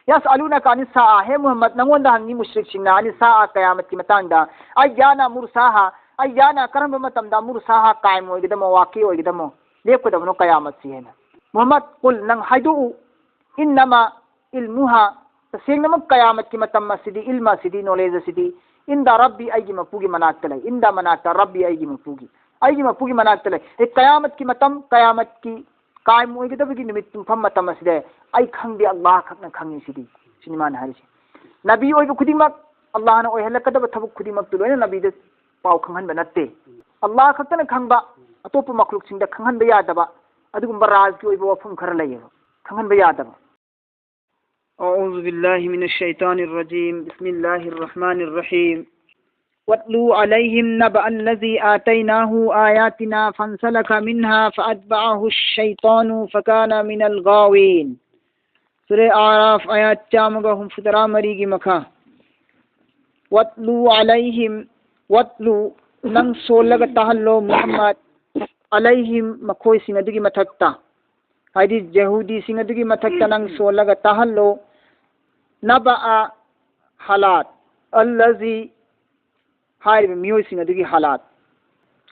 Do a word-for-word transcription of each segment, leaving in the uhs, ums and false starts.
ꯌꯁ ꯑꯂꯨꯅ ꯀꯥꯅꯤ ꯁꯥ꯫ ꯍꯦ ꯃꯨꯍꯝꯃꯗ, ꯅꯪꯉꯣꯟꯗ ꯍꯪꯉꯤ ꯃꯨꯁ꯭ꯔꯤꯛꯁꯤꯡꯅ ꯑꯅꯤ ꯁꯥ ꯀꯌꯥꯃꯠꯀꯤ ꯃꯇꯥꯡꯗ꯫ ꯑꯩꯌꯥꯅ ꯃꯨꯔꯁꯥꯍꯥ, ꯑꯩꯌꯥꯅ ꯀꯔꯝꯕ ꯃꯇꯝꯗ ꯃꯨꯔꯁꯥꯍꯥ ꯀꯥꯏꯝ ꯑꯣꯏꯒꯗꯃꯣ, ꯋꯥꯀꯤ ꯑꯣꯏꯒꯗꯃꯣ, ꯂꯦꯞꯀꯗꯕꯅꯣ ꯀꯌꯥꯃꯠꯁꯤ ꯍꯥꯏꯅ꯫ ꯃꯨꯍꯝꯃꯗ, ꯀꯨꯜ, ꯅꯪ ꯍꯥꯏꯗꯣꯛꯎ, ꯏꯟꯅꯃ ꯏꯜꯃꯨꯍꯥ, ꯇꯁꯦꯡꯅꯃꯛ ꯀꯌꯥꯃꯠꯀꯤ ꯃꯇꯝ ꯑꯁꯤꯗꯤ, ꯏꯜꯃ ꯑꯁꯤꯗꯤ, ꯅꯣꯂꯦꯖ ꯑꯁꯤꯗꯤ, ꯏꯟꯗ ꯔꯕꯤ, ꯑꯩꯒꯤ ꯃꯄꯨꯒꯤ ꯃꯅꯥꯛꯇ ꯂꯩ꯫ ꯏꯟꯗ ꯃꯅꯥꯛꯇ, ꯔꯕꯤ, ꯑꯩꯒꯤ ꯃꯄꯨꯒꯤ, ꯑꯩꯒꯤ ꯃꯄꯨꯒꯤ ꯃꯅꯥꯛꯇ ꯂꯩ꯫ ꯑꯦ, ꯀꯌꯥꯃꯠꯀꯤ ꯃꯇꯝ, ꯀꯌꯥꯃꯠꯀꯤ ꯀꯥꯏꯝ ꯑꯣꯏꯒꯗꯕꯒꯤ ꯅꯨꯃꯤꯠ ꯄꯨꯡꯐꯝ ꯃꯇꯝ ꯑꯁꯤꯗ ꯑꯩ ꯈꯪꯗꯦ, ꯑꯜꯂꯥꯍ ꯈꯛꯅ ꯈꯪꯉꯤ ꯁꯤꯗꯤ꯫ ꯁꯤꯅꯤ ꯃꯥꯅ ꯍꯥꯏꯔꯤꯁꯦ꯫ ꯅꯕꯤ ꯑꯣꯏꯕ ꯈꯨꯗꯤꯡꯃꯛ, ꯑꯜꯂꯥꯍꯅ ꯑꯣꯏꯍꯜꯂꯛꯀꯗꯕ ꯊꯕꯛ ꯈꯨꯗꯤꯡꯃꯛꯇꯨ ꯂꯣꯏꯅ ꯅꯕꯤꯗ ꯄꯥꯎ ꯈꯪꯍꯟꯕ ꯅꯠꯇꯦ꯫ ꯑꯜꯂꯥꯍ ꯈꯛꯇꯅ ꯈꯪꯕ, ꯑꯇꯣꯞꯄ ꯃꯈꯂꯨꯛꯁꯤꯡꯗ ꯈꯪꯍꯟꯕ ꯌꯥꯗꯕ ꯑꯗꯨꯒꯨꯝꯕ ꯔꯥꯖꯀꯤ ꯑꯣꯏꯕ ꯋꯥꯐꯝ ꯈꯔ ꯂꯩꯌꯦꯕ, ꯈꯪꯍꯟꯕ ꯌꯥꯗꯕ꯫ أعوذ بالله من الشيطان الرجيم. بسم الله الرحمن الرحيم. واتل عليهم نبأ الذي آتيناه آياتنا فانسلخ منها فأتبعه الشيطان فكان من الغاوين. ꯁꯨꯔꯦ ꯑꯥꯔꯥꯐ, ꯑꯌꯥꯠ ꯆꯥꯝꯃꯒ ꯍꯨꯝꯐꯨꯇꯔꯥ ꯃꯔꯤꯒꯤ ꯃꯈꯥ꯫ ꯋꯥꯠꯂꯨ ꯑꯂꯩꯍꯤꯝ, ꯋꯥꯠꯂꯨ, ꯅꯪ ꯁꯣꯜꯂꯒ ꯇꯥꯍꯜꯂꯣ ꯃꯨꯍꯝꯃꯗ, ꯑꯂꯩꯍꯤꯝ, ꯃꯈꯣꯏꯁꯤꯡ ꯑꯗꯨꯒꯤ ꯃꯊꯛꯇ, ꯍꯥꯏꯗꯤ ꯖꯍꯨꯗꯤꯁꯤꯡ ꯑꯗꯨꯒꯤ ꯃꯊꯛꯇ ꯅꯪ ꯁꯣꯜꯂꯒ ꯇꯥꯍꯜꯂꯣ꯫ ꯅꯕꯑ, ꯍꯥꯂꯥꯠ, ꯑꯜꯂꯖꯤ, ꯍꯥꯏꯔꯤꯕ ꯃꯤꯑꯣꯏꯁꯤꯡ ꯑꯗꯨꯒꯤ ꯍꯥꯂꯥꯠ꯫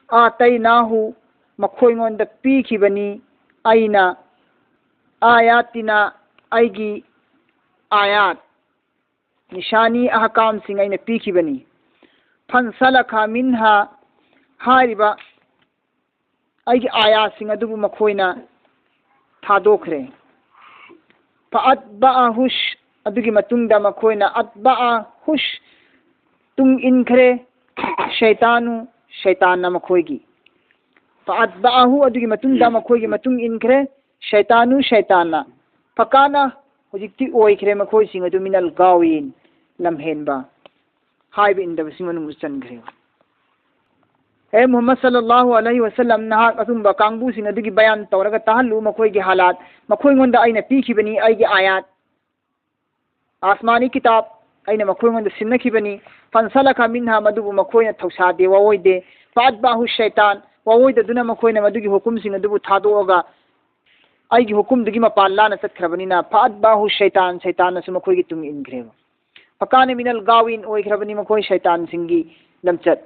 ꯑꯥꯇꯩꯅꯥꯍꯨ, ꯃꯈꯣꯏꯉꯣꯟꯗ ꯄꯤꯈꯤꯕꯅꯤ ꯑꯩꯅ, ꯑꯥꯌꯥꯇꯤꯅꯥ, ꯑꯩꯒꯤ ꯑꯥꯌꯥꯠ, ꯅꯤꯁꯥꯅꯤ, ꯑꯍꯀꯥꯝꯁꯤꯡ ꯑꯩꯅ ꯄꯤꯈꯤꯕꯅꯤ꯫ ꯐꯟꯁꯂꯈ ꯃꯤꯟꯍꯥ, ꯍꯥꯏꯔꯤꯕ ꯑꯩꯒꯤ ꯑꯥꯌꯥꯠꯁꯤꯡ ꯑꯗꯨꯕꯨ ꯃꯈꯣꯏꯅ ꯊꯥꯗꯣꯛꯈ꯭ꯔꯦ꯫ ꯐꯑꯠꯕꯑꯍꯨꯁ, ꯑꯗꯨꯒꯤ ꯃꯇꯨꯡꯗ ꯃꯈꯣꯏꯅ, ꯑꯠꯕꯑꯍꯨꯁ, ꯇꯨꯡ ꯏꯟꯈ꯭ꯔꯦ, ꯁꯩꯇꯥꯅꯨ, ꯁꯩꯇꯥꯟꯅ ꯃꯈꯣꯏꯒꯤ꯫ ꯐꯑꯠꯕꯑꯍꯨ, ꯑꯗꯨꯒꯤ ꯃꯇꯨꯡꯗ ꯃꯈꯣꯏꯒꯤ ꯃꯇꯨꯡ ꯏꯟꯈ꯭ꯔꯦ, ꯁꯩꯇꯥꯅꯨ, ꯁꯩꯇꯥꯟꯅ꯫ ꯐꯀꯥꯅ, ꯍꯧꯖꯤꯛꯇꯤ ꯑꯣꯏꯈ꯭ꯔꯦ ꯃꯈꯣꯏꯁꯤꯡ ꯑꯗꯨ ꯃꯤꯅꯜ ꯒꯥꯋꯤꯟ, ꯂꯝꯍꯦꯟꯕ ꯍꯥꯏꯕ ꯏꯟꯗꯕꯁꯤꯡ ꯃꯅꯨꯡꯗ ꯆꯟꯈ꯭ꯔꯦ꯫ ꯍꯦ ꯃꯨꯍꯝꯃꯗ ꯁꯜꯂꯜꯂꯥꯍꯨ ꯑꯂꯩꯍꯤ ꯋꯁꯜꯂꯝ, ꯅꯍꯥꯛ ꯑꯗꯨꯝꯕ ꯀꯥꯡꯕꯨꯁꯤꯡ ꯑꯗꯨꯒꯤ ꯕꯌꯥꯟ ꯇꯧꯔꯒ ꯇꯥꯍꯜꯂꯨ, ꯃꯈꯣꯏꯒꯤ ꯍꯥꯂꯥꯠ, ꯃꯈꯣꯏꯉꯣꯟꯗ ꯑꯩꯅ ꯄꯤꯈꯤꯕꯅꯤ ꯑꯩꯒꯤ ꯑꯥꯌꯥꯠ, ꯑꯥꯁꯃꯥꯅꯤ ꯀꯤꯇꯥꯕ ꯑꯩꯅ ꯃꯈꯣꯏꯉꯣꯟꯗ ꯁꯤꯟꯅꯈꯤꯕꯅꯤ꯫ ꯐꯟꯁꯂꯈ ꯃꯤꯟꯍꯥ, ꯃꯗꯨꯕꯨ ꯃꯈꯣꯏꯅ ꯊꯧꯁꯥꯗꯦ, ꯋꯥꯑꯣꯏꯗꯦ꯫ ꯐꯥꯠꯕꯥꯍꯨ ꯁꯩꯇꯥꯟ, ꯋꯥꯑꯣꯏꯗꯗꯨꯅ ꯃꯈꯣꯏꯅ ꯃꯗꯨꯒꯤ ꯍꯨꯀꯨꯝꯁꯤꯡ ꯑꯗꯨꯕꯨ ꯊꯥꯗꯣꯛꯑꯒ ꯑꯩꯒꯤ ꯍꯨꯀꯨꯝꯗꯒꯤ ꯃꯄꯥꯟ ꯂꯥꯟꯅ ꯆꯠꯈ꯭ꯔꯕꯅꯤꯅ, ꯐꯥꯠꯕꯥꯍꯨ ꯁꯩꯇꯥꯟ, ꯁꯩꯇꯥꯟꯅꯁꯨ ꯃꯈꯣꯏꯒꯤ ꯇꯨꯡ ꯏꯟꯈ꯭ꯔꯦꯕ꯫ ꯐꯀꯥꯅ ꯃꯤꯅꯜ ꯒꯥꯋꯤꯟ ꯑꯣꯏꯈ꯭ꯔꯕꯅꯤ ꯃꯈꯣꯏ ꯁꯩꯇꯥꯟꯁꯤꯡꯒꯤ ꯂꯝꯆꯠ,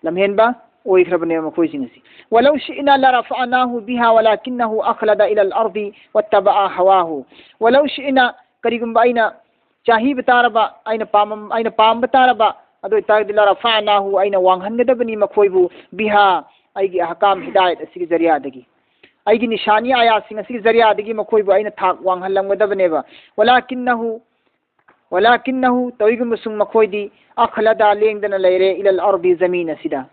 ꯂꯝꯍꯦꯟꯕ ꯑꯣꯏꯈ꯭ꯔꯕꯅꯦꯕ ꯃꯈꯣꯏꯁꯤꯡ ꯑꯁꯤ꯫ ولو شئنا لرفعناه بها ولكنه أخلد إلى الأرض واتبع هواه. ولو شئنا, ꯀꯔꯤꯒꯨꯝꯕ ꯑꯩꯅ ꯆꯥꯍꯤꯕ ꯇꯥꯔꯕ, ꯑꯩꯅ ꯄꯥꯝ-, ꯑꯩꯅ ꯄꯥꯝꯕ ꯇꯥꯔꯕ, ꯑꯗꯨ ꯑꯣꯏꯇꯥꯔꯒꯗꯤ لرفعناه, ꯑꯩꯅ ꯋꯥꯡꯍꯟꯒꯗꯕꯅꯤ ꯃꯈꯣꯏꯕꯨ, بها, ꯑꯩꯒꯤ ꯑꯍꯀꯥꯝ ꯍꯤꯗꯥꯌꯠ ꯑꯁꯤꯒꯤ ꯖꯔꯤꯌꯥꯗꯒꯤ, ꯑꯩꯒꯤ ꯅꯤꯁꯥꯅꯤ ꯑꯥꯌꯥꯠꯁꯤꯡ ꯑꯁꯤꯒꯤ ꯖꯔꯤꯌꯥꯗꯒꯤ ꯃꯈꯣꯏꯕꯨ ꯑꯩꯅ ꯊꯥꯛ ꯋꯥꯡꯍꯜꯂꯝꯒꯗꯕꯅꯦꯕ꯫ ولكنه, ولكنه, ꯇꯧꯏꯒꯨꯝꯕꯁꯨꯡ ꯃꯈꯣꯏꯗꯤ, أخلد, ꯂꯦꯡꯗꯅ ꯂꯩꯔꯦ, إلى الأرض, ꯖꯃꯤꯟ ꯑꯁꯤꯗ,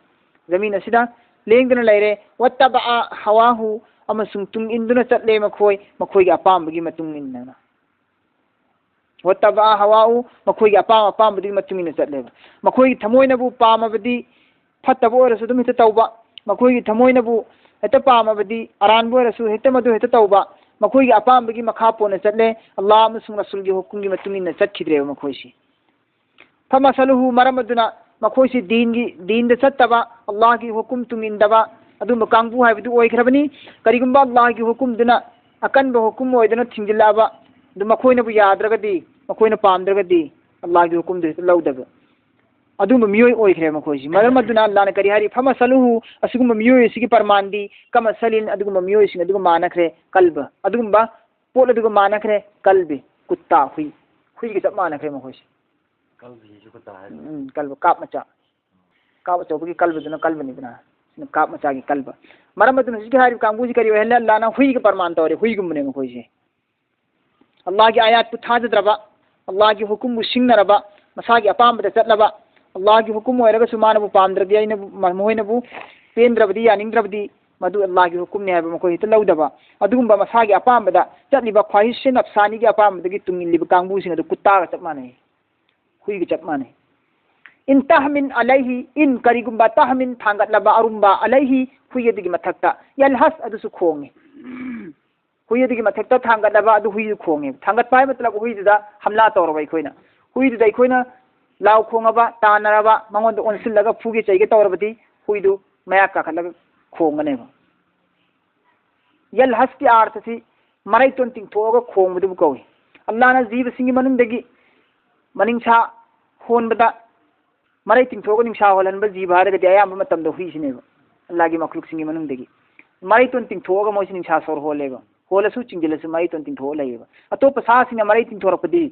ꯖꯃꯤꯟ ꯑꯁꯤꯗ ꯂꯦꯡꯗꯅ ꯂꯩꯔꯦ, واتبع هواه, ꯑꯃꯁꯨꯡ ꯇꯨꯡ ꯏꯟꯗꯨꯅ ꯆꯠꯂꯦ ꯃꯈꯣꯏ, ꯃꯈꯣꯏꯒꯤ ꯑꯄꯥꯝꯕꯒꯤ ꯃꯇꯨꯡ ꯏꯟꯅ꯫ واتبع هواه, ꯃꯈꯣꯏꯒꯤ ꯑꯄꯥꯝ ꯑꯄꯥꯝꯕꯗꯨꯒꯤ ꯃꯇꯨꯡ ꯏꯟꯅ ꯆꯠꯂꯦꯕ꯫ ꯃꯈꯣꯏꯒꯤ ꯊꯃꯣꯏꯅꯕꯨ ꯄꯥꯝꯃꯕꯗꯤ ꯐꯠꯇꯕ ꯑꯣꯏꯔꯁꯨ ꯑꯗꯨꯝ ꯍꯦꯛꯇ ꯇꯧꯕ, ꯃꯈꯣꯏꯒꯤ ꯊꯃꯣꯏꯅꯕꯨ ꯍꯦꯛꯇ ꯄꯥꯝꯃꯕꯗꯤ ꯑꯔꯥꯟꯕ ꯑꯣꯏꯔꯁꯨ ꯍꯦꯛꯇ ꯃꯗꯨ ꯍꯦꯛꯇ ꯇꯧꯕ, ꯃꯈꯣꯏꯒꯤ ꯑꯄꯥꯝꯕꯒꯤ ꯃꯈꯥ ꯄꯣꯟꯅ ꯆꯠꯂꯦ, ꯑꯜꯂꯥꯍ ꯑꯃꯁꯨꯡ ꯔꯁꯨꯜꯒꯤ ꯍꯨꯀꯨꯝꯒꯤ ꯃꯇꯨꯡ ꯏꯟꯅ ꯆꯠꯈꯤꯗ꯭ꯔꯦꯕ ꯃꯈꯣꯏꯁꯤ꯫ فمثله, ꯃꯔꯝ ꯑꯗꯨꯅ ꯃꯈꯣꯏꯁꯤ ꯗꯤꯟꯒꯤ, ꯗꯤꯟꯗ ꯆꯠꯇꯕ, ꯑꯜꯂꯥꯍꯒꯤ ꯍꯨꯀꯨꯝ ꯇꯨꯡ ꯏꯟꯗꯕ ꯑꯗꯨꯝꯕ ꯀꯥꯡꯕꯨ ꯍꯥꯏꯕꯗꯨ ꯑꯣꯏꯈ꯭ꯔꯕꯅꯤ꯫ ꯀꯔꯤꯒꯨꯝꯕ ꯑꯜꯂꯥꯍꯒꯤ ꯍꯨꯀꯨꯝꯗꯨꯅ ꯑꯀꯟꯕ ꯍꯨꯀꯨꯝ ꯑꯣꯏꯗꯨꯅ ꯊꯤꯡꯖꯤꯜꯂꯛꯑꯕ, ꯑꯗꯨ ꯃꯈꯣꯏꯅꯕꯨ ꯌꯥꯗ꯭ꯔꯒꯗꯤ, ꯃꯈꯣꯏꯅ ꯄꯥꯝꯗ꯭ꯔꯒꯗꯤ ꯑꯜꯂꯥꯍꯒꯤ ꯍꯨꯀꯨꯝꯗꯨ ꯍꯦꯛꯇ ꯂꯧꯗꯕ, ꯑꯗꯨꯒꯨꯝꯕ ꯃꯤꯑꯣꯏ ꯑꯣꯏꯈ꯭ꯔꯦ ꯃꯈꯣꯏꯁꯤ꯫ ꯃꯔꯝ ꯑꯗꯨꯅ ꯑꯜꯂꯥꯍꯅ ꯀꯔꯤ ꯍꯥꯏꯔꯤ? فمثله, ꯑꯁꯤꯒꯨꯝꯕ ꯃꯤꯑꯣꯏ ꯑꯁꯤꯒꯤ ꯄ꯭ꯔꯃꯥꯟꯗꯤ, كمثل, ꯑꯗꯨꯒꯨꯝꯕ ꯃꯤꯑꯣꯏꯁꯤꯡ ꯑꯗꯨꯒ ꯃꯥꯟꯅꯈ꯭ꯔꯦ, الكلب, ꯑꯗꯨꯒꯨꯝꯕ ꯄꯣꯠ ꯑꯗꯨꯒ ꯃꯥꯟꯅꯈ꯭ꯔꯦ, الكلب, ꯀꯨꯠꯇꯥ, ꯍꯨꯏ, ꯍꯨꯏꯒ ꯆꯞ ꯃꯥꯟꯅꯈ꯭ꯔꯦ ꯃꯈꯣꯏꯁꯦ꯫ ꯀꯜꯕꯁꯤꯁꯨ ꯀꯨꯠꯇꯥ ꯍꯥꯏꯕ꯫ ꯎꯝ, ꯀꯜꯕ, ꯀꯥꯞ ꯃꯆꯥ꯫ ꯀꯥꯞ ꯑꯆꯧꯕꯒꯤ ꯀꯜꯕꯗꯨꯅ ꯀꯜꯕꯅꯤꯗꯅ, ꯁꯤꯅ ꯀꯥꯞ ꯃꯆꯥꯒꯤ ꯀꯜꯕ꯫ ꯃꯔꯝ ꯑꯗꯨꯅ ꯍꯧꯖꯤꯛꯀꯤ ꯍꯥꯏꯔꯤꯕ ꯀꯥꯡꯕꯨꯁꯤ ꯀꯔꯤ ꯑꯣꯏꯍꯜꯂꯦ? ꯑꯜꯂꯥꯍꯅ ꯍꯨꯏꯒ ꯄ꯭ꯔꯃꯥꯟ ꯇꯧꯔꯦ, ꯍꯨꯏꯒꯨꯝꯕꯅꯦ ꯃꯈꯣꯏꯁꯦ꯫ ꯑꯜꯂꯥꯍꯒꯤ ꯑꯥꯌꯥꯠꯄꯨ ꯊꯥꯖꯗ꯭ꯔꯕ, ꯑꯜꯂꯥꯍꯒꯤ ꯍꯨꯀꯨꯝꯕꯨ ꯁꯤꯡꯅꯔꯕ, ꯃꯁꯥꯒꯤ ꯑꯄꯥꯝꯕꯗ ꯆꯠꯂꯕ, ꯑꯜꯂꯥꯍꯒꯤ ꯍꯨꯀꯨꯝ ꯑꯣꯏꯔꯒꯁꯨ ꯃꯥꯅꯕꯨ ꯄꯥꯝꯗ꯭ꯔꯕꯗꯤ, ꯑꯩꯅꯕꯨ, ꯃ-, ꯃꯈꯣꯏꯅꯕꯨ ꯄꯦꯟꯗ꯭ꯔꯕꯗꯤ, ꯌꯥꯅꯤꯡꯗ꯭ꯔꯕꯗꯤ, ꯃꯗꯨ ꯑꯜꯂꯥꯍꯒꯤ ꯍꯨꯀꯨꯝꯅꯤ ꯍꯥꯏꯕ ꯃꯈꯣꯏ ꯍꯦꯛꯇ ꯂꯧꯗꯕ꯫ ꯑꯗꯨꯒꯨꯝꯕ ꯃꯁꯥꯒꯤ ꯑꯄꯥꯝꯕꯗ ꯆꯠꯂꯤꯕ, ꯈ꯭ꯋꯥꯍꯤꯁꯦ ꯅꯐꯁꯥꯅꯤꯒꯤ ꯑꯄꯥꯝꯕꯗꯒꯤ ꯇꯨꯡ ꯏꯜꯂꯤꯕ ꯀꯥꯡꯕꯨꯁꯤꯡ ꯑꯗꯨ ꯀꯨꯠꯇꯥꯒ ꯆꯞ ꯃꯥꯟꯅꯩ, ꯍꯨꯏꯒ ꯆꯞ ꯃꯥꯟꯅꯩ꯫ إن تحمل عليه, إن, ꯀꯔꯤꯒꯨꯝꯕ, تحمل, ꯊꯥꯡꯒꯠꯂꯕ ꯑꯔꯨꯝꯕ, عليه, ꯍꯨꯏ ꯑꯗꯨꯒꯤ ꯃꯊꯛꯇ, يلهث, ꯑꯗꯨꯁꯨ ꯈꯣꯡꯉꯤ꯫ ꯍꯨꯏ ꯑꯗꯨꯒꯤ ꯃꯊꯛꯇ ꯊꯥꯡꯒꯠꯂꯕ ꯑꯗꯨ ꯍꯨꯏꯗꯨ ꯈꯣꯡꯉꯦꯕ꯫ ꯊꯥꯡꯒꯠꯄ ꯍꯥꯏ ꯃꯇꯂꯕ ꯍꯨꯏꯗꯨꯗ ꯍꯝꯂꯥ ꯇꯧꯔꯕ ꯑꯩꯈꯣꯏꯅ꯫ ꯍꯨꯏꯗꯨꯗ ꯑꯩꯈꯣꯏꯅ ꯂꯥꯎ ꯈꯣꯡꯉꯕ, ꯇꯥꯟꯅꯔꯕ, ꯃꯉꯣꯟꯗ ꯑꯣꯟꯁꯤꯜꯂꯒ ꯐꯨꯒꯦ ꯆꯩꯒꯦ ꯇꯧꯔꯕꯗꯤ ꯍꯨꯏꯗꯨ ꯃꯌꯥ ꯀꯥꯈꯠꯂꯒ ꯈꯣꯡꯒꯅꯦꯕ꯫ ꯌꯜꯍꯁꯀꯤ ꯑꯥꯔꯊꯁꯤ ꯃꯔꯩꯇꯣꯟ ꯇꯤꯡꯊꯣꯛꯑꯒ ꯈꯣꯡꯕꯗꯨꯕꯨ ꯀꯧꯏ꯫ ꯑꯜꯂꯥꯍꯅ ꯖꯤꯕꯁꯤꯡꯒꯤ ꯃꯅꯨꯡꯗꯒꯤ ꯃꯅꯤꯡꯁꯥ ꯍꯣꯟꯕꯗ ꯃꯔꯩ ꯇꯤꯡꯊꯣꯛꯑꯒ ꯅꯤꯡꯁꯥ ꯍꯣꯜꯍꯟꯕ ꯖꯤꯕ ꯍꯥꯏꯔꯒꯗꯤ ꯑꯌꯥꯝꯕ ꯃꯇꯝꯗ ꯍꯨꯏꯁꯤꯅꯦꯕ꯫ ꯑꯜꯂꯥꯍꯒꯤ ꯃꯈꯂꯨꯛꯁꯤꯡꯒꯤ ꯃꯅꯨꯡꯗꯒꯤ ꯃꯔꯩꯇꯣꯟ ꯇꯤꯡꯊꯣꯛꯑꯒ ꯃꯣꯏꯁꯤ ꯅꯤꯡꯁꯥ ꯁꯣꯔ ꯍꯣꯜꯂꯦꯕ꯫ ꯍꯣꯜꯂꯁꯨ ꯆꯤꯡꯁꯤꯜꯂꯁꯨ ꯃꯔꯩꯇꯣꯟ ꯇꯤꯡꯊꯣꯛꯑ ꯂꯩꯌꯦꯕ꯫ ꯑꯇꯣꯞꯄ ꯁꯥꯁꯤꯡꯅ ꯃꯔꯩ ꯇꯤꯡꯊꯣꯔꯛꯄꯗꯤ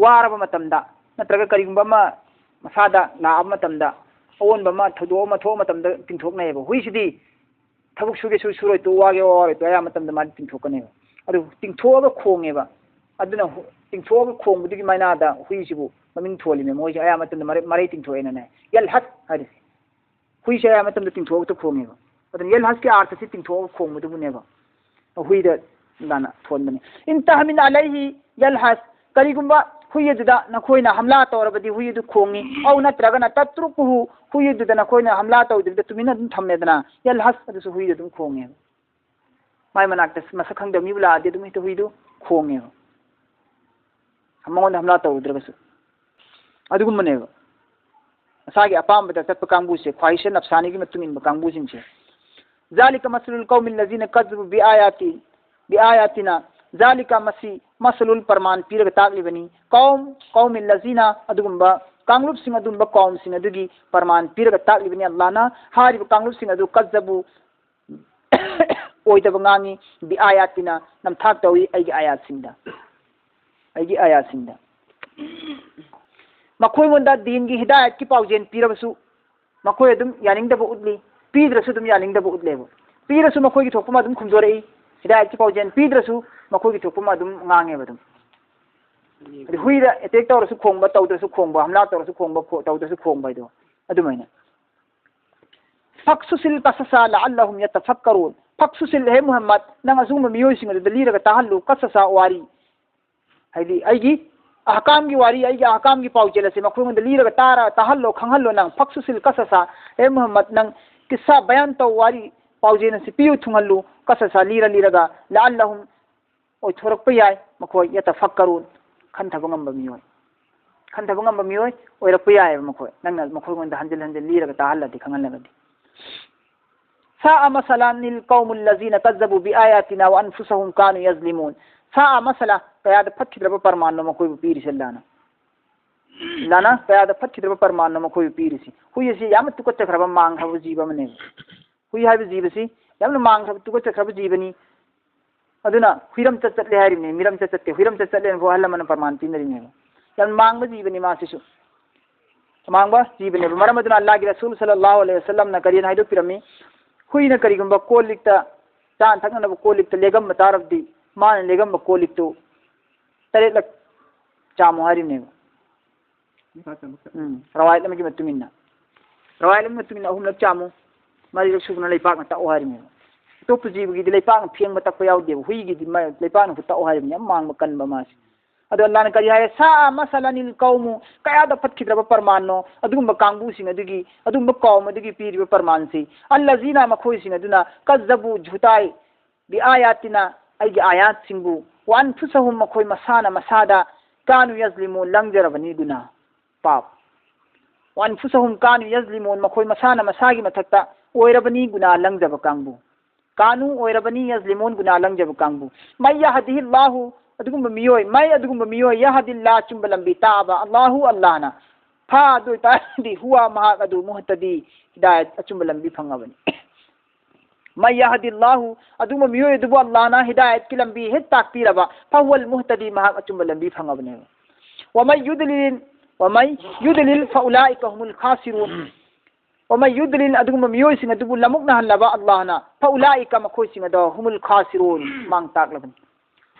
ꯋꯥꯔꯕ ꯃꯇꯝꯗ ꯅꯠꯇ꯭ꯔꯒ ꯀꯔꯤꯒꯨꯝꯕ ꯑꯃ ꯃꯁꯥꯗ ꯂꯥꯛꯑꯕ ꯃꯇꯝꯗ, ꯑꯑꯣꯟꯕ ꯑꯃ, ꯊꯧꯗꯣꯛ ꯑꯃ ꯊꯣꯛꯑ ꯃꯇꯝꯗ ꯇꯤꯡꯊꯣꯛꯅꯩꯌꯦꯕ꯫ ꯍꯨꯏꯁꯤꯗꯤ ꯊꯕꯛ ꯁꯨꯒꯦꯁꯨ ꯁꯨꯔꯣꯏ ꯇꯣꯛ, ꯋꯥꯒꯦ ꯋꯥꯔꯣꯏ ꯇꯣꯛ, ꯑꯌꯥꯝꯕ ꯃꯇꯝꯗ ꯃꯥꯗꯤ ꯇꯤꯡꯊꯣꯛꯀꯅꯦꯕ꯫ ꯑꯗꯨ ꯇꯤꯡꯊꯣꯛꯑꯒ ꯈꯣꯡꯉꯦꯕ꯫ ꯑꯗꯨꯅ ꯍꯨ-, ꯇꯤꯡꯊꯣꯛꯑꯒ ꯈꯣꯡꯕꯗꯨꯒꯤ ꯃꯥꯏꯅꯥꯗ ꯍꯨꯏꯁꯤꯕꯨ ꯃꯃꯤꯡ ꯊꯣꯜꯂꯤꯅꯦ꯫ ꯃꯣꯏꯁꯦ ꯑꯌꯥꯝꯕ ꯃꯇꯝꯗ ꯃꯔꯩ, ꯃꯔꯩ ꯇꯤꯡꯊꯣꯛꯑꯦꯅꯅꯦ꯫ ꯌꯜꯍꯠ ꯍꯥꯏꯔꯤꯁꯦ꯫ ꯍꯨꯏꯁꯦ ꯑꯌꯥꯝꯕ ꯃꯇꯝꯗ ꯇꯤꯡꯊꯣꯛꯑꯒ ꯈꯣꯡꯉꯦꯕ꯫ ꯑꯗꯨꯅ ꯌꯜꯍꯁꯀꯤ ꯑꯥꯔꯊꯁꯤ ꯇꯤꯡꯊꯣꯛꯑꯒ ꯈꯣꯡꯕꯗꯨꯕꯨꯅꯦꯕ꯫ ꯍꯨꯏꯗ ꯂꯥꯟꯅ ꯊꯣꯟꯕꯅꯦ꯫ ꯏꯟ ꯇꯍꯃꯤꯜ ꯑꯂꯩꯍꯤ ꯌꯜꯍꯁ꯫ ꯀꯔꯤꯒꯨꯝꯕ ꯍꯨꯏ ꯑꯗꯨꯗ ꯅꯈꯣꯏꯅ ꯍꯝꯂꯥ ꯇꯧꯔꯕꯗꯤ ꯍꯨꯏ ꯑꯗꯨ ꯈꯣꯡꯉꯤ꯫ ꯑꯧ ꯅꯠꯇ꯭ꯔꯒꯅ ꯇꯠꯇ꯭ꯔꯨꯛꯄꯨꯍꯨ, ꯍꯨꯏ ꯑꯗꯨꯗ ꯅꯈꯣꯏꯅ ꯍꯝꯂꯥ ꯇꯧꯗꯕꯤꯗ ꯇꯨꯃꯤꯟꯅ ꯑꯗꯨꯝ ꯊꯝꯃꯦꯗꯅ, ꯌꯜꯍꯁ, ꯑꯗꯨꯁꯨ ꯍꯨꯏ ꯑꯗꯨꯝ ꯈꯣꯡꯉꯦꯕ꯫ ꯃꯥꯏ ꯃꯅꯥꯛꯇ ꯃꯁꯛ ꯈꯪꯗꯕ ꯃꯤꯕꯨ ꯂꯥꯛꯑꯗꯤ ꯑꯗꯨꯝ ꯍꯦꯛꯇ ꯍꯨꯏꯗꯨ ꯈꯣꯡꯉꯦꯕ, ꯃꯉꯣꯟꯗ ꯍꯝꯂꯥ ꯇꯧꯔꯨꯗ꯭ꯔꯒꯁꯨ꯫ ꯑꯗꯨꯒꯨꯝꯕꯅꯦꯕ ꯃꯁꯥꯒꯤ ꯑꯄꯥꯝꯕꯗ ꯆꯠꯄ ꯀꯥꯡꯕꯨꯁꯦ, ꯈ꯭ꯋꯥꯍꯤꯁꯦ ꯅꯞꯁꯥꯅꯤꯒꯤ ꯃꯇꯨꯡ ꯏꯟꯕ ꯀꯥꯡꯕꯨꯁꯤꯡꯁꯦ꯫ ꯖꯥꯂꯤꯀ ꯃꯁꯂꯨꯜ ꯀꯧꯃꯤꯜ ꯂꯖꯤꯅ ꯀꯖꯕꯨ ꯕꯤ ꯑꯥꯌꯥꯇꯤ, ꯕꯤ ꯑꯥꯌꯥꯇꯤꯅ꯫ ꯖꯥꯂꯤꯀ, ꯃꯁꯤ, ꯃꯁꯂꯨꯜ, ꯄ꯭ꯔꯃꯥꯟ ꯄꯤꯔꯒ ꯇꯥꯛꯂꯤꯕꯅꯤ꯫ ꯀꯧꯝ, ꯀꯧꯃꯤꯜ ꯂꯖꯤꯅ, ꯑꯗꯨꯒꯨꯝꯕ ꯀꯥꯡꯂꯨꯞꯁꯤꯡ, ꯑꯗꯨꯒꯨꯝꯕ ꯀꯧꯝꯁꯤꯡ ꯑꯗꯨꯒꯤ ꯄ꯭ꯔꯃꯥꯟ ꯄꯤꯔꯒ ꯇꯥꯛꯂꯤꯕꯅꯤ ꯑꯜꯂꯥꯍꯅ꯫ ꯍꯥꯏꯔꯤꯕ ꯀꯥꯡꯂꯨꯞꯁꯤꯡ ꯑꯗꯨ ꯀꯖꯕꯨ, ꯑꯣꯏꯗꯕ ꯉꯥꯡꯉꯤ꯫ ꯕꯤ ꯑꯥꯌꯥꯇꯤꯅ, ꯅꯝꯊꯥꯛ ꯇꯧꯏ ꯑꯩꯒꯤ ꯑꯥꯌꯥꯠꯁꯤꯡꯗ, ꯑꯩꯒꯤ ꯑꯥꯌꯥꯠꯁꯤꯡꯗ꯫ ꯃꯈꯣꯏꯉꯣꯟꯗ ꯗꯤꯟꯒꯤ ꯍꯤꯗꯥꯌꯠꯀꯤ ꯄꯥꯎꯖꯦꯜ ꯄꯤꯔꯕꯁꯨ ꯃꯈꯣꯏ ꯑꯗꯨꯝ ꯌꯥꯅꯤꯡꯗꯕ ꯎꯠꯂꯤ, ꯄꯤꯗ꯭ꯔꯁꯨ ꯑꯗꯨꯝ ꯌꯥꯅꯤꯡꯗꯕ ꯎꯠꯂꯦꯕ꯫ ꯄꯤꯔꯁꯨ ꯃꯈꯣꯏꯒꯤ ꯊꯣꯛꯄ ꯑꯃ ꯑꯗꯨꯝ ꯈꯨꯝꯗꯣꯔꯛꯏ, ꯍꯤꯗꯥꯌꯠꯀꯤ ꯄꯥꯎꯖꯦꯜ ꯄꯤꯗ꯭ꯔꯁꯨ ꯃꯈꯣꯏꯒꯤ ꯊꯣꯛꯄ ꯑꯃ ꯑꯗꯨꯝ ꯉꯥꯡꯉꯦꯕ ꯑꯗꯨꯝ꯫ ꯑꯗꯩ ꯍꯨꯏꯗ ꯑꯦꯇꯦꯛ ꯇꯧꯔꯁꯨ ꯈꯣꯡꯕ, ꯇꯧꯗ꯭ꯔꯁꯨ ꯈꯣꯡꯕ, ꯍꯝꯂꯥ ꯇꯧꯔꯁꯨ ꯈꯣꯡꯕ, ꯈꯣ-, ꯇꯧꯗ꯭ꯔꯁꯨ ꯈꯣꯡꯕ ꯍꯥꯏꯗꯣ ꯑꯗꯨꯃꯥꯏꯅ꯫ ꯐꯛꯁꯨꯁꯤꯜ ꯀꯁꯁꯥ ꯂꯑꯜꯂꯍꯨꯝ ꯌꯇꯐꯛꯀꯔꯨꯟ꯫ ꯐꯛꯁꯨꯁꯤꯜ, ꯍꯦ ꯃꯨꯍꯝꯃꯗ, ꯅꯪ ꯑꯁꯤꯒꯨꯝꯕ ꯃꯤꯑꯣꯏꯁꯤꯡ ꯑꯗꯨꯗ ꯂꯤꯔꯒ ꯇꯥꯍꯜꯂꯨ, ꯀꯁꯁꯥ, ꯋꯥꯔꯤ꯫ ꯍꯥꯏꯗꯤ ꯑꯩꯒꯤ ꯑꯍꯀꯥꯝꯒꯤ ꯋꯥꯔꯤ, ꯑꯩꯒꯤ ꯑꯍꯀꯥꯝꯒꯤ ꯄꯥꯎꯖꯦꯜ ꯑꯁꯦ ꯃꯈꯣꯏꯉꯣꯟꯗ ꯂꯤꯔꯒ ꯇꯥꯔ-, ꯇꯥꯍꯜꯂꯣ, ꯈꯪꯍꯜꯂꯣ ꯅꯪ꯫ ꯐꯛꯁꯨꯁꯤꯜ ꯀꯁꯁꯥ, ꯍꯦ ꯃꯨꯍꯝꯃꯗ, ꯅꯪ ꯀꯤꯁꯥ ꯕꯌꯥꯟ ꯇꯧ, ꯋꯥꯔꯤ, ꯄꯥꯎꯖꯦꯜ ꯑꯁꯤ ꯄꯤꯌꯨ, ꯊꯨꯡꯍꯜꯂꯨ, ꯀꯁꯁꯥ, ꯂꯤꯔ ꯂꯤꯔꯒ, ꯂꯑꯜꯂꯍꯨꯝ, ꯑꯣꯏꯊꯣꯔꯛꯄ ꯌꯥꯏ ꯃꯈꯣꯏ, ꯌꯇꯐꯛꯀꯔꯨꯟ, ꯈꯟꯊꯕ ꯉꯝꯕ ꯃꯤꯑꯣꯏ, ꯈꯟꯊꯕ ꯉꯝꯕ ꯃꯤꯑꯣꯏ ꯑꯣꯏꯔꯛꯄ ꯌꯥꯏꯑꯕ ꯃꯈꯣꯏ, ꯅꯪꯅ ꯃꯈꯣꯏꯉꯣꯟꯗ ꯍꯟꯖꯤꯟ ꯍꯟꯖꯤꯟ ꯂꯤꯔꯒ ꯇꯥꯍꯜꯂꯗꯤ, ꯈꯪꯍꯜꯂꯒꯗꯤ꯫ ꯁꯥ ꯃꯁꯂꯥꯅꯤꯜ ꯀꯧꯃꯨꯜ ꯂꯖꯤꯅ ꯀꯖꯕꯨ ꯕꯤ ꯑꯥꯌꯥꯇꯤꯅꯥ ꯋꯥ ꯑꯟꯐꯨꯁꯍꯨꯝ ꯀꯥꯅꯨ ꯌꯖꯂꯤꯃꯨꯟ꯫ ꯁꯥ ꯃꯁꯂꯥ, ꯀꯌꯥꯗ ꯐꯠꯈꯤꯗ꯭ꯔꯕ ꯄꯔꯃꯥꯟꯅꯣ ꯃꯈꯣꯏꯕꯨ ꯄꯤꯔꯤꯁꯦ ꯑꯜꯂꯥꯅ꯫ ꯑꯜꯂꯥꯅ ꯀꯌꯥꯗ ꯐꯠꯈꯤꯗ꯭ꯔꯕ ꯄꯔꯃꯥꯟꯅꯣ ꯃꯈꯣꯏꯕꯨ ꯄꯤꯔꯤꯁꯤ꯫ ꯍꯨꯏ ꯑꯁꯤ ꯌꯥꯝꯅ ꯇꯨꯀꯠꯆꯈ꯭ꯔꯕ, ꯃꯥꯡꯈ꯭ꯔꯕ ꯖꯤꯕ ꯑꯃꯅꯦꯕ꯫ ꯍꯨꯏ ꯍꯥꯏꯕ ꯖꯤꯕꯁꯤ ꯌꯥꯝꯅ ꯃꯥꯡꯈ꯭ꯔꯕ, ꯇꯨꯀꯠꯆꯈ꯭ꯔꯕ ꯖꯤꯕꯅꯤ꯫ ꯑꯗꯨꯅ ꯍꯨꯏꯔꯝ ꯆꯠ ꯆꯠꯂꯦ ꯍꯥꯏꯔꯤꯕꯅꯤ, ꯃꯤꯔꯝ ꯆꯠ ꯆꯠꯇꯦ, ꯍꯨꯏꯔꯝ ꯆꯠ ꯆꯠꯂꯦꯅ ꯑꯍꯜ ꯂꯃꯟꯅ ꯄ꯭ꯔꯃꯥꯟ ꯄꯤꯅꯔꯤꯅꯦꯕ꯫ ꯌꯥꯝ ꯃꯥꯡꯕ ꯖꯤꯕꯅꯤ ꯃꯥꯁꯤꯁꯨ, ꯑꯃꯥꯡꯕ ꯖꯤꯕꯅꯦꯕ꯫ ꯃꯔꯝ ꯑꯗꯨꯅ ꯑꯜꯂꯥꯍꯒꯤ ꯔꯁꯨꯜ ꯁꯜꯂꯜꯂꯥꯍꯨ ꯑꯂꯩꯍꯤ ꯋꯁꯜꯂꯝꯅ ꯀꯔꯤꯅ ꯍꯥꯏꯗꯣꯛꯄꯤꯔꯝꯃꯤ? ꯍꯨꯏꯅ ꯀꯔꯤꯒꯨꯝꯕ ꯀꯣꯜ ꯂꯤꯛꯇ, ꯆꯥꯅ ꯊꯛꯅꯅꯕ ꯀꯣꯜ ꯂꯤꯛꯇ ꯂꯦꯛꯑꯝꯕ ꯇꯥꯔꯕꯗꯤ, ꯃꯥꯅ ꯂꯦꯛꯑꯝꯕ ꯀꯣꯜ ꯂꯤꯛꯇꯨ ꯇꯔꯦꯠꯂꯛ ꯆꯥꯝꯃꯨ ꯍꯥꯏꯔꯤꯕꯅꯦꯕ꯫ ꯎꯝ, ꯔꯋꯥꯌꯠ ꯑꯃꯒꯤ ꯃꯇꯨꯡ ꯏꯟꯅ, ꯔꯋꯥꯌꯠ ꯑꯃꯒꯤ ꯃꯇꯨꯡ ꯏꯟꯅ ꯑꯍꯨꯝꯂꯛ ꯆꯥꯝꯃꯨ, ꯃꯔꯤꯔꯛ ꯁꯨꯗꯨꯅ ꯂꯩꯄꯥꯛꯅ ꯇꯛꯑꯣ ꯍꯥꯏꯔꯤꯕꯅꯦꯕ꯫ ꯑꯇꯣꯞꯄ ꯖꯤꯕꯒꯤꯗꯤ ꯂꯩꯄꯥꯛꯅ ꯐꯦꯡꯕ ꯇꯛꯄ ꯌꯥꯎꯗꯦꯕ, ꯍꯨꯏꯒꯤꯗꯤ ꯃ-, ꯂꯩꯄꯥꯛꯅ ꯇꯛꯑꯣ ꯍꯥꯏꯔꯤꯕꯅꯤ, ꯌꯥꯝ ꯃꯥꯡꯕ ꯀꯟꯕ ꯃꯥꯁꯦ꯫ ꯑꯗꯣ ꯑꯜꯂꯥꯅ ꯀꯔꯤ ꯍꯥꯏ? ꯁꯥ ꯃꯁꯂꯅꯤꯜ ꯀꯧꯃꯨ, ꯀꯌꯥꯗ ꯐꯠꯈꯤꯗ꯭ꯔꯕ ꯄꯔꯃꯥꯟꯅꯣ ꯑꯗꯨꯒꯨꯝꯕ ꯀꯥꯡꯕꯨꯁꯤꯡ ꯑꯗꯨꯒꯤ, ꯑꯗꯨꯒꯨꯝꯕ ꯀꯧꯝ ꯑꯗꯨꯒꯤ ꯄꯤꯔꯤꯕ ꯄꯔꯃꯥꯟꯁꯤ꯫ ꯑꯜꯂꯖꯤꯅ, ꯃꯈꯣꯏꯁꯤꯡ ꯑꯗꯨꯅ, ꯀꯖꯕꯨ, ꯖꯨꯇꯥꯏ, ꯕꯤ ꯑꯥꯌꯥꯇꯤꯅ, ꯑꯩꯒꯤ ꯑꯥꯌꯥꯠꯁꯤꯡꯕꯨ, ꯋꯥ ꯑꯟꯐꯨꯁꯍꯨꯝ, ꯃꯈꯣꯏ ꯃꯁꯥꯅ ꯃꯁꯥꯗ, ꯀꯥꯅꯨ ꯌꯖꯂꯤꯃꯨ, ꯂꯪꯖꯔꯕꯅꯤ, ꯒꯨꯅꯥ, ꯄꯥꯞ꯫ ꯋꯥ ꯑꯟꯐꯨꯁꯍꯨꯝ ꯀꯥꯅꯨ ꯌꯖꯂꯤꯃꯨꯟ, ꯃꯈꯣꯏ ꯃꯁꯥꯅ ꯃꯁꯥꯒꯤ ꯃꯊꯛꯇ ꯑꯣꯏꯔꯕꯅꯤ ꯒꯨꯅꯥ ꯂꯪꯖꯕ ꯀꯥꯡꯕꯨ꯫ ꯀꯥꯅꯨ ꯑꯣꯏꯔꯕꯅꯤ ꯌꯖꯂꯤꯃꯨꯟ, ꯒꯨꯅꯥ ꯂꯪꯖꯕ ꯀꯥꯡꯕꯨ꯫ ꯃꯩ ꯌꯥꯍꯗꯤꯍꯤꯜꯂꯥꯍꯨ, ꯑꯗꯨꯒꯨꯝꯕ ꯃꯤꯑꯣꯏ, ꯃꯩ ꯑꯗꯨꯒꯨꯝꯕ ꯃꯤꯑꯣꯏ, ꯌꯥꯍꯗꯤꯜꯂꯥ, ꯑꯆꯨꯝꯕ ꯂꯝꯕꯤ ꯇꯥꯛꯑꯕ, ꯑꯜꯂꯥꯍꯨ, ꯑꯜꯂꯥꯍꯅ, ꯐꯥ, ꯑꯗꯨ ꯑꯣꯏꯇꯥꯔꯗꯤ, ꯍꯨꯋꯥ, ꯃꯍꯥꯛ ꯑꯗꯨ, ꯃꯨꯍꯇꯗꯤ, ꯍꯤꯗꯥꯌꯠ, ꯑꯆꯨꯝꯕ ꯂꯝꯕꯤ ꯐꯪꯉꯕꯅꯤ꯫ ꯃꯩ ꯌꯥꯍꯗꯤꯜꯂꯥꯍꯨ, ꯑꯗꯨꯒꯨꯝꯕ ꯃꯤꯑꯣꯏ ꯑꯗꯨꯕꯨ ꯑꯜꯂꯥꯍꯅ ꯍꯤꯗꯥꯌꯠꯀꯤ ꯂꯝꯕꯤ ꯍꯦꯛ ꯇꯥꯛꯄꯤꯔꯕ, ꯐꯍꯨꯋꯜ ꯃꯨꯍꯇꯗꯤ, ꯃꯍꯥꯛ ꯑꯆꯨꯝꯕ ꯂꯝꯕꯤ ꯐꯪꯉꯕꯅꯦꯕ꯫ ꯋꯥꯃꯩ ꯌꯨꯗꯂꯤꯜ, ꯋꯥꯃꯩ ꯌꯨꯗꯂꯤꯜ ꯐꯎꯂꯥꯏꯀ ꯍꯨꯃꯨꯜ ꯈꯥꯁꯤꯔꯨꯟ꯫ ꯋꯥꯃꯩ ꯌꯨꯗꯂꯤꯜ, ꯑꯗꯨꯒꯨꯝꯕ ꯃꯤꯑꯣꯏꯁꯤꯡ ꯑꯗꯨꯕꯨ ꯂꯃꯨꯛꯅꯍꯜꯂꯕ ꯑꯜꯂꯥꯍꯅ, ꯐꯎꯂꯥꯏꯀ, ꯃꯈꯣꯏꯁꯤꯡ ꯑꯗꯣ, ꯍꯨꯃꯨꯜ ꯈꯥꯁꯤꯔꯨꯟ, ꯃꯥꯡ ꯇꯥꯛꯂꯕꯅꯤ꯫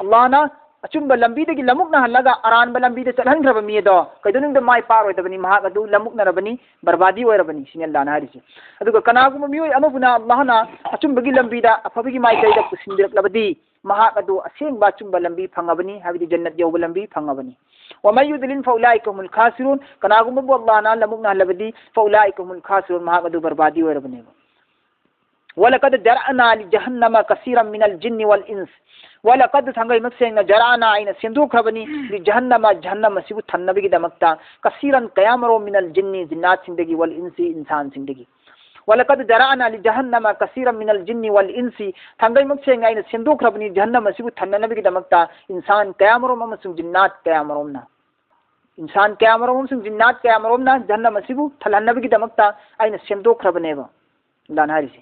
ꯑꯜꯂꯥꯍꯅ ꯑꯆꯨꯝꯕ ꯂꯝꯕꯤꯗꯒꯤ ꯂꯃꯨꯛꯅꯍꯜꯂꯒ ꯑꯔꯥꯟꯕ ꯂꯝꯕꯤꯗ ꯆꯠꯍꯟꯈ꯭ꯔꯕ ꯃꯤ ꯑꯗꯣ ꯀꯩꯗꯧꯅꯨꯡꯗ ꯃꯥꯏ ꯄꯥꯛꯔꯣꯏꯗꯕꯅꯤ, ꯃꯍꯥꯛ ꯑꯗꯨ ꯂꯃꯨꯛꯅꯔꯕꯅꯤ, ꯕꯔꯕꯥꯗꯤ ꯑꯣꯏꯔꯕꯅꯤ, ꯁꯤꯅꯤ ꯑꯜꯂꯥꯍꯅ ꯍꯥꯏꯔꯤꯁꯦ꯫ ꯑꯗꯨꯒ ꯀꯅꯥꯒꯨꯝꯕ ꯃꯤꯑꯣꯏ ꯑꯃꯕꯨꯅ ꯑꯜꯂꯥꯍꯅ ꯑꯆꯨꯝꯕꯒꯤ ꯂꯝꯕꯤꯗ, ꯑꯐꯕꯒꯤ ꯃꯥꯏꯀꯩꯗ ꯄꯨꯁꯤꯟꯕꯤꯔꯛꯂꯕꯗꯤ, ꯃꯍꯥꯛ ꯑꯗꯨ ꯑꯁꯦꯡꯕ ꯑꯆꯨꯝꯕ ꯂꯝꯕꯤ ꯐꯪꯉꯕꯅꯤ, ꯍꯥꯏꯕꯗꯤ ꯖꯟꯅꯠ ꯌꯧꯕ ꯂꯝꯕꯤ ꯐꯪꯉꯕꯅꯤ꯫ ꯋꯥꯃꯩ ꯌꯨꯗꯂꯤꯜ ꯐꯎꯂꯥꯏꯀ ꯍꯨꯃꯨꯜ ꯈꯥꯁꯤꯔꯨꯟ, ꯀꯅꯥꯒꯨꯝꯕꯕꯨ ꯑꯜꯂꯥꯍꯅ ꯂꯃꯨꯛꯅꯍꯜꯂꯕꯗꯤ, ꯐꯎꯂꯥꯏꯀ ꯍꯨꯃꯨꯜ ꯈꯥꯁꯤꯔꯨꯟ, ꯃꯍꯥꯛ ꯑꯗꯨ ꯕꯔꯕꯥꯗꯤ ꯑꯣꯏꯔꯕꯅꯦꯕ꯫ ولقد ذرأنا لجهنم كثيرا من الجن والإنس. ولقد, ꯊꯥꯡꯒꯩ ꯃꯁꯦꯡꯅ, ذرأنا, ꯑꯩꯅ ꯁꯦꯝꯗꯣꯛꯈ꯭ꯔꯕꯅꯤ, ꯂꯤꯖꯍꯟꯅꯃ, ꯖꯍꯟꯅꯝ ꯑꯁꯤꯕꯨ ꯊꯟꯅꯕꯒꯤꯗꯃꯛꯇ, كثيرا, ꯀꯌꯥꯃꯔꯣꯝ, من الجن, ꯖꯤꯟꯅꯥꯠꯁꯤꯡꯗꯒꯤ, والإنس, ꯏꯟꯁꯥꯟꯁꯤꯡꯗꯒꯤ. ولقد ذرأنا لجهنم كثيرا من الجن والإنس. ꯊꯥꯡꯒꯩꯃꯛ ꯁꯦꯡꯅ ꯑꯩꯅ ꯁꯦꯝꯗꯣꯛꯈ꯭ꯔꯕꯅꯤ ꯖꯍꯟꯅꯝ ꯑꯁꯤꯕꯨ ꯊꯟꯅꯅꯕꯒꯤꯗꯃꯛꯇ ꯏꯟꯁꯥꯟ ꯀꯌꯥꯃꯔꯣꯝ ꯑꯃꯁꯨꯡ ꯖꯤꯟꯅꯥꯠ ꯀꯌꯥꯃꯔꯣꯝꯅ꯫ ꯏꯟꯁꯥꯟ ꯀꯌꯥꯃꯔꯣꯝ ꯑꯃꯁꯨꯡ ꯖꯤꯟꯅꯥꯠ ꯀꯌꯥꯃꯔꯣꯝꯅ ꯖꯍꯟꯅꯝ ꯑꯁꯤꯕꯨ ꯊꯜꯍꯟꯅꯕꯒꯤꯗꯃꯛꯇ ꯑꯩꯅ ꯁꯦꯝꯗꯣꯛꯈ꯭ꯔꯕꯅꯦꯕ꯫ ꯑꯜꯂꯥꯍꯅ ꯍꯥꯏꯔꯤꯁꯦ꯫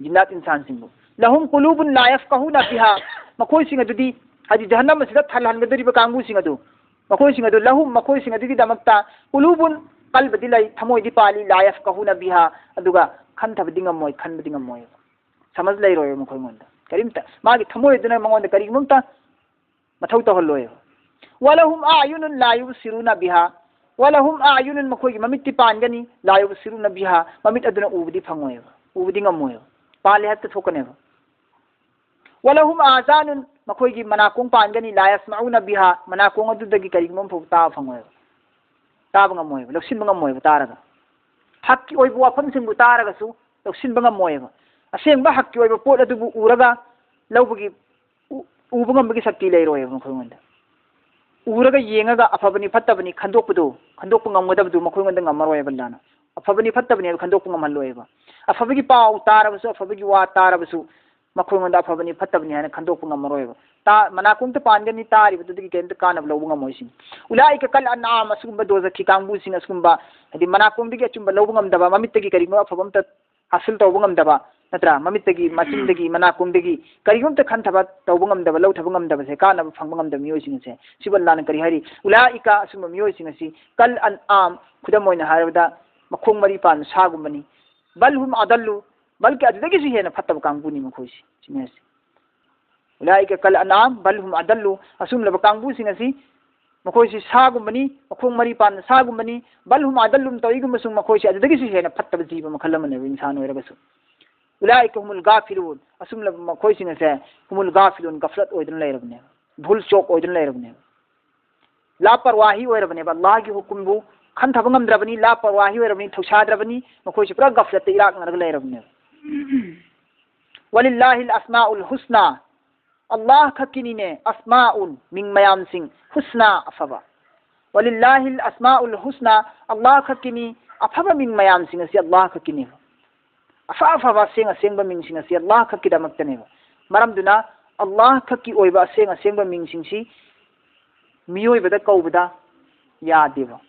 ꯖꯤꯟꯅꯥꯠ ꯏꯟꯁꯥꯟꯁꯤꯡꯕꯨ꯫ لهم قلوب لا يفقهون بها. ꯃꯈꯣꯏꯁꯤꯡ ꯑꯗꯨꯗꯤ, ꯍꯥꯏꯗꯤ ꯖꯍꯟꯅꯝ ꯑꯁꯤꯗ ꯊꯜꯍꯟꯒꯗꯧꯔꯤꯕ ꯀꯥꯡꯕꯨꯁꯤꯡ ꯑꯗꯨ, ꯃꯈꯣꯏꯁꯤꯡ ꯑꯗꯨ, لهم, ꯃꯈꯣꯏꯁꯤꯡ ꯑꯗꯨꯒꯤꯗꯃꯛꯇ, قلوب, ꯀꯜꯕꯗꯤ ꯂꯩ, ꯊꯃꯣꯏꯗꯤ ꯄꯥꯜꯂꯤ, لا يفقهون بها, ꯑꯗꯨꯒ ꯈꯟꯊꯕꯗꯤ ꯉꯝꯃꯣꯏ, ꯈꯟꯕꯗꯤ ꯉꯝꯃꯣꯏꯕ꯫ ꯁꯃꯖ ꯂꯩꯔꯣꯏꯕ ꯃꯈꯣꯏꯉꯣꯟꯗ꯫ ꯀꯔꯤꯝꯇ꯫ ꯃꯥꯒꯤ ꯊꯃꯣꯏ ꯑꯗꯨꯅ ꯃꯉꯣꯟꯗ ꯀꯔꯤꯒꯨꯝꯕ ꯑꯃꯇ ꯃꯊꯧ ꯇꯧꯍꯜꯂꯣꯏꯕ꯫ ولهم أعين لا يبصرون بها. ولهم أعين, ꯃꯈꯣꯏꯒꯤ ꯃꯃꯤꯠꯇꯤ ꯄꯥꯟꯒꯅꯤ, لا يبصرون بها, ꯃꯃꯤꯠ ꯑꯗꯨꯅ ꯎꯕꯗꯤ ꯐꯪꯉꯣꯏꯕ, ꯎꯕꯗꯤ ꯉꯝꯃꯣꯏꯕ꯫ ꯄꯥꯜꯂꯦ ꯍꯦꯛꯇ ꯊꯣꯛꯀꯅꯦꯕ꯫ ولهم آذان, ꯃꯈꯣꯏꯒꯤ ꯃꯅꯥꯀꯣꯡ ꯄꯥꯟꯒꯅꯤ, لا يسمعون بها, ꯃꯅꯥꯀꯣꯡ ꯑꯗꯨꯗꯒꯤ ꯀꯔꯤꯒꯨꯝꯕ ꯑꯃ ꯐꯥꯎ ꯇꯥꯕ ꯐꯪꯉꯣꯏꯕ, ꯇꯥꯕ ꯉꯝꯃꯣꯏꯕ, ꯂꯧꯁꯤꯟꯕ ꯉꯝꯃꯣꯏꯕ ꯇꯥꯔꯒ꯫ ꯍꯛꯀꯤ ꯑꯣꯏꯕ ꯋꯥꯐꯝꯁꯤꯡꯕꯨ ꯇꯥꯔꯒꯁꯨ ꯂꯧꯁꯤꯟꯕ ꯉꯝꯃꯣꯏꯕ꯫ ꯑꯁꯦꯡꯕ ꯍꯛꯀꯤ ꯑꯣꯏꯕ ꯄꯣꯠ ꯑꯗꯨꯕꯨ ꯎꯔꯒ ꯂꯧꯕꯒꯤ, ꯎ-, ꯎꯕ ꯉꯝꯕꯒꯤ ꯁꯛꯇꯤ ꯂꯩꯔꯣꯏꯕ ꯃꯈꯣꯏꯉꯣꯟꯗ꯫ ꯎꯔꯒ ꯌꯦꯡꯉꯒ ꯑꯐꯕꯅꯤ ꯐꯠꯇꯕꯅꯤ ꯈꯟꯗꯣꯛꯄꯗꯨ, ꯈꯟꯗꯣꯛꯄ ꯉꯝꯒꯗꯕꯗꯨ ꯃꯈꯣꯏꯉꯣꯟꯗ ꯉꯝꯃꯔꯣꯏꯕ ꯑꯜꯂꯥꯍꯅ꯫ ꯑꯐꯕꯅꯤ ꯐꯠꯇꯕꯅꯤ ꯍꯥꯏꯕ ꯈꯟꯗꯣꯛꯄ ꯉꯝꯍꯜꯂꯣꯏꯕ꯫ ꯑꯐꯕꯒꯤ ꯄꯥꯎ ꯇꯥꯔꯕꯁꯨ, ꯑꯐꯕꯒꯤ ꯋꯥ ꯇꯥꯔꯕꯁꯨ, ꯃꯈꯣꯏꯉꯣꯟꯗ ꯑꯐꯕꯅꯤ ꯐꯠꯇꯕꯅꯤ ꯍꯥꯏꯅ ꯈꯟꯗꯣꯛꯄ ꯉꯝꯃꯔꯣꯏꯕ꯫ ꯇꯥ-, ꯃꯅꯥꯀꯣꯡꯗ ꯄꯥꯟꯒꯅꯤ, ꯇꯥꯔꯤꯕꯗꯨꯗꯒꯤ ꯀꯔꯤꯝꯇ ꯀꯥꯟꯅꯕ ꯂꯧꯕ ꯉꯝꯃꯣꯏ ꯁꯤꯅꯤ꯫ أولئك كالأنعام, ꯑꯁꯤꯒꯨꯝꯕ ꯗꯣꯖꯈꯤ ꯀꯥꯡꯕꯨꯁꯤꯡ, ꯑꯁꯤꯒꯨꯝꯕ, ꯍꯥꯏꯗꯤ ꯃꯅꯥꯀꯣꯡꯗꯒꯤ ꯑꯆꯨꯝꯕ ꯂꯧꯕ ꯉꯝꯗꯕ, ꯃꯃꯤꯠꯇꯒꯤ ꯀꯔꯤꯒꯨꯝꯕ ꯑꯐꯕ ꯑꯝꯇ ꯍꯥꯁꯤꯜ ꯇꯧꯕ ꯉꯝꯗꯕ, ꯅꯠꯇ꯭ꯔꯥ? ꯃꯃꯤꯠꯇꯒꯤ, ꯃꯆꯤꯟꯗꯒꯤ, ꯃꯅꯥꯀꯣꯡꯗꯒꯤ ꯀꯔꯤꯒꯨꯝꯇ ꯈꯟꯊꯕ ꯇꯧꯕ ꯉꯝꯗꯕ, ꯂꯧꯊꯕ ꯉꯝꯗꯕꯁꯦ, ꯀꯥꯟꯅꯕ ꯐꯪꯕ ꯉꯝꯗꯕ ꯃꯤꯑꯣꯏꯁꯤꯡ ꯑꯁꯦ, ꯁꯤꯕꯨ ꯑꯜꯂꯥꯍꯅ ꯀꯔꯤ ꯍꯥꯏꯔꯤ? أولئك, ꯑꯁꯨꯝꯕ ꯃꯤꯑꯣꯏꯁꯤꯡ ꯑꯁꯤ, كالأنعام, ꯈꯨꯗꯝ ꯑꯣꯏꯅ ꯍꯥꯏꯔꯕꯗ ꯃꯈꯣꯡ ꯃꯔꯤ ꯄꯥꯟꯕ ꯁꯥꯒꯨꯝꯕꯅꯤ꯫ بل هم أضل, ꯕꯜꯀꯤ ꯑꯗꯨꯗꯒꯤꯁꯨ ꯍꯦꯟꯅ ꯐꯠꯇꯕ ꯀꯥꯡꯕꯨꯅꯤ ꯃꯈꯣꯏꯁꯤ, ꯁꯤꯅꯤ ꯍꯥꯏꯁꯦ꯫ أولئك كالأنعام بل هم أضل, ꯑꯁꯨꯝꯂꯕ ꯀꯥꯡꯕꯨꯁꯤꯡ ꯑꯁꯤ ꯃꯈꯣꯏꯁꯤ ꯁꯥꯒꯨꯝꯕꯅꯤ, ꯃꯈꯣꯡ ꯃꯔꯤ ꯄꯥꯟꯕ ꯁꯥꯒꯨꯝꯕꯅꯤ, بل هم أضل, ꯇꯧꯏꯒꯨꯝꯕꯁꯨꯡ ꯃꯈꯣꯏꯁꯤ ꯑꯗꯨꯗꯒꯤꯁꯨ ꯍꯦꯟꯅ ꯐꯠꯇꯕ ꯖꯤꯕ ꯃꯈꯜ ꯑꯃꯅꯦꯕ ꯏꯟꯁꯥꯟ ꯑꯣꯏꯔꯒꯁꯨ꯫ أولئك هم الغافلون, ꯑꯁꯨꯝꯂꯕ ꯃꯈꯣꯏꯁꯤꯡ ꯑꯁꯦ هم الغافلون, ꯒꯐꯂꯠ ꯑꯣꯏꯗꯨꯅ ꯂꯩꯔꯕꯅꯦꯕ, ꯚꯨꯜ ꯆꯣꯛ ꯑꯣꯏꯗꯨꯅ ꯂꯩꯔꯕꯅꯦꯕ, ꯂꯥꯄꯔꯋꯥꯍꯤ ꯑꯣꯏꯔꯕꯅꯦꯕ, ꯑꯜꯂꯥꯍꯒꯤ ꯍꯨꯀꯨꯝꯕꯨ ꯈꯟꯊꯕ ꯉꯝꯗ꯭ꯔꯕꯅꯤ, ꯂꯥꯄꯔꯋꯥꯍꯤ ꯑꯣꯏꯔꯕꯅꯤ, ꯊꯧꯁꯥꯗ꯭ꯔꯕꯅꯤ, ꯃꯈꯣꯏꯁꯤ ꯄꯨꯔꯥ ꯒꯐꯂꯠꯇ ꯏꯔꯥꯛꯅꯔꯒ ꯂꯩꯔꯕꯅꯦꯕ꯫ ولله الأسماء الحسنى, ꯑꯜꯂꯥꯍ ꯈꯛꯀꯤꯅꯤꯅꯦ, أسماء, ꯃꯤꯡ ꯃꯌꯥꯝꯁꯤꯡ, حسنى, ꯑꯐꯕ꯫ ولله الأسماء الحسنى, ꯑꯜꯂꯥꯍ ꯈꯛꯀꯤꯅꯤ, ꯑꯐꯕ ꯃꯤꯡ ꯃꯌꯥꯝꯁꯤꯡ ꯑꯁꯤ ꯑꯜꯂꯥꯍ ꯈꯛꯀꯤꯅꯦꯕ꯫ ꯑꯐ ꯑꯐꯕ ꯑꯁꯦꯡ ꯑꯁꯦꯡꯕ ꯃꯤꯡꯁꯤꯡ ꯑꯁꯤ ꯑꯜꯂꯥꯍ ꯈꯛꯀꯤꯗꯃꯛꯇꯅꯦꯕ꯫ ꯃꯔꯝꯗꯨꯅ ꯑꯜꯂꯥꯍ ꯈꯛꯀꯤ ꯑꯣꯏꯕ ꯑꯁꯦꯡ ꯑꯁꯦꯡꯕ ꯃꯤꯡꯁꯤꯡꯁꯤ ꯃꯤꯑꯣꯏꯕꯗ ꯀꯧꯕꯗ ꯌꯥꯗꯦꯕ꯫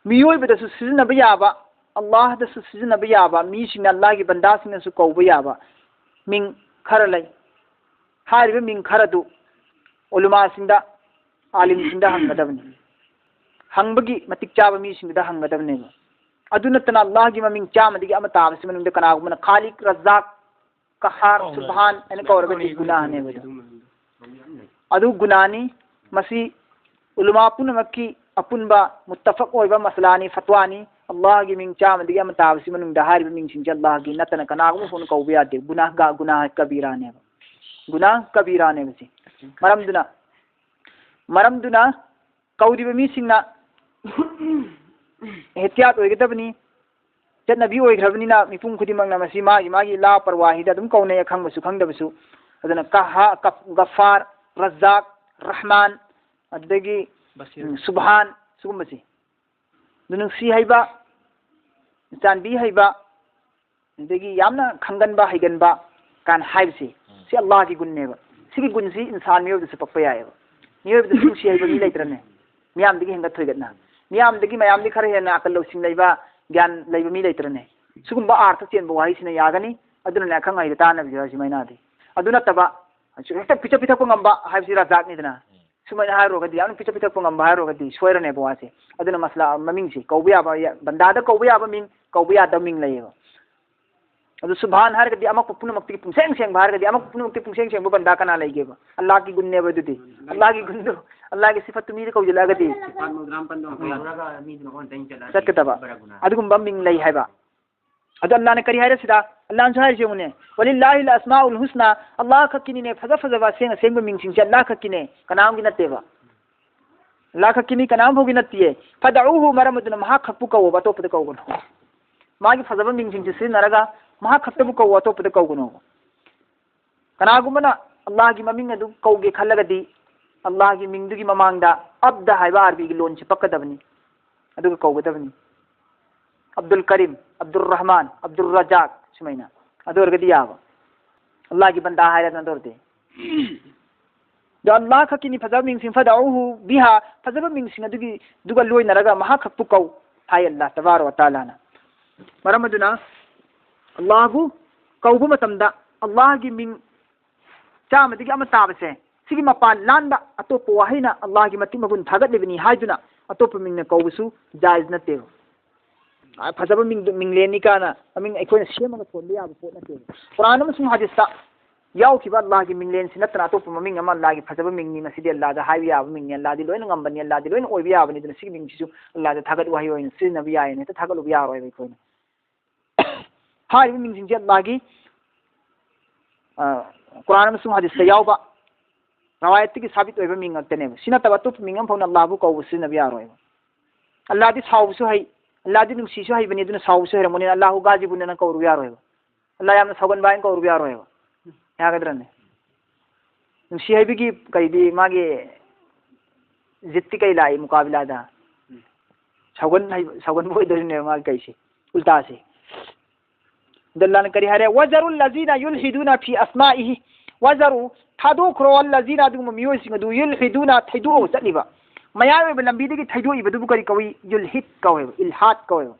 ꯃꯤꯑꯣꯏꯕꯗꯁꯨ ꯁꯤꯖꯤꯟꯅꯕ ꯌꯥꯕ, ꯑꯜꯂꯥꯍꯗꯁꯨ ꯁꯤꯖꯤꯟꯅꯕ ꯌꯥꯕ, ꯃꯤꯁꯤꯡꯅ, ꯑꯜꯂꯥꯍꯒꯤ ꯕꯟꯗꯥꯁꯤꯡꯅꯁꯨ ꯀꯧꯕ ꯌꯥꯕ ꯃꯤꯡ ꯈꯔ ꯂꯩ꯫ ꯍꯥꯏꯔꯤꯕ ꯃꯤꯡ ꯈꯔꯗꯨ ꯎꯂꯃꯥꯁꯤꯡꯗ, ꯑꯥꯂꯤꯝꯁꯤꯡꯗ ꯍꯪꯒꯗꯕꯅꯤ꯫ ꯍꯪꯕꯒꯤ ꯃꯇꯤꯛ ꯆꯥꯕ ꯃꯤꯁꯤꯡꯗꯨꯗ ꯍꯪꯒꯗꯕꯅꯦꯕ꯫ ꯑꯗꯨ ꯅꯠꯇꯅ ꯑꯜꯂꯥꯍꯒꯤ ꯃꯃꯤꯡ ꯆꯥꯝꯃꯗꯒꯤ ꯑꯃ ꯇꯥꯕꯁꯤ ꯃꯅꯨꯡꯗ ꯀꯅꯥꯒꯨꯝꯕꯅ ꯈꯥꯂꯤꯛ, ꯔꯖꯥꯛ, ꯀꯍꯥꯔ, ꯁꯨꯕꯍꯥꯟ ꯍꯥꯏꯅ ꯀꯧꯔꯒꯗꯤ ꯒꯨꯅꯥꯍꯅꯦꯕ ꯑꯗꯨ꯫ ꯑꯗꯨ ꯒꯨꯅꯥꯅꯤ꯫ ꯃꯁꯤ ꯎꯂꯃꯥ ꯄꯨꯝꯅꯃꯛꯀꯤ ꯑꯄꯨꯟꯕ ꯃꯨꯠꯇꯐꯛ ꯑꯣꯏꯕ ꯃꯁꯂꯥꯅꯤ, ꯐꯠꯋꯥꯅꯤ꯫ ꯑꯜꯂꯥꯍꯒꯤ ꯃꯤꯡ ꯆꯥꯝꯃꯗꯒꯤ ꯑꯃ ꯇꯥꯕꯁꯤ ꯃꯅꯨꯡꯗ ꯍꯥꯏꯔꯤꯕ ꯃꯤꯡꯁꯤꯡꯁꯦ ꯑꯜꯂꯥꯍꯒꯤ ꯅꯠꯇꯅ ꯀꯅꯥꯒꯨꯝꯕ ꯐꯥꯎꯅ ꯀꯧꯕ ꯌꯥꯗꯦ꯫ ꯒꯨꯅꯥꯍꯒ-, ꯒꯨꯅꯥꯍ ꯀꯕꯤꯔꯥꯅꯦꯕ꯫ ꯒꯨꯅꯥꯍ ꯀꯕꯤꯔꯥꯅꯦꯕ ꯁꯤ꯫ ꯃꯔꯝꯗꯨꯅ, ꯃꯔꯝꯗꯨꯅ ꯀꯧꯔꯤꯕ ꯃꯤꯁꯤꯡꯅ ꯑꯦꯍꯇꯤꯌꯥꯠ ꯑꯣꯏꯒꯗꯕꯅꯤ꯫ ꯆꯠꯅꯕꯤ ꯑꯣꯏꯈ꯭ꯔꯕꯅꯤꯅ ꯃꯤꯄꯨꯝ ꯈꯨꯗꯤꯡꯃꯛꯅ ꯃꯁꯤ ꯃꯥꯒꯤ ꯃꯥꯒꯤ ꯂꯥ ꯄꯔꯋꯥꯍꯤꯗ ꯑꯗꯨꯝ ꯀꯧꯅꯩ, ꯑꯈꯪꯕꯁꯨ ꯈꯪꯗꯕꯁꯨ꯫ ꯑꯗꯨꯅ ꯀꯍꯥ-, ꯀꯞ-, ꯒꯐꯥꯔ, ꯔꯖꯥꯛ, ꯔꯍꯃꯥꯟ, ꯑꯗꯨꯗꯒꯤ, ꯕꯁꯤꯔ꯫ ꯎꯝ, ꯁꯨꯕꯍꯥꯟ, ꯁꯤꯒꯨꯝꯕꯁꯤ꯫ ꯑꯗꯨ ꯅꯨꯡꯁꯤ ꯍꯩꯕ, ꯆꯥꯟꯕꯤ ꯍꯩꯕ, ꯑꯗꯒꯤ ꯌꯥꯝꯅ ꯈꯪꯒꯟꯕ ꯍꯩꯒꯟꯕ ꯀꯥꯏꯅ ꯍꯥꯏꯕꯁꯤ, ꯎꯝ꯫ ꯁꯤ ꯑꯜꯂꯥꯍꯒꯤ ꯒꯨꯟꯅꯦꯕ꯫ ꯁꯤꯒꯤ ꯒꯨꯟꯁꯤ ꯏꯟꯁꯥꯟ ꯃꯤꯑꯣꯏꯕꯗꯁꯨ ꯄꯛꯄ ꯌꯥꯏꯑꯕ꯫ ꯃꯤꯑꯣꯏꯕꯗꯁꯨ ꯅꯨꯡꯁꯤ ꯍꯩꯕ ꯃꯤ ꯂꯩꯇ꯭ꯔꯅꯦ? ꯃꯤꯌꯥꯝꯗꯒꯤ ꯍꯦꯟꯒꯠ ꯊꯣꯏꯒꯠꯅ, ꯃꯤꯌꯥꯝꯗꯒꯤ, ꯃꯌꯥꯝꯗꯒꯤ ꯈꯔ ꯍꯦꯟꯅ ꯑꯀꯜ ꯂꯧꯁꯤꯡ ꯂꯩꯕ, ꯒ꯭ꯌꯥꯟ ꯂꯩꯕ ꯃꯤ ꯂꯩꯇ꯭ꯔꯅꯦ? ꯁꯤꯒꯨꯝꯕ ꯑꯥꯔꯊ ꯆꯦꯟꯕ ꯋꯥꯍꯩꯁꯤꯅ ꯌꯥꯒꯅꯤ꯫ ꯑꯗꯨꯅꯅꯦ ꯑꯈꯪ ꯑꯍꯩꯗ ꯇꯥꯟꯅꯕꯤꯌꯨ ꯍꯥꯏꯁꯤ ꯃꯩꯅꯥꯗꯤ꯫ ꯑꯗꯨ ꯅꯠꯇꯕ, ꯍꯦꯛꯇ ꯄꯤꯊꯛ ꯄꯤꯊꯛꯄ ꯉꯝꯕ ꯍꯥꯏꯕꯁꯤ ꯔꯖꯥꯛꯅꯤꯗꯅ꯫ ꯁꯨꯃꯥꯏꯅ ꯍꯥꯏꯔꯨꯔꯒꯗꯤ, ꯌꯥꯝꯅ ꯄꯤꯊꯛ ꯄꯤꯊꯛꯄ ꯉꯝꯕ ꯍꯥꯏꯔꯨꯔꯒꯗꯤ ꯁꯣꯏꯔꯅꯦꯕ ꯋꯥꯁꯦ꯫ ꯑꯗꯨꯅ ꯃꯁꯂꯥ ꯃꯃꯤꯡꯁꯤ ꯀꯧꯕ ꯌꯥꯕ, ꯕꯟꯗꯥꯗ ꯀꯧꯕ ꯌꯥꯕ ꯃꯤꯡ, ꯀꯧꯕ ꯌꯥꯗꯕ ꯃꯤꯡ ꯂꯩꯌꯦꯕ꯫ ꯑꯗꯨ ꯁꯨꯕꯍꯥꯟ ꯍꯥꯏꯔꯒꯗꯤ ꯑꯃꯛꯄ ꯄꯨꯝꯅꯃꯛꯇꯒꯤ ꯄꯨꯡꯁꯦꯡ ꯁꯦꯡꯕ ꯍꯥꯏꯔꯒꯗꯤ, ꯑꯃꯛꯄ ꯄꯨꯝꯅꯃꯛꯇꯒꯤ ꯄꯨꯡꯁꯦꯡ ꯁꯦꯡꯕ ꯕꯟꯗꯥ ꯀꯅꯥ ꯂꯩꯒꯦꯕ? ꯑꯜꯂꯥꯍꯒꯤ ꯒꯨꯟꯅꯦꯕ ꯑꯗꯨꯗꯤ꯫ ꯑꯜꯂꯥꯍꯒꯤ ꯒꯨꯟꯗꯨ, ꯑꯜꯂꯥꯍꯒꯤ ꯁꯤꯐꯠꯇꯨ ꯃꯤꯗ ꯀꯧꯁꯤꯜꯂꯛꯑꯒꯗꯤ ꯆꯠꯀꯗꯕ꯫ ꯑꯗꯨꯒꯨꯝꯕ ꯃꯤꯡ ꯂꯩ ꯍꯥꯏꯕ꯫ ꯑꯗꯨ ꯑꯜꯂꯥꯍꯅ ꯀꯔꯤ ꯍꯥꯏꯔꯦ ꯁꯤꯗ? ꯑꯜꯂꯥꯍꯅꯁꯨ ꯍꯥꯏꯔꯤꯁꯦ ꯌꯦꯡꯉꯨꯅꯦ, "ꯋꯂꯤꯜꯂꯥꯍꯤꯜ ꯑꯁꯃꯥꯎꯜ ꯍꯨꯁꯅꯥ", ꯑꯜꯂꯥꯍ ꯈꯛꯀꯤꯅꯤꯅꯦ ꯐꯖ ꯐꯖꯕ ꯑꯁꯦꯡ ꯑꯁꯦꯡꯕ ꯃꯤꯡꯁꯤꯡꯁꯦ, ꯑꯜꯂꯥꯍ ꯈꯛꯀꯤꯅꯦ, ꯀꯅꯥꯝꯒꯤ ꯅꯠꯇꯦꯕ꯫ ꯑꯜꯂꯥꯍ ꯈꯛꯀꯤꯅꯤ, ꯀꯅꯥꯝ ꯐꯥꯎꯒꯤ ꯅꯠꯇꯤꯌꯦ꯫ "ꯐꯗꯎꯍꯨ", ꯃꯔꯝ ꯑꯗꯨꯅ ꯃꯍꯥꯛ ꯈꯛꯄꯨ ꯀꯧꯋꯣꯕ, ꯑꯇꯣꯞꯄꯗ ꯀꯧꯒꯅꯨ꯫ ꯃꯥꯒꯤ ꯐꯖꯕ ꯃꯤꯡꯁꯤꯡꯁꯦ ꯁꯤꯖꯤꯟꯅꯔꯒ ꯃꯍꯥꯛ ꯈꯛꯇꯕꯨ ꯀꯧꯋꯣ, ꯑꯇꯣꯞꯄꯗ ꯀꯧꯒꯅꯨ꯫ ꯀꯅꯥꯒꯨꯝꯕꯅ ꯑꯜꯂꯥꯍꯒꯤ ꯃꯃꯤꯡ ꯑꯗꯨ ꯀꯧꯒꯦ ꯈꯜꯂꯒꯗꯤ, ꯑꯜꯂꯥꯍꯒꯤ ꯃꯤꯡꯗꯨꯒꯤ ꯃꯃꯥꯡꯗ ꯑꯕꯗ ꯍꯥꯏꯕ ꯑꯥꯔꯕꯤꯒꯤ ꯂꯣꯟꯁꯤ ꯄꯛꯀꯗꯕꯅꯤ, ꯑꯗꯨꯒ ꯀꯧꯒꯗꯕꯅꯤ꯫ ꯑꯕꯗꯨꯜ ꯀꯔꯤꯝ, ꯑꯕꯗꯨꯜ ꯔꯍꯃꯥꯟ, ꯑꯕꯗꯨꯜ ꯔꯖꯥꯛ, ꯁꯨꯃꯥꯏꯅ꯫ ꯑꯗꯨ ꯑꯣꯏꯔꯒꯗꯤ ꯌꯥꯕ꯫ ꯑꯜꯂꯥꯍꯒꯤ ꯕꯟꯗꯥ ꯍꯥꯏꯔꯦꯗꯅ ꯑꯗꯨ ꯑꯣꯏꯔꯗꯤ꯫ ꯑꯗꯣ ꯑꯜꯂꯥꯍ ꯈꯛꯀꯤꯅꯤ ꯐꯖꯕ ꯃꯤꯡꯁꯤꯡ, "ꯐꯗꯎꯍꯨ ꯕꯤꯍꯥ", ꯐꯖꯕ ꯃꯤꯡꯁꯤꯡ ꯑꯗꯨꯒꯤ, ꯑꯗꯨꯒ ꯂꯣꯏꯅꯔꯒ ꯃꯍꯥꯛ ꯈꯛꯄꯨ ꯀꯧ ꯍꯥꯏ ꯑꯜꯂꯥꯍ ꯇꯕꯥꯔꯛ ꯋ ꯇꯥꯂꯥꯅ꯫ ꯃꯔꯝ ꯑꯗꯨꯅ ꯑꯜꯂꯥꯍꯕꯨ ꯀꯧꯕ ꯃꯇꯝꯗ ꯑꯜꯂꯥꯍꯒꯤ ꯃꯤꯡ ꯆꯥꯝꯃꯗꯒꯤ ꯑꯃ ꯇꯥꯕꯁꯦ, ꯁꯤꯒꯤ ꯃꯄꯥꯟ ꯂꯥꯟꯕ ꯑꯇꯣꯞꯄ ꯋꯥꯍꯩꯅ ꯑꯜꯂꯥꯍꯒꯤ ꯃꯇꯤꯛ ꯃꯒꯨꯟ ꯊꯥꯒꯠꯂꯤꯕꯅꯤ ꯍꯥꯏꯗꯨꯅ ꯑꯇꯣꯞꯄ ꯃꯤꯡꯅ ꯀꯧꯕꯁꯨ ꯖꯥꯏꯖ ꯅꯠꯇꯦꯕ꯫ ꯑ, ꯐꯖꯕ ꯃꯤꯡꯗꯨ, ꯃꯤꯡꯂꯦꯟꯅꯤ ꯀꯥꯏꯅ ꯃꯃꯤꯡ ꯑꯩꯈꯣꯏꯅ ꯁꯦꯝꯃꯒ ꯊꯣꯟꯕ ꯌꯥꯕ ꯄꯣꯠ ꯅꯠꯇꯦꯕ꯫ ꯀꯨꯔꯥꯟ ꯑꯃꯁꯨꯡ ꯍꯗꯤꯁꯇ ꯌꯥꯎꯈꯤꯕ ꯑꯜꯂꯥꯍꯒꯤ ꯃꯤꯡꯂꯦꯟꯁꯤ ꯅꯠꯇꯅ ꯑꯇꯣꯞꯄ ꯃꯃꯤꯡ ꯑꯃ, "ꯑꯜꯂꯥꯍꯒꯤ ꯐꯖꯕ ꯃꯤꯡꯅꯤ, ꯃꯁꯤꯗꯤ ꯑꯜꯂꯥꯍꯗ ꯍꯥꯏꯕ ꯌꯥꯕ ꯃꯤꯡꯅꯤ, ꯑꯜꯂꯥꯍꯗꯤ ꯂꯣꯏꯅ ꯉꯝꯕꯅꯤ, ꯑꯜꯂꯥꯍꯗꯤ ꯂꯣꯏꯅ ꯑꯣꯏꯕ ꯌꯥꯕꯅꯤ, ꯑꯗꯨꯅ ꯁꯤꯒꯤ ꯃꯤꯡꯁꯤꯁꯨ ꯑꯜꯂꯥꯍꯗ ꯊꯥꯒꯠ ꯋꯥꯍꯩ ꯑꯣꯏꯅ ꯁꯤꯖꯤꯟꯅꯕ ꯌꯥꯏꯅ ꯍꯦꯛꯇ ꯊꯥꯒꯠꯂꯨꯕ ꯌꯥꯔꯣꯏꯕ ꯑꯩꯈꯣꯏꯅ"꯫ ꯍꯥꯏꯔꯤꯕ ꯃꯤꯡꯁꯤꯡꯁꯦ ꯑꯜꯂꯥꯍꯒꯤ, ꯑ, ꯀꯨꯔꯥꯟ ꯑꯃꯁꯨꯡ ꯍꯗꯤꯁꯇ ꯌꯥꯎꯕ, ꯔꯋꯥꯌꯠꯇꯒꯤ ꯁꯥꯕꯤꯠ ꯑꯣꯏꯕ ꯃꯤꯡ ꯉꯥꯛꯇꯅꯦꯕ꯫ ꯁꯤ ꯅꯠꯇꯕ ꯑꯇꯣꯞꯄ ꯃꯤꯡ ꯑꯃꯐꯥꯎꯅ ꯑꯜꯂꯥꯍꯕꯨ ꯀꯧꯕ ꯁꯤꯖꯤꯟꯅꯕ ꯌꯥꯔꯣꯏꯕ꯫ ꯑꯜꯂꯥꯍꯗꯤ ꯁꯥꯎꯕꯁꯨ ꯍꯩ, ꯑꯜꯂꯥꯍꯗꯤ ꯅꯨꯡꯁꯤꯁꯨ ꯍꯩꯕꯅꯤ, ꯑꯗꯨꯅ ꯁꯥꯎꯕꯁꯨ ꯍꯩꯔꯝꯒꯅꯤ꯫ ꯑꯜꯂꯥꯍꯨ ꯒꯥꯖꯤꯕꯨꯟ ꯑꯅ ꯀꯧꯔꯨ ꯌꯥꯔꯣꯏꯕ꯫ ꯑꯜꯂꯥꯍ ꯌꯥꯝꯅ ꯁꯥꯎꯒꯟꯕ ꯍꯥꯏꯅ ꯀꯧꯔꯨ ꯌꯥꯔꯣꯏꯕ꯫ ꯌꯥꯒꯗ꯭ꯔꯅꯦ? ꯅꯨꯡꯁꯤ ꯍꯩꯕꯒꯤ ꯀꯩꯗꯤ ꯃꯥꯒꯤ ꯖꯤꯠꯇꯤ ꯀꯩ ꯂꯥꯛꯏ ꯃꯨꯀꯥꯕꯤꯂꯥꯗ? ꯁꯥꯎꯒꯟ ꯍꯩꯕ, ꯁꯥꯎꯒꯟꯕ ꯑꯣꯏꯗꯣꯔꯤꯅꯦꯕ ꯃꯥꯒꯤ ꯀꯩꯁꯦ, ꯎꯜꯇꯥꯁꯦ꯫ ꯑꯗ ꯑꯜꯂꯥꯍꯅ ꯀꯔꯤ ꯍꯥꯏꯔꯦ? "ꯋꯥꯖꯔꯨ ꯂꯖꯤꯅ ꯌꯨꯜꯍꯤꯗꯨꯅ ꯐꯤ ꯑꯁꯃꯥꯏꯍꯤ"꯫ ꯋꯥꯖꯔꯨ, ꯊꯥꯗꯣꯛꯈ꯭ꯔꯣ, ꯑꯜꯂꯖꯤꯅ, ꯑꯗꯨꯒꯨꯝꯕ ꯃꯤꯑꯣꯏꯁꯤꯡ ꯑꯗꯨ, ꯌꯨꯜꯍꯤꯗꯨꯅ, ꯊꯩꯗꯣꯛꯑꯒ ꯆꯠꯂꯤꯕ, ꯃꯌꯥꯏ ꯑꯣꯏꯕ ꯂꯝꯕꯤꯗꯒꯤ ꯊꯩꯗꯣꯛꯏꯕꯗꯨꯕꯨ ꯀꯔꯤ ꯀꯧꯏ? ꯌꯨꯜꯍꯤꯗ ꯀꯧꯋꯦꯕ, ꯏꯜꯍꯥꯗ ꯀꯧꯋꯦꯕ꯫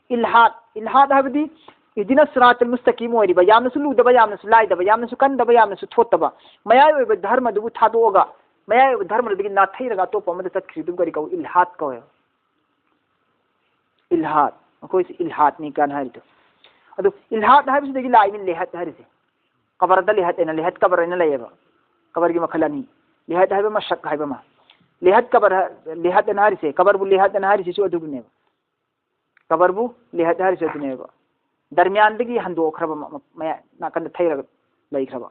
ꯏꯜꯍꯥꯗ, ꯏꯜꯍꯥꯗ ꯍꯥꯏꯕꯗꯤ ꯏꯍꯗꯤꯅ ꯁꯤꯔꯥꯇꯜ ꯃꯨꯁꯇꯀꯤꯝ ꯑꯣꯏꯔꯤꯕ, ꯌꯥꯝꯅꯁꯨ ꯂꯨꯗꯕ, ꯌꯥꯝꯅꯁꯨ ꯂꯥꯏꯗꯕ, ꯌꯥꯝꯅꯁꯨ ꯀꯟꯗꯕ, ꯌꯥꯝꯅꯁꯨ ꯊꯣꯠꯇꯕ, ꯃꯌꯥꯏ ꯑꯣꯏꯕ ꯙꯔꯃꯗꯨꯕꯨ ꯊꯥꯗꯣꯛꯑꯒ, ꯃꯌꯥꯏ ꯑꯣꯏꯕ ꯙꯔꯃꯗꯨꯗꯒꯤ ꯅꯥꯊꯩꯔꯒ ꯑꯇꯣꯞꯄ ꯑꯃꯗ ꯆꯠꯈꯤꯕꯗꯨꯕꯨ ꯀꯔꯤ ꯀꯧꯏ? ꯏꯜꯍꯥꯗ ꯀꯧꯋꯦꯕ꯫ ꯏꯜꯍꯥꯗ, ꯑꯩꯈꯣꯏꯁꯦ ꯏꯜꯍꯥꯗꯅꯤ ꯀꯥꯏꯅ ꯍꯥꯏꯔꯤꯗꯣ꯫ ꯑꯗꯨ ꯏꯜꯍꯥꯗ ꯍꯥꯏꯕꯁꯤꯗꯒꯤ ꯂꯥꯛꯏꯅꯤ ꯂꯦꯍꯠ ꯍꯥꯏꯔꯤꯁꯦ꯫ ꯀꯕꯔꯗ ꯂꯦꯍꯠ ꯍꯥꯏꯅ, ꯂꯦꯍꯠ ꯀꯕꯔ ꯍꯥꯏꯅ ꯂꯩꯌꯦꯕ꯫ ꯀꯕꯔꯒꯤ ꯃꯈꯜ ꯑꯅꯤ, ꯂꯦꯍꯠ ꯍꯥꯏꯕ ꯑꯃ, ꯁꯛ ꯍꯥꯏꯕ ꯑꯃ꯫ ꯂꯦꯍꯠ ꯀꯕꯔ ꯍꯥ-, ꯂꯦꯍꯠ ꯍꯥꯏꯅ ꯍꯥꯏꯔꯤꯁꯦ, ꯀꯕꯔꯕꯨ ꯂꯦꯍꯠ ꯍꯥꯏꯅ ꯍꯥꯏꯔꯤꯁꯤꯁꯨ ꯑꯗꯨꯕꯨꯅꯦꯕ꯫ ꯀꯕꯔꯕꯨ ꯂꯦꯍꯠ ꯍꯥꯏꯔꯤꯁꯦ ꯑꯗꯨꯅꯦꯕ꯫ ꯗꯔꯃꯤꯌꯥꯟꯗꯒꯤ ꯍꯟꯗꯣꯛꯈ꯭ꯔꯕ ꯃ-, ꯃ-, ꯃꯌꯥ-, ꯅꯥꯀꯟꯗ ꯊꯩꯔꯒ ꯂꯩꯈ꯭ꯔꯕ꯫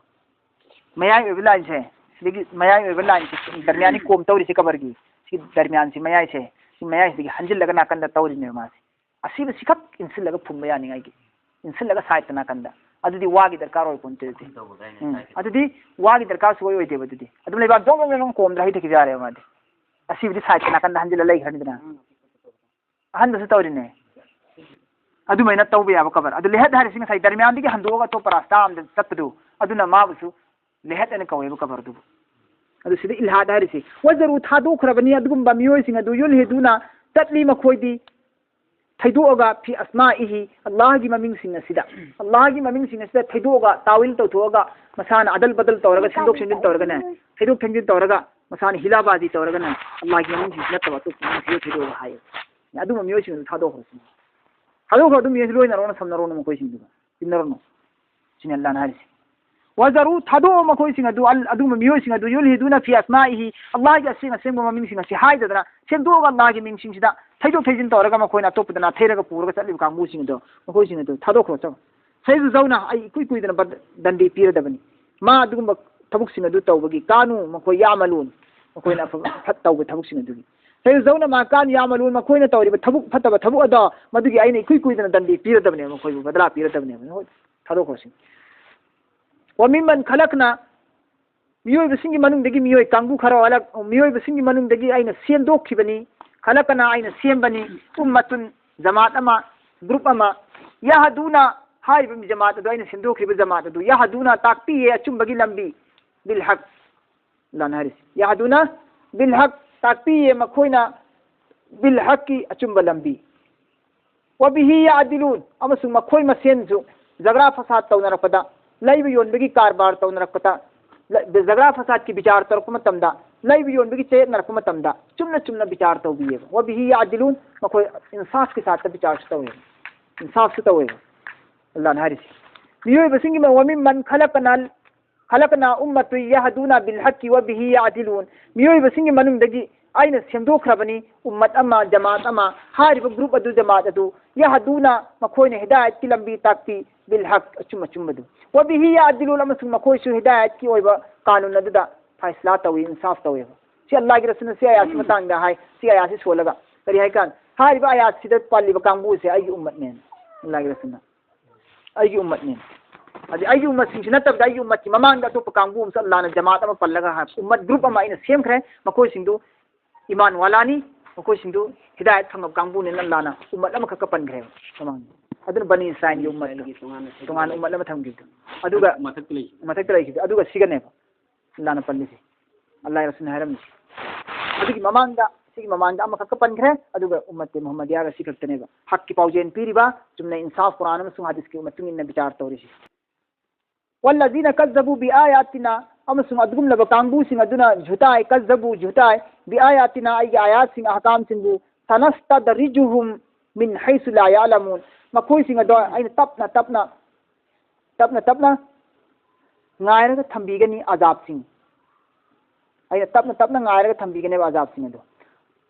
ꯃꯌꯥꯏ ꯑꯣꯏꯕ ꯂꯥꯏꯟꯁꯦ, ꯁꯤꯗꯒꯤ ꯃꯌꯥꯏ ꯑꯣꯏꯕ ꯂꯥꯏꯟꯁꯦ, ꯗꯔꯃꯤꯌꯥꯟꯒꯤ ꯀꯣꯝ ꯇꯧꯔꯤꯁꯦ ꯀꯕꯔꯒꯤ, ꯁꯤ ꯗꯔꯃꯤꯌꯥꯟꯁꯤ ꯃꯌꯥꯏꯁꯦ, ꯁꯤ ꯃꯌꯥꯏꯁꯤꯗꯒꯤ ꯍꯟꯖꯤꯜꯂꯒ ꯅꯥꯀꯟꯗ ꯇꯧꯔꯤꯅꯦꯕ ꯃꯥꯁꯦ꯫ ꯑꯁꯤꯕꯨ ꯁꯤꯈꯛ ꯏꯟꯁꯤꯜꯂꯒ ꯐꯨꯝꯕ ꯌꯥꯅꯤꯡꯉꯥꯏꯒꯤ, ꯏꯟꯁꯤꯜꯂꯒ ꯁꯥꯏꯠꯇ ꯅꯥꯀꯟꯗ꯫ ꯑꯗꯨꯗꯤ ꯋꯥꯒꯤ ꯗꯔꯀꯥꯔ ꯑꯣꯏ ꯄꯣꯟꯇꯦ ꯑꯗꯨꯗꯤ꯫ ꯎꯝ꯫ ꯑꯗꯨꯗꯤ ꯋꯥꯒꯤ ꯗꯔꯀꯥꯔ ꯁꯨꯡꯑꯣꯏ ꯑꯣꯏꯗꯦꯕ ꯑꯗꯨꯗꯤ꯫ ꯑꯗꯨꯝ ꯂꯩꯕꯥꯛ ꯖꯣꯡ ꯖꯣꯡ ꯖꯣꯡ ꯀꯣꯝꯗ꯭ꯔ ꯍꯩꯊꯈꯤꯕ ꯌꯥꯔꯦꯕ ꯃꯥꯗꯤ꯫ ꯑꯁꯤꯕꯨꯗꯤ ꯁꯥꯏꯠꯇ ꯅꯥꯀꯟꯗ ꯍꯟꯖꯤꯜꯂ ꯂꯩꯈ꯭ꯔꯅꯤꯗꯅ꯫ ꯑꯍꯟꯕꯁꯨ ꯇꯧꯔꯤꯅꯦ꯫ ꯑꯗꯨꯃꯥꯏꯅ ꯇꯧꯕ ꯌꯥꯕ ꯀꯕꯔ꯫ ꯑꯗꯨ ꯂꯦꯍꯠ ꯍꯥꯏꯔꯤꯁꯤ ꯉꯁꯥꯏ ꯗꯔꯃꯤꯌꯥꯟꯗꯒꯤ ꯍꯟꯗꯣꯛꯑꯒ ꯑꯇꯣꯞꯄ ꯔꯥꯁꯇꯥ ꯑꯃꯗ ꯆꯠꯄꯗꯨ, ꯑꯗꯨꯅ ꯃꯥꯕꯨꯁꯨ ꯂꯦꯍꯠ ꯍꯥꯏꯅ ꯀꯧꯋꯦꯕ ꯀꯕꯔꯗꯨꯕꯨ꯫ ꯑꯗꯨ ꯁꯤꯗ ꯏꯜꯍꯥꯗ ꯍꯥꯏꯔꯤꯁꯤ, ꯋꯖꯔꯨ ꯊꯥꯗꯣꯛꯈ꯭ꯔꯕꯅꯤ ꯑꯗꯨꯒꯨꯝꯕ ꯃꯤꯑꯣꯏꯁꯤꯡ ꯑꯗꯨ, ꯌꯨꯜꯍꯤꯗꯨꯅ ꯆꯠꯂꯤ ꯃꯈꯣꯏꯗꯤ ꯊꯩꯗꯣꯛꯑꯒ ꯐꯤ ꯑꯁꯃꯥꯏꯍꯤ, ꯑꯜꯂꯥꯍꯒꯤ ꯃꯃꯤꯡꯁꯤꯡ ꯑꯁꯤꯗ, ꯑꯜꯂꯥꯍꯒꯤ ꯃꯃꯤꯡꯁꯤꯡ ꯑꯁꯤꯗ ꯊꯩꯗꯣꯛꯑꯒ, ꯇꯥꯋꯤꯜ ꯇꯧꯊꯣꯛꯑꯒ, ꯃꯁꯥꯅ ꯑꯗꯜ ꯕꯗꯜ ꯇꯧꯔꯒ, ꯁꯦꯝꯗꯣꯛ ꯁꯦꯝꯖꯤꯟ ꯇꯧꯔꯒꯅꯦ, ꯊꯩꯗꯣꯛ ꯊꯩꯖꯤꯟ ꯇꯧꯔꯒ, ꯃꯁꯥꯅ ꯍꯤꯂꯥꯕꯥꯖꯤ ꯇꯧꯔꯒꯅꯦ, ꯑꯜꯂꯥꯍꯒꯤ ꯃꯃꯤꯡꯁꯤꯡꯁꯤ ꯅꯠꯇꯕ ꯑꯇꯣꯞꯄ ꯃꯃꯤꯡ ꯊꯩꯗꯣꯛ ꯊꯩꯗꯣꯛꯑꯒ ꯍꯥꯏꯌꯦ꯫ ꯑꯗꯨꯝꯕ ꯃꯤꯑꯣꯏꯁꯤꯡ ꯑꯗꯨ ꯊꯥꯗꯣꯛꯈ꯭ꯔꯣ ꯁꯤꯅꯤ꯫ ꯊꯥꯗꯣꯛꯈ꯭ꯔꯣ, ꯑꯗꯨꯝ ꯃꯤꯑꯣꯏꯁꯤ ꯂꯣꯏꯅꯔꯣꯅ ꯁꯝꯅꯔꯣꯅ ꯃꯈꯣꯏꯁꯤꯡꯗꯨꯒ, ꯇꯤꯟꯅꯔꯨꯅꯨ꯫ ꯁꯤꯅꯤ ꯑꯜꯂꯥꯍꯅ ꯍꯥꯏꯔꯤꯁꯤ꯫ ꯋꯖꯔꯨ, ꯊꯥꯗꯣꯛꯑꯣ ꯃꯈꯣꯏꯁꯤꯡ ꯑꯗꯨ, ꯑꯜ-, ꯑꯗꯨꯒꯨꯝꯕ ꯃꯤꯑꯣꯏꯁꯤꯡ ꯑꯗꯨ, ꯌꯨꯜꯍꯤꯗꯨꯅ ꯐꯤ ꯑꯁꯃꯥꯏꯍꯤ, ꯑꯜꯂꯥꯍꯒꯤ ꯑꯁꯦꯡ ꯑꯁꯦꯡꯕ ꯃꯃꯤꯡꯁꯤꯡ ꯑꯁꯤ ꯍꯥꯏꯗꯗꯅ, ꯁꯦꯝꯗꯣꯛꯑꯒ ꯑꯜꯂꯥꯍꯒꯤ ꯃꯤꯡꯁꯤꯡꯁꯤꯗ ꯊꯩꯗꯣꯛ ꯊꯩꯖꯤꯟ ꯇꯧꯔꯒ ꯃꯈꯣꯏꯅ ꯑꯇꯣꯞꯄꯗ ꯅꯥꯊꯩꯔꯒ ꯄꯨꯔꯒ ꯆꯠꯂꯤꯕ ꯀꯥꯡꯕꯨꯁꯤꯡ ꯑꯗꯣ, ꯃꯈꯣꯏꯁꯤꯡ ꯑꯗꯨ ꯊꯥꯗꯣꯛꯈ꯭ꯔꯣ ꯆꯠꯂꯣ꯫ ꯁꯩꯗꯨ ꯖꯧꯅ, ꯑꯩ ꯏꯀꯨꯏ ꯀꯨꯏꯗꯅ ꯕ-, ꯗꯟꯗꯤ ꯄꯤꯔꯗꯕꯅꯤ꯫ ꯃꯥ ꯑꯗꯨꯒꯨꯝꯕ ꯊꯕꯛꯁꯤꯡ ꯑꯗꯨ ꯇꯧꯕꯒꯤ, ꯀꯥꯅꯨ, ꯃꯈꯣꯏ ꯌꯥꯃꯂꯨꯟ, ꯃꯈꯣꯏꯅ ꯑꯐꯕ ꯐꯠ ꯇꯧꯕ ꯊꯕꯛꯁꯤꯡ ꯑꯗꯨꯒꯤ꯫ ꯁꯩꯗꯨ ꯖꯧꯅ ꯃꯥ ꯀꯥꯅꯨ ꯌꯥꯃꯂꯨꯟ, ꯃꯈꯣꯏꯅ ꯇꯧꯔꯤꯕ ꯊꯕꯛ ꯐꯠꯇꯕ ꯊꯕꯛ ꯑꯗꯣ, ꯃꯗꯨꯒꯤ ꯑꯩꯅ ꯏꯀꯨꯏ ꯀꯨꯏꯗꯅ ꯗꯟꯗꯤ ꯄꯤꯔꯗꯕꯅꯦꯕ, ꯃꯈꯣꯏꯕꯨ ꯕꯗꯂꯥ ꯄꯤꯔꯗꯕꯅꯦꯕ꯫ ꯍꯣꯏ, ꯊꯥꯗꯣꯛꯈ꯭ꯔꯣ ꯁꯤꯅꯤ꯫ ꯋꯥꯃꯤꯃꯟ ꯈꯂꯛꯅ, ꯃꯤꯑꯣꯏꯕꯁꯤꯡꯒꯤ ꯃꯅꯨꯡꯗꯒꯤ ꯃꯤꯑꯣꯏ ꯀꯥꯡꯕꯨ ꯈꯔ ꯋꯥꯂꯛ-, ꯃꯤꯑꯣꯏꯕꯁꯤꯡꯒꯤ ꯃꯅꯨꯡꯗꯒꯤ ꯑꯩꯅ ꯁꯦꯝꯗꯣꯛꯈꯤꯕꯅꯤ꯫ ꯈꯂꯛꯅ, ꯑꯩꯅ ꯁꯦꯝꯕꯅꯤ꯫ ꯎꯝꯃꯇꯨꯟ, ꯖꯃꯥꯠ ꯑꯃ, ꯒ꯭ꯔꯨꯞ ꯑꯃ꯫ ꯌꯥꯍꯗꯨꯅ, ꯍꯥꯏꯔꯤꯕ ꯖꯃꯥꯠ ꯑꯗꯨ, ꯑꯩꯅ ꯁꯦꯝꯗꯣꯛꯈꯤꯕ ꯖꯃꯥꯠ ꯑꯗꯨ, ꯌꯥꯍꯗꯨꯅ, ꯇꯥꯛꯄꯤꯌꯦ ꯑꯆꯨꯝꯕꯒꯤ ꯂꯝꯕꯤ꯫ ꯕꯤꯜ ꯍꯛ, ꯑꯜꯂꯥꯍꯅ ꯍꯥꯏꯔꯤꯁꯤ꯫ ꯌꯥꯍꯗꯨꯅ ꯕꯤꯜ ꯍꯛ, ꯇꯥꯛꯄꯤꯌꯦ ꯃꯈꯣꯏꯅ ꯕꯤꯜ ꯍꯛꯀꯤ ꯑꯆꯨꯝꯕ ꯂꯝꯕꯤ꯫ ꯋꯥꯕꯤꯍꯤ ꯌꯥꯗꯤꯂꯨꯟ, ꯑꯃꯁꯨꯡ ꯃꯈꯣꯏ ꯃꯁꯦꯟꯁꯨ ꯖꯒ꯭ꯔꯥ ꯐꯁꯥꯗ ꯇꯧꯅꯔꯛꯄꯗ, ꯂꯩꯕ ꯌꯣꯟꯕꯒꯤ ꯀꯔꯕꯥꯔ ꯇꯧꯅꯔꯛꯄꯗ, ꯂ-, ꯖꯒ꯭ꯔꯥ ꯐꯁꯥꯗꯀꯤ ꯕꯤꯆꯥꯔ ꯇꯧꯔꯛꯄ ꯃꯇꯝꯗ, ꯂꯩꯕ ꯌꯣꯟꯕꯒꯤ ꯆꯌꯦꯠꯅꯔꯛꯄ ꯃꯇꯝꯗ ꯆꯨꯝꯅ ꯆꯨꯝꯅ ꯕꯤꯆꯥꯔ ꯇꯧꯕꯤꯌꯦꯕ꯫ ꯋꯥꯕꯤꯍꯤ ꯌꯥꯗꯤꯂꯨꯟ, ꯃꯈꯣꯏ ꯏꯟꯁꯥꯐꯀꯤ ꯁꯥꯠꯇ ꯕꯤꯆꯥꯔꯁꯨ ꯇꯧꯋꯦꯕ, ꯏꯟꯁꯥꯐꯁꯨ ꯇꯧꯋꯦꯕ꯫ ꯑꯜꯂꯥꯍꯅ ꯍꯥꯏꯔꯤꯁꯤ, ꯃꯤꯑꯣꯏꯕꯁꯤꯡꯒꯤ ꯃ-, ꯋꯥꯃꯤꯃꯟ ꯈꯂꯛꯅ ꯈꯂꯛꯅ ꯎꯝꯃꯇꯨ ꯌꯍꯗꯨꯅ ꯕꯤꯜ ꯍꯛꯀꯤ ꯋꯥ ꯕꯤꯍꯤ ꯌꯥꯗꯤꯂꯨꯟ꯫ ꯃꯤꯑꯣꯏꯕꯁꯤꯡꯒꯤ ꯃꯅꯨꯡꯗꯒꯤ ꯑꯩꯅ ꯁꯦꯝꯗꯣꯛꯈ꯭ꯔꯕꯅꯤ ꯎꯝꯃꯠ ꯑꯃ, ꯖꯃꯥꯠ ꯑꯃ꯫ ꯍꯥꯏꯔꯤꯕ ꯒ꯭ꯔꯨꯞ ꯑꯗꯨ, ꯖꯃꯥꯠ ꯑꯗꯨ, ꯌꯍꯗꯨꯅ, ꯃꯈꯣꯏꯅ ꯍꯤꯗꯥꯌꯠꯀꯤ ꯂꯝꯕꯤ ꯇꯥꯛꯄꯤ, ꯕꯤꯜ ꯍꯛ, ꯑꯆꯨꯝ ꯑꯆꯨꯝꯕꯗꯨ꯫ ꯋꯥ ꯕꯤꯍꯤ ꯌꯥꯗꯤꯂꯨꯟ, ꯑꯃꯁꯨꯡ ꯃꯈꯣꯏꯁꯨ ꯍꯤꯗꯥꯌꯠꯀꯤ ꯑꯣꯏꯕ ꯀꯥꯅꯨꯟ ꯑꯗꯨꯗ ꯐꯥꯏꯁꯂꯥ ꯇꯧꯏ, ꯏꯟꯁꯥꯐ ꯇꯧꯏ꯫ ꯁꯤ ꯑꯜꯂꯥꯍꯒꯤ ꯔꯁꯨꯜꯅ ꯁꯤ ꯑꯌꯥꯠꯁꯤ ꯃꯇꯥꯡꯗ ꯍꯥꯏ, ꯁꯤ ꯑꯌꯥꯠꯁꯤ ꯁꯣꯜꯂꯒ ꯀꯔꯤ ꯍꯥꯏ ꯀꯥꯟ, ꯍꯥꯏꯔꯤꯕ ꯑꯌꯥꯠꯁꯤꯗ ꯄꯜꯂꯤꯕ ꯀꯥꯡꯕꯨꯁꯦ ꯑꯩꯒꯤ ꯎꯝꯃꯠꯅꯦꯅ ꯑꯜꯂꯥꯍꯒꯤ ꯔꯁꯨꯜꯅ꯫ ꯑꯩꯒꯤ ꯎꯝꯃꯠꯅꯤ꯫ ꯑꯗꯩ ꯑꯩꯒꯤ ꯎꯝꯃꯠꯁꯤꯡꯁꯤ ꯅꯠꯇꯕꯗ ꯑꯩꯒꯤ ꯎꯝꯃꯠꯀꯤ ꯃꯃꯥꯡꯗ ꯑꯇꯣꯞꯄ ꯀꯥꯡꯕꯨ ꯑꯃꯁꯨ ꯑꯜꯂꯥꯍꯅ ꯖꯃꯥꯠ ꯑꯃ ꯄꯜꯂꯒ ꯍꯥꯏ, ꯎꯝꯃꯠ ꯒ꯭ꯔꯨꯞ ꯑꯃ ꯑꯩꯅ ꯁꯦꯝꯈ꯭ꯔꯦ, ꯃꯈꯣꯏꯁꯤꯡꯗꯨ ꯏꯃꯥꯟ ꯋꯥꯂꯥꯅꯤ, ꯃꯈꯣꯏꯁꯤꯡꯗꯨ ꯍꯤꯗꯥꯌꯠ ꯐꯪꯉꯕ ꯀꯥꯡꯕꯨꯅꯦꯅ ꯑꯜꯂꯥꯍꯅ ꯎꯝꯃꯠ ꯑꯃꯈꯛꯀ ꯄꯟꯈ꯭ꯔꯦꯕ ꯃꯃꯥꯡꯗ꯫ ꯑꯗꯨꯅ ꯕꯅꯤ ꯏꯁꯔꯥꯏꯜꯒꯤ ꯎꯝꯃꯠꯇꯣ ꯏꯁꯔꯥꯏꯜꯒꯤ ꯇꯣꯉꯥꯟꯅ ꯁꯦꯝꯕ ꯇꯣꯉꯥꯟꯅ ꯂꯩ꯫ ꯎꯝꯃꯠ ꯑꯃ ꯊꯝꯈꯤꯕꯗꯣ꯫ ꯑꯗꯨꯒ ꯃꯊꯛꯇ ꯂꯩꯈꯤꯕꯗꯣ꯫ ꯃꯊꯛꯇ ꯂꯩꯈꯤꯕꯗꯣ꯫ ꯑꯗꯨꯒ ꯁꯤꯒꯅꯦꯕ ꯑꯜꯂꯥꯍꯅ ꯄꯜꯂꯤꯁꯦ꯫ ꯑꯜꯂꯥꯍ ꯔꯁꯨꯜꯅ ꯍꯥꯏꯔꯝꯃꯤꯁꯦ꯫ ꯑꯗꯨꯒꯤ ꯃꯃꯥꯡꯗ, ꯁꯤꯒꯤ ꯃꯃꯥꯡꯗ ꯑꯃꯈꯛꯀ ꯄꯟꯈ꯭ꯔꯦ, ꯑꯗꯨꯒ ꯎꯝꯃꯠꯇꯦ ꯃꯨꯍꯝꯃꯗꯤꯌꯥꯒ ꯁꯤ ꯈꯛꯇꯅꯦꯕ꯫ ꯍꯛꯀꯤ ꯄꯥꯎꯖꯦꯜ ꯄꯤꯔꯤꯕ, ꯆꯨꯝꯅ ꯏꯟꯁꯥꯐ ꯀꯨꯔꯥꯟ ꯑꯃꯁꯨꯡ ꯍꯗꯤꯁꯀꯤ ꯃꯇꯨꯡ ꯏꯟꯅ ꯕꯤꯆꯥꯔ ꯇꯧꯔꯤꯁꯤ꯫ والذين كذبوا بآياتنا, ꯑꯃꯁꯨꯡ ꯑꯗꯨꯒꯨꯝꯂꯕ ꯀꯥꯡꯕꯨꯁꯤꯡ ꯑꯗꯨꯅ ꯖꯨꯇꯥꯏ, ꯀꯖꯕꯨ, ꯖꯨꯇꯥꯏ, ꯕꯤ ꯑꯥꯌꯥꯇꯤꯅꯥ, ꯑꯩꯒꯤ ꯑꯥꯌꯥꯠꯁꯤꯡ, ꯑꯍꯀꯥꯝꯁꯤꯡꯕꯨ, ꯁꯅꯁꯇꯗꯔꯤꯖꯨꯍꯨꯝ ꯃꯤꯟ ꯍꯩꯁꯨ ꯂꯥ ꯌꯥꯂꯃꯨꯟ, ꯃꯈꯣꯏꯁꯤꯡ ꯑꯗꯣ ꯑꯩꯅ ꯇꯞꯅ ꯇꯞꯅ, ꯇꯞꯅ ꯇꯞꯅ ꯉꯥꯏꯔꯒ ꯊꯝꯕꯤꯒꯅꯤ ꯑꯖꯥꯕꯁꯤꯡ꯫ ꯑꯩꯅ ꯇꯞꯅ ꯇꯞꯅ ꯉꯥꯏꯔꯒ ꯊꯝꯕꯤꯒꯅꯦꯕ ꯑꯖꯥꯕꯁꯤꯡ ꯑꯗꯣ꯫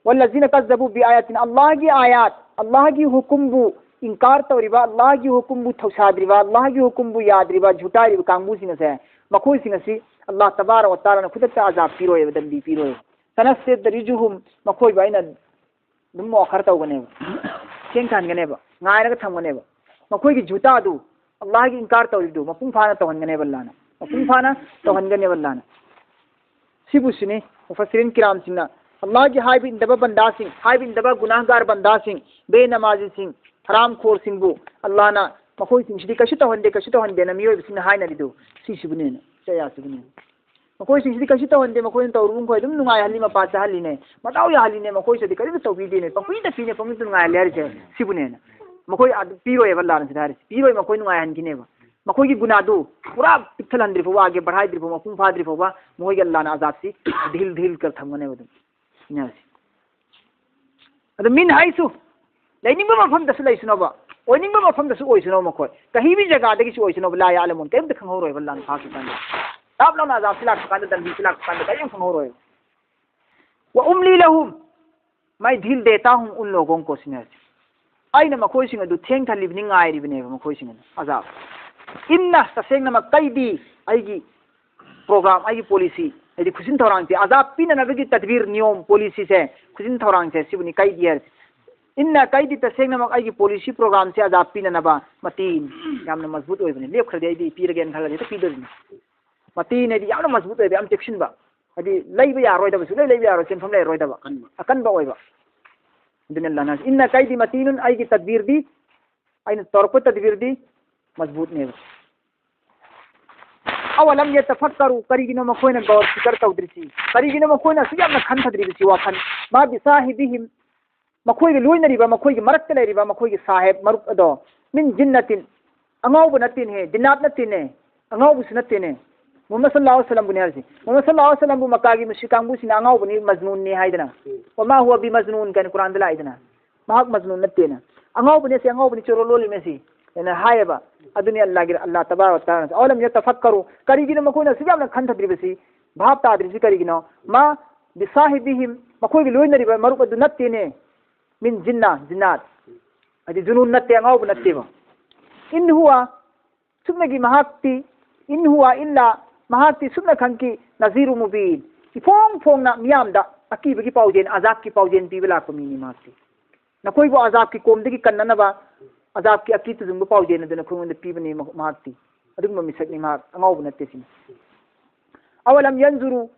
والذين كذبوا بآياتنا, ꯑꯜꯂꯥꯍꯒꯤ ꯑꯥꯌꯥꯠ, ꯑꯜꯂꯥꯍꯒꯤ ꯍꯨꯀꯨꯝꯕꯨ ꯏꯟꯀꯥꯔ ꯇꯧꯔꯤꯕ, ꯑꯜꯂꯥꯍꯒꯤ ꯍꯨꯀꯨꯝꯕꯨ ꯊꯧꯁꯥꯗ꯭ꯔꯤꯕ, ꯑꯜꯂꯥꯍꯒꯤ ꯍꯨꯀꯨꯝꯕꯨ ꯌꯥꯗ꯭ꯔꯤꯕ, ꯖꯨꯇꯥꯏꯔꯤꯕ ꯀꯥꯡꯕꯨꯁꯤꯡ ꯑꯁꯦ, ꯃꯈꯣꯏꯁꯤꯡ ꯑꯁꯤ ꯑꯜꯂꯥꯍ ꯇꯕꯥꯔꯛ ꯋ ꯇꯥꯂꯥꯅ ꯈꯨꯗꯛꯇ ꯑꯖꯥꯕ ꯄꯤꯔꯣꯏꯕ, ꯗꯟꯗꯤ ꯄꯤꯔꯣꯏꯕ꯫ ꯁꯅꯁꯇꯗꯔꯤꯖꯨꯍꯨꯝ, ꯃꯈꯣꯏꯕꯨ ꯑꯩꯅ ꯑꯗꯨꯝ ꯃꯣꯈꯔ ꯇꯧꯒꯅꯦꯕ, ꯊꯦꯡꯊꯍꯟꯒꯅꯦꯕ, ꯉꯥꯏꯔꯒ ꯊꯝꯒꯅꯦꯕ꯫ ꯃꯈꯣꯏꯒꯤ ꯖꯨꯇꯥꯗꯨ, ꯑꯜꯂꯥꯍꯒꯤ ꯏꯟꯀꯥꯔ ꯇꯧꯔꯤꯗꯨ ꯃꯄꯨꯡ ꯐꯥꯅ ꯇꯧꯍꯟꯒꯅꯦꯕ ꯑꯜꯂꯥꯍꯅ, ꯃꯄꯨꯡ ꯐꯥꯅ ꯇꯧꯍꯟꯒꯅꯦꯕ ꯑꯜꯂꯥꯍꯅ꯫ ꯁꯤꯕꯨ ꯁꯤꯅꯤ ꯃꯨꯐꯁꯤꯔꯤꯟ ꯀꯤꯔꯥꯝꯁꯤꯡꯅ ꯑꯜꯂꯥꯍꯒꯤ ꯍꯥꯏꯕ ꯏꯟꯗꯕ ꯕꯟꯗꯥꯁꯤꯡ, ꯍꯥꯏꯕ ꯏꯟꯗꯕ ꯒꯨꯅꯥꯍꯒꯥꯔ ꯕꯟꯗꯥꯁꯤꯡ, ꯕꯦꯅꯃꯥꯖꯤꯁꯤꯡ, ꯍꯔꯥꯝꯈꯣꯔꯁꯤꯡꯕꯨ ꯑꯜꯂꯥꯍꯅ ꯃꯈꯣꯏꯁꯤꯡꯁꯤꯗꯤ ꯀꯩꯁꯨ ꯇꯧꯍꯟꯗꯦ, ꯀꯩꯁꯨ ꯇꯧꯍꯟꯗꯦꯅ ꯃꯤꯑꯣꯏꯕꯁꯤꯡꯅ ꯍꯥꯏꯅꯔꯤꯗꯨ ꯁꯤꯁꯤꯕꯨꯅꯦꯅ, ꯆꯩꯌꯥꯁꯤꯕꯨꯅꯦꯅ꯫ ꯃꯈꯣꯏꯁꯤꯡꯁꯤꯗꯤ ꯀꯩꯁꯨ ꯇꯧꯍꯟꯗꯦ, ꯃꯈꯣꯏꯅ ꯇꯧꯔꯨꯕ ꯃꯈꯣꯏ ꯑꯗꯨꯝ ꯅꯨꯡꯉꯥꯏꯍꯜꯂꯤ, ꯃꯄꯥ ꯆꯥꯍꯜꯂꯤꯅꯦ, ꯃꯗꯥꯎ ꯌꯥꯍꯜꯂꯤꯅꯦ, ꯃꯈꯣꯏꯁꯤꯗꯤ ꯀꯔꯤꯝꯇ ꯇꯧꯕꯤꯗꯦꯅꯦ, ꯄꯪꯄꯤꯗ ꯄꯤꯅꯦ, ꯄꯪꯄꯤꯗ ꯅꯨꯡꯉꯥꯏꯍꯜꯂꯦ ꯍꯥꯏꯔꯤꯁꯦ ꯁꯤꯕꯨꯅꯦꯅ꯫ ꯃꯈꯣꯏ ꯑꯗꯨ ꯄꯤꯔꯣꯏꯕ ꯑꯜꯂꯥꯍꯅ ꯁꯤꯗ ꯍꯥꯏꯔꯤꯁꯦ, ꯄꯤꯔꯣꯏ, ꯃꯈꯣꯏ ꯅꯨꯡꯉꯥꯏꯍꯟꯈꯤꯅꯦꯕ꯫ ꯃꯈꯣꯏꯒꯤ ꯒꯨꯅꯥꯗꯨ ꯄꯨꯔꯥ ꯄꯤꯛꯊꯜꯍꯟꯗ꯭ꯔꯤ ꯐꯥꯎꯕ, ꯑꯥꯒꯦ ꯕꯔꯍꯥꯏꯗ꯭ꯔꯤ ꯐꯥꯎꯕ, ꯃꯄꯨꯡ ꯐꯥꯗ꯭ꯔꯤ ꯐꯥꯎꯕ ꯃꯈꯣꯏꯒꯤ ꯑꯜꯂꯥꯍꯅ ꯑꯖꯥꯕꯁꯤ ꯙꯤꯜ ꯙꯤꯜ ꯀꯔ ꯊꯝꯒꯅꯦꯕ ꯑꯗꯨꯝ꯫ ꯁꯤꯅ ꯍꯥꯏꯁꯦ꯫ ꯑꯗꯨ ꯃꯤꯟ ꯍꯥꯏꯁꯨ, ꯂꯩꯅꯤꯡꯕ ꯃꯐꯝꯗꯁꯨ ꯂꯩꯁꯅꯣꯕ, ꯑꯣꯏꯅꯤꯡꯕ ꯃꯐꯝꯗꯁꯨ ꯑꯣꯏꯁꯅꯣꯕ ꯃꯈꯣꯏ꯫ ꯀꯍꯤ ꯚꯤ ꯖꯒꯥꯗꯒꯤꯁꯨ ꯑꯣꯏꯁꯅꯣꯕ, ꯂꯥ ꯌꯥꯂꯃꯨꯟ, ꯀꯔꯤꯝꯇ ꯈꯪꯍꯧꯔꯣꯏꯕ ꯑꯜꯂꯥꯍꯅ ꯐꯥꯈꯤꯕ ꯀꯥꯟꯗ꯫ ꯇꯥꯞ ꯂꯥꯎꯅ ꯑꯖꯥꯕꯁꯤ ꯂꯥꯛꯄ ꯀꯥꯟꯗ, ꯗꯟꯗꯤꯁꯤ ꯂꯥꯛꯄ ꯀꯥꯟꯗ ꯀꯔꯤꯝ ꯈꯪꯍꯧꯔꯣꯏꯕ꯫ ꯋ ꯎꯝꯂꯤ ꯂꯍꯨꯝ, ꯃꯥꯏ ꯙꯤꯜ ꯗꯦꯇꯥ ꯍꯨꯝ ꯎꯟ ꯂꯣꯒꯣꯡ ꯀꯣ ꯁꯤꯅ ꯍꯥꯏꯁꯦ꯫ ꯑꯩꯅ ꯃꯈꯣꯏꯁꯤꯡ ꯑꯗꯨ ꯊꯦꯡꯊꯜꯂꯤꯕꯅꯤ, ꯉꯥꯏꯔꯤꯕꯅꯦꯕ ꯃꯈꯣꯏꯁꯤꯡ ꯑꯗꯨ꯫ ꯑꯖꯥꯕ꯫ ꯏꯟꯅ, ꯇꯁꯦꯡꯅꯃꯛ ꯀꯩꯗꯤ ꯑꯩꯒꯤ ꯄ꯭ꯔꯣꯒ꯭ꯔꯥꯝ, ꯑꯩꯒꯤ ꯄꯣꯂꯤꯁꯤ, ꯍꯥꯏꯗꯤ ꯈꯨꯖꯤꯟ ꯊꯧꯔꯥꯡꯁꯦ, ꯑꯖꯥꯕ ꯄꯤꯅꯅꯕꯒꯤ ꯇꯗꯕꯤꯔ, ꯅꯤꯌꯣꯝ, ꯄꯣꯂꯤꯁꯤꯁꯦ, ꯈꯨꯖꯤꯟ ꯊꯧꯔꯥꯡꯁꯦ ꯁꯤꯕꯨꯅꯤ ꯀꯩꯗꯤ ꯍꯥꯏꯔꯤꯁꯦ꯫ ꯏꯟꯅ ꯀꯩꯗꯤ ꯇꯁꯦꯡꯅꯃꯛ ꯑꯩꯒꯤ ꯄꯣꯂꯤꯁꯤ ꯄ꯭ꯔꯣꯒ꯭ꯔꯥꯝꯁꯦ ꯑꯖꯥꯕ ꯄꯤꯅꯅꯕ ꯃꯇꯤꯟ ꯌꯥꯝꯅ ꯃꯖꯕꯨꯠ ꯑꯣꯏꯕꯅꯤ꯫ ꯂꯦꯞꯈ꯭ꯔꯗꯤ ꯑꯩꯗꯤ ꯄꯤꯔꯒꯦꯅ ꯈꯜꯂꯗꯤ ꯍꯦꯛꯇ ꯄꯤꯗꯣꯔꯤꯅꯤ꯫ ꯃꯇꯤꯟ ꯍꯥꯏꯗꯤ ꯌꯥꯝꯅ ꯃꯖꯕꯨꯠ ꯑꯣꯏꯕ, ꯌꯥꯝ ꯆꯦꯛꯁꯤꯟꯕ, ꯍꯥꯏꯗꯤ ꯂꯩꯕ ꯌꯥꯔꯣꯏꯗꯕ, ꯁꯨꯡꯂꯩ ꯂꯩꯕ ꯌꯥꯔꯣꯏ, ꯆꯦꯟꯐꯝ ꯂꯩꯔꯣꯏꯗꯕ, ꯑꯀꯟꯕ꯫ ꯑꯀꯟꯕ ꯑꯣꯏꯕ꯫ ꯑꯗꯨꯅ ꯑꯜꯂꯥꯍꯅ ꯏꯟꯅ ꯀꯩꯗꯤ ꯃꯇꯤꯅꯨꯟ, ꯑꯩꯒꯤ ꯇꯗꯕꯤꯔꯗꯤ ꯑꯩꯅ ꯇꯧꯔꯛꯄ ꯇꯗꯕꯤꯔꯗꯤ ꯃꯖꯕꯨꯠꯅꯦꯕ꯫ ꯑꯋꯂꯝ ꯌꯇꯐꯛꯀꯔꯨ, ꯀꯔꯤꯒꯤꯅꯣ ꯃꯈꯣꯏꯅ ꯒꯧꯔ ꯐꯤꯀꯔ ꯇꯧꯗ꯭ꯔꯤꯁꯤ? ꯀꯔꯤꯒꯤꯅꯣ ꯃꯈꯣꯏꯅ ꯑꯁꯨꯛ ꯌꯥꯝꯅ ꯈꯟꯊꯗ꯭ꯔꯤꯕꯁꯤ ꯋꯥꯈꯜ? ꯃꯥ ꯕꯤꯁꯥꯍꯤꯕꯤꯍꯤꯝ, ꯃꯈꯣꯏꯒ ꯂꯣꯏꯅꯔꯤꯕ, ꯃꯈꯣꯏꯒꯤ ꯃꯔꯛꯇ ꯂꯩꯔꯤꯕ ꯃꯈꯣꯏꯒꯤ ꯁꯥꯍꯦꯕ ꯃꯔꯨꯞ ꯑꯗꯣ, ꯃꯤꯟ ꯖꯤꯟꯅꯇꯤꯟ, ꯑꯉꯥꯎꯕ ꯅꯠꯇꯦꯅꯦ, ꯖꯤꯟꯅꯥꯠ ꯅꯠꯇꯦꯅꯦ, ꯑꯉꯥꯎꯕꯁꯨ ꯅꯠꯇꯦꯅꯦ꯫ ꯃꯨꯍꯝꯃꯗ ꯁꯜꯂꯜꯂꯥꯍꯨ ꯑꯂꯩꯍꯤ ꯋꯁꯜꯂꯝꯕꯨꯅꯦ ꯍꯥꯏꯔꯤꯁꯤ꯫ ꯃꯨꯍꯝꯃꯗ ꯁꯜꯂꯜꯂꯥꯍꯨ ꯑꯂꯩꯍꯤ ꯋꯁꯜꯂꯝꯕꯨ ꯃꯀꯥꯒꯤ ꯃꯨꯁ꯭ꯔꯤꯛ ꯀꯥꯡꯕꯨꯁꯤꯡꯅ ꯑꯉꯥꯎꯕꯅꯤ, ꯃꯖꯅꯨꯟꯅꯤ ꯍꯥꯏꯗꯅ꯫ ꯎꯝ꯫ ꯋꯃꯥ ꯍꯨꯋ ꯕꯤꯃꯖꯅꯨꯟ ꯀꯥꯏꯅ ꯀꯨꯔꯥꯟꯗ ꯂꯥꯛꯏꯗꯅ꯫ ꯃꯍꯥꯛ ꯃꯖꯅꯨꯟ ꯅꯠꯇꯦꯅ꯫ ꯑꯉꯥꯎꯕꯅꯦ ꯁꯤ, ꯑꯉꯥꯎꯕꯅꯤ, ꯆꯣꯔꯣ ꯂꯣꯜꯂꯤꯃꯦ ꯁꯤ ꯍꯥꯏꯅ ꯍꯥꯏꯌꯦꯕ꯫ ꯑꯗꯨꯅꯤ ꯑꯜꯂꯥꯍꯒꯤ, ꯑꯜꯂꯥꯍ ꯇꯕꯥꯔꯛ ꯋ ꯇꯥꯂꯥꯅ, "ꯑꯋꯂꯝ ꯌꯇꯐꯛꯀꯔꯨ", ꯀꯔꯤꯒꯤꯅꯣ ꯃꯈꯣꯏꯅ ꯑꯁꯨꯛ ꯌꯥꯝꯅ ꯈꯟꯊꯗ꯭ꯔꯤꯕꯁꯤ, ꯚꯥꯞ ꯇꯥꯗ꯭ꯔꯤꯕꯁꯤ ꯀꯔꯤꯒꯤꯅꯣ? "ꯃꯥ ꯕꯤꯁꯥꯍꯤꯕꯤꯍꯤꯝ", ꯃꯈꯣꯏꯒꯤ ꯂꯣꯏꯅꯔꯤꯕ ꯃꯔꯨꯞ ꯑꯗꯨ ꯅꯠꯇꯦꯅꯦ꯫ ꯃꯤꯟ ꯖꯤꯟꯅꯥ, ꯖꯤꯟꯅꯥꯠ꯫ ꯍꯥꯏꯗꯤ ꯖꯨꯅꯨꯟ ꯅꯠꯇꯦ, ꯑꯉꯥꯎꯕ ꯅꯠꯇꯦꯕ꯫ "ꯏꯟ ꯍꯨꯋ", ꯁꯨꯞꯅꯒꯤ ꯃꯍꯥꯛꯇꯤ, "ꯏꯟ ꯍꯨꯋ ꯏꯜꯂꯥ", ꯃꯍꯥꯛꯇꯤ ꯁꯨꯞꯅ ꯈꯪꯈꯤ, "ꯅꯖꯤꯔꯨ ꯃꯨꯕꯤꯟ", ꯏꯐꯣꯡ ꯐꯣꯡꯅ ꯃꯤꯌꯥꯝꯗ ꯑꯀꯤꯕꯒꯤ ꯄꯥꯎꯖꯦꯜ, ꯑꯖꯥꯕꯀꯤ ꯄꯥꯎꯖꯦꯜ ꯄꯤꯕ ꯂꯥꯛꯄ ꯃꯤꯅꯤ ꯃꯍꯥꯛꯇꯤ꯫ ꯅꯈꯣꯏꯕꯨ ꯑꯖꯥꯕꯀꯤ ꯀꯣꯝꯗꯒꯤ ꯀꯟꯅꯅꯕ, ꯑꯖꯥꯕꯀꯤ ꯑꯀꯤ ꯇꯨꯖꯨꯡꯕ ꯄꯥꯎꯖꯦꯜ ꯑꯗꯨ ꯅꯈꯣꯏꯉꯣꯟꯗ ꯄꯤꯕꯅꯤ ꯃꯍꯥꯛꯇꯤ꯫ ꯑꯗꯨꯒꯨꯝꯕ ꯃꯤꯁꯛꯅꯤ ꯃꯍꯥꯛ, ꯑꯉꯥꯎꯕ ꯅꯠꯇꯦ ꯁꯤꯅꯤ꯫ "ꯑꯋꯂꯝ ꯌꯟꯖꯨꯔꯨ",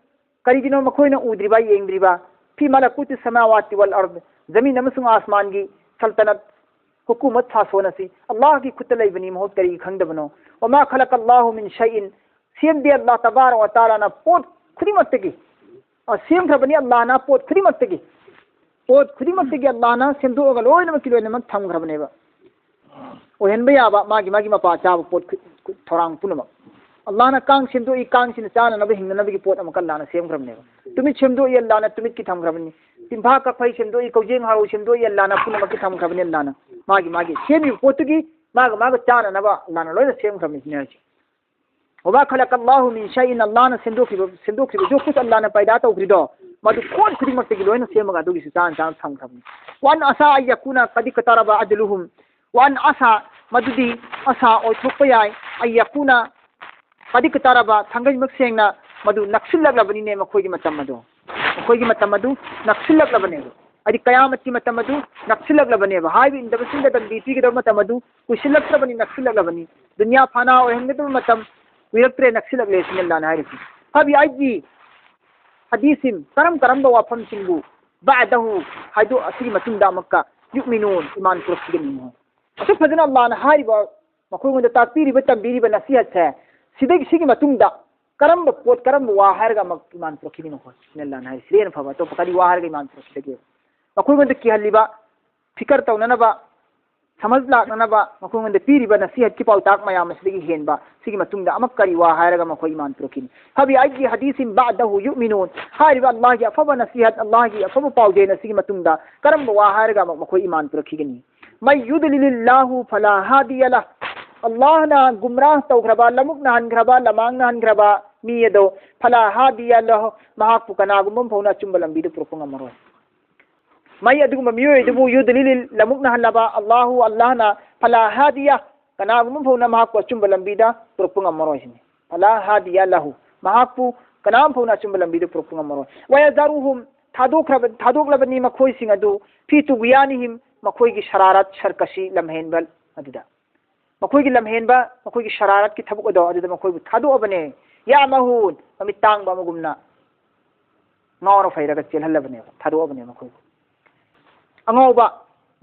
ꯀꯔꯤꯒꯤꯅꯣ ꯃꯈꯣꯏꯅ ꯎꯗ꯭ꯔꯤꯕ, ꯌꯦꯡꯗ꯭ꯔꯤꯕ? "ꯐꯤ ꯃꯂꯀꯨꯇꯤ ꯁꯃꯥꯋꯥꯇꯤ ꯋꯜ ꯑꯔꯗ", ꯖꯃꯤꯟ ꯑꯃꯁꯨꯡ ꯑꯥꯁꯃꯥꯟꯒꯤ ꯁꯜꯇꯅꯠ, ꯍꯨꯀꯨꯃꯠ ꯁꯥꯁꯣꯟ ꯑꯁꯤ ꯑꯜꯂꯥꯍꯒꯤ ꯈꯨꯠꯇ ꯂꯩꯕꯅꯤ, ꯃꯍꯨꯠ ꯀꯔꯤꯒꯤ ꯈꯪꯗꯕꯅꯣ? "ꯋꯃꯥ ꯈꯂꯀ ꯑꯜꯂꯥꯍꯨ ꯃꯤꯟ ꯁꯩꯏꯟ", ꯁꯦꯝꯗꯦ ꯑꯜꯂꯥꯍ ꯇꯕꯥꯔꯛ ꯋ ꯇꯥꯂꯥꯅ ꯄꯣꯠ ꯈꯨꯗꯤꯡꯃꯛꯇꯒꯤ꯫ ꯑ, ꯁꯦꯝꯈ꯭ꯔꯕꯅꯤ ꯑꯜꯂꯥꯍꯅ ꯄꯣꯠ ꯈꯨꯗꯤꯡꯃꯛꯇꯒꯤ꯫ ꯄꯣꯠ ꯈꯨꯗꯤꯡꯃꯛꯇꯒꯤ ꯑꯜꯂꯥꯍꯅ ꯁꯦꯝꯗꯣꯛꯑꯒ ꯂꯣꯏꯅꯃꯛꯀꯤ ꯂꯣꯏꯅꯃꯛ ꯊꯝꯈ꯭ꯔꯕꯅꯦꯕ꯫ ꯑꯣꯏꯍꯟꯕ ꯌꯥꯕ ꯃꯥꯒꯤ, ꯃꯥꯒꯤ ꯃꯄꯥ ꯆꯥꯕ ꯄꯣꯠ ꯈꯨ-, ꯈꯨ-, ꯊꯧꯔꯥꯡ ꯄꯨꯝꯅꯃꯛ꯫ ꯑꯜꯂꯥꯍꯅ ꯀꯥꯡ ꯁꯦꯝꯗꯣꯛꯏ, ꯀꯥꯡꯁꯤꯅ ꯆꯥꯅꯅꯕ, ꯍꯤꯡꯅꯅꯕꯒꯤ ꯄꯣꯠ ꯑꯃꯈꯛ ꯑꯜꯂꯥꯍꯅ ꯁꯦꯝꯈ꯭ꯔꯕꯅꯦꯕ꯫ ꯇꯨꯃꯤꯠ ꯁꯦꯝꯗꯣꯛꯏ ꯑꯜꯂꯥꯍꯅ, ꯇꯨꯃꯤꯠꯀꯤ ꯊꯝꯈ꯭ꯔꯕꯅꯤ꯫ ꯇꯤꯟꯐꯥ ꯀꯛꯐꯩ ꯁꯦꯝꯗꯣꯛꯏ, ꯀꯧꯖꯦꯡ ꯍꯥꯔꯧ ꯁꯦꯝꯗꯣꯛꯏ ꯑꯜꯂꯥꯍꯅ, ꯄꯨꯝꯅꯃꯛꯀꯤ ꯊꯝꯈ꯭ꯔꯕꯅꯤ ꯑꯜꯂꯥꯍꯅ꯫ ꯃꯥꯒꯤ, ꯃꯥꯒꯤ ꯁꯦꯝꯃꯤꯕ ꯄꯣꯠꯇꯨꯒꯤ ꯃꯥꯒ, ꯃꯥꯒ ꯆꯥꯅꯅꯕ ꯑꯜꯂꯥꯍꯅ ꯂꯣꯏꯅ ꯁꯦꯝꯈ꯭ꯔꯕꯅꯤ ꯁꯤꯅꯤ ꯍꯥꯏꯁꯦ꯫ "ꯋꯃꯥ ꯈꯂꯀ ꯑꯜꯂꯥꯍꯨ ꯃꯤꯟ ꯁꯩꯏꯟ", ꯑꯜꯂꯥꯍꯅ ꯁꯦꯝꯗꯣꯛꯈꯤꯕ, ꯁꯦꯝꯗꯣꯛꯈꯤꯕ, ꯖꯣ ꯀꯨꯁ ꯑꯜꯂꯥꯍꯅ ꯄꯩꯗꯥ ꯇꯧꯈ꯭ꯔꯤꯗꯣ, ꯃꯗꯨ ꯄꯣꯠ ꯈꯨꯗꯤꯡꯃꯛꯇꯒꯤ ꯂꯣꯏꯅ ꯁꯦꯝꯃꯒ ꯑꯗꯨꯒꯤꯁꯨ ꯆꯥꯅ ꯆꯥꯅ ꯊꯝꯈ꯭ꯔꯕꯅꯤ꯫ "ꯋ ꯑꯟ ꯑꯁꯥ ꯑꯟ ꯌꯀꯨꯅ ꯀꯗꯤ ꯀꯇꯔꯕ ꯑꯖꯂꯨꯍꯨꯝ", ꯋ ꯑꯟ ꯑꯁꯥ, ꯃꯗꯨꯗꯤ ꯑꯁꯥ ꯑꯣꯏꯊꯣꯛꯄ ꯌꯥꯏ, ꯑꯟ ꯌꯀꯨꯅ ꯀꯗꯤ ꯀꯇꯔꯕ, ꯊꯥꯡꯒꯩꯃꯛ ꯁꯦꯡꯅ ꯃꯗꯨ ꯅꯛꯁꯤꯜꯂꯛꯂꯕꯅꯤꯅꯦ ꯃꯈꯣꯏꯒꯤ ꯃꯇꯝ ꯑꯗꯨ꯫ ꯃꯈꯣꯏꯒꯤ ꯃꯇꯝ ꯑꯗꯨ ꯅꯛꯁꯤꯜꯂꯛꯂꯕꯅꯦꯕ꯫ ꯍꯥꯏꯗꯤ ꯀꯌꯥꯃꯠꯀꯤ ꯃꯇꯝ ꯑꯗꯨ ꯅꯛꯁꯤꯜꯂꯛꯂꯕꯅꯦꯕ꯫ ꯍꯥꯏꯕ ꯏꯟꯗꯕꯁꯤꯡꯗ ꯗꯟꯗꯤ ꯄꯤꯒꯗꯕ ꯃꯇꯝ ꯑꯗꯨ ꯀꯨꯏꯁꯤꯜꯂꯛꯇ꯭ꯔꯕꯅꯤ, ꯅꯛꯁꯤꯜꯂꯛꯂꯕꯅꯤ꯫ ꯗꯨꯅꯤꯌꯥ ꯐꯥꯅꯥ ꯑꯣꯏꯍꯟꯒꯗꯕ ꯃꯇꯝ ꯀꯨꯏꯔꯛꯇ꯭ꯔꯦ, ꯅꯛꯁꯤꯜꯂꯛꯂꯦ ꯁꯤꯅꯤ ꯑꯜꯂꯥꯍꯅ ꯍꯥꯏꯔꯤꯁꯤ꯫ ꯐꯕꯤ ꯑꯩꯒꯤ ꯍꯗꯤꯁꯤꯝ, ꯀꯔꯝ ꯀꯔꯝꯕ ꯋꯥꯐꯝꯁꯤꯡꯕꯨ, ꯕꯥꯗꯍꯨ, ꯍꯥꯏꯗꯣ ꯑꯁꯤꯒꯤ ꯃꯇꯨꯡꯗ ꯑꯃꯨꯛꯀ, ꯌꯨꯛꯃꯤꯅꯨꯟ, ꯏꯃꯥꯟ ꯄꯨꯔꯛꯈꯤꯒꯅꯤ꯫ ꯑꯁꯨꯛ ꯐꯖꯅ ꯑꯜꯂꯥꯍꯅ ꯍꯥꯏꯔꯤꯕ, ꯃꯈꯣꯏꯉꯣꯟꯗ ꯇꯥꯛꯄꯤꯔꯤꯕ, ꯇꯝꯕꯤꯔꯤꯕ ꯅꯁꯤꯍꯠꯁꯦ, ꯁꯤꯗꯒꯤ, ꯁꯤꯒꯤ ꯃꯇꯨꯡꯗ ꯀꯔꯝꯕ ꯄꯣꯠ, ꯀꯔꯝꯕ ꯋꯥ ꯍꯥꯏꯔꯒ ꯑꯃꯨꯛ ꯏꯃꯥꯟ ꯄꯨꯔꯛꯈꯤꯅꯤ ꯃꯈꯣꯏ? ꯁꯤꯅ ꯑꯜꯂꯥꯍꯅ ꯍꯥꯏꯔꯤ, ꯁꯤꯗꯩ ꯍꯦꯟꯅ ꯐꯕ ꯑꯇꯣꯞꯄ ꯀꯔꯤ ꯋꯥ ꯍꯥꯏꯔꯒ ꯏꯃꯥꯟ ꯄꯨꯔꯛꯈꯤꯗꯒꯦ? ꯃꯈꯣꯏꯉꯣꯟꯗ ꯀꯤꯍꯜꯂꯤꯕ, ꯐꯤꯀꯔ ꯇꯧꯅꯅꯕ, ꯁꯃꯖ ꯂꯥꯛꯅꯅꯕ, ꯃꯈꯣꯏꯉꯣꯟꯗ ꯄꯤꯔꯤꯕ ꯅꯁꯤꯍꯠꯀꯤ ꯄꯥꯎꯇꯥꯛ ꯃꯌꯥꯝ ꯑꯁꯤꯗꯒꯤ ꯍꯦꯟꯕ, ꯁꯤꯒꯤ ꯃꯇꯨꯡꯗ ꯑꯃꯨꯛ ꯀꯔꯤ ꯋꯥ ꯍꯥꯏꯔꯒ ꯃꯈꯣꯏ ꯏꯃꯥꯟ ꯄꯨꯔꯛꯈꯤꯅꯤ? فبأي حديث بعده يؤمنون꯫ ꯍꯥꯏꯔꯤꯕ ꯑꯜꯂꯥꯍꯒꯤ ꯑꯐꯕ ꯅꯁꯤꯍꯠ, ꯑꯜꯂꯥꯍꯒꯤ ꯑꯐꯕ ꯄꯥꯎꯖꯦꯜ ꯑꯁꯤꯒꯤ ꯃꯇꯨꯡꯗ ꯀꯔꯝꯕ ꯋꯥ ꯍꯥꯏꯔꯒ ꯑꯃꯨꯛ ꯃꯈꯣꯏ ꯏꯃꯥꯟ ꯄꯨꯔꯛꯈꯤꯒꯅꯤ? من يضلل الله فلا هادي له꯫ ꯑꯜꯂꯥꯍꯅ ꯒꯨꯝꯔꯥꯍ ꯇꯧꯈ꯭ꯔꯕ, ꯂꯃꯨꯛ ꯅꯥꯍꯟꯈ꯭ꯔꯕ, ꯂꯃꯥꯡ ꯅꯥꯍꯟꯈ꯭ꯔꯕ ꯃꯤ ꯑꯗꯣ, فلا هادي له, ꯃꯍꯥꯛꯄꯨ ꯀꯅꯥꯒꯨꯝꯕ ꯑꯃ ꯐꯥꯎꯅ ꯑꯆꯨꯝꯕ ꯂꯝꯕꯤꯗ ꯄꯨꯔꯛꯄ ꯉꯝꯃꯔꯣꯏ꯫ ꯃꯩ ꯑꯗꯨꯒꯨꯝꯕ ꯃꯤꯑꯣꯏ ꯑꯗꯨꯕꯨ يضلل, ꯂꯃꯨꯛ ꯅꯥꯍꯜꯂꯕ, الله, ꯑꯜꯂꯥꯍꯅ, فلا هادي, ꯀꯅꯥꯒꯨꯝꯕ ꯐꯥꯎꯅ ꯃꯍꯥꯛꯄꯨ ꯑꯆꯨꯝꯕ ꯂꯝꯕꯤꯗ ꯄꯨꯔꯛꯄ ꯉꯝꯃꯔꯣꯏ ꯁꯤꯅꯤ꯫ فلا هادي له, ꯃꯍꯥꯛꯄꯨ ꯀꯅꯥꯝ ꯐꯥꯎꯅ ꯑꯆꯨꯝꯕ ꯂꯝꯕꯤꯗ ꯄꯨꯔꯛꯄ ꯉꯝꯃꯔꯣꯏ꯫ ويذرهم, ꯊꯥꯗꯣꯛꯈ꯭ꯔꯕ, ꯊꯥꯗꯣꯛꯂꯕꯅꯤ ꯃꯈꯣꯏꯁꯤꯡ ꯑꯗꯨ, في طغيانهم, ꯃꯈꯣꯏꯒꯤ ꯁꯔꯥꯔꯠ, ꯁꯔꯀꯁꯤ, ꯂꯝꯍꯦꯟꯕ ꯑꯗꯨꯗ꯫ ꯃꯈꯣꯏꯒꯤ ꯂꯝꯍꯦꯟꯕ, ꯃꯈꯣꯏꯒꯤ ꯁꯔꯥꯔꯠꯀꯤ ꯊꯕꯛ ꯑꯗꯣ ꯑꯗꯨꯗ ꯃꯈꯣꯏꯕꯨ ꯊꯥꯗꯣꯛꯑꯕꯅꯦ꯫ يعمهون, ꯃꯃꯤꯠ ꯇꯥꯡꯕ ꯑꯃꯒꯨꯝꯅ ꯉꯥꯎꯔ ꯐꯩꯔꯒ ꯆꯦꯜꯍꯜꯂꯕꯅꯦꯕ, ꯊꯥꯗꯣꯛꯑꯕꯅꯦ ꯃꯈꯣꯏꯕꯨ꯫ ꯑꯉꯥꯎꯕ,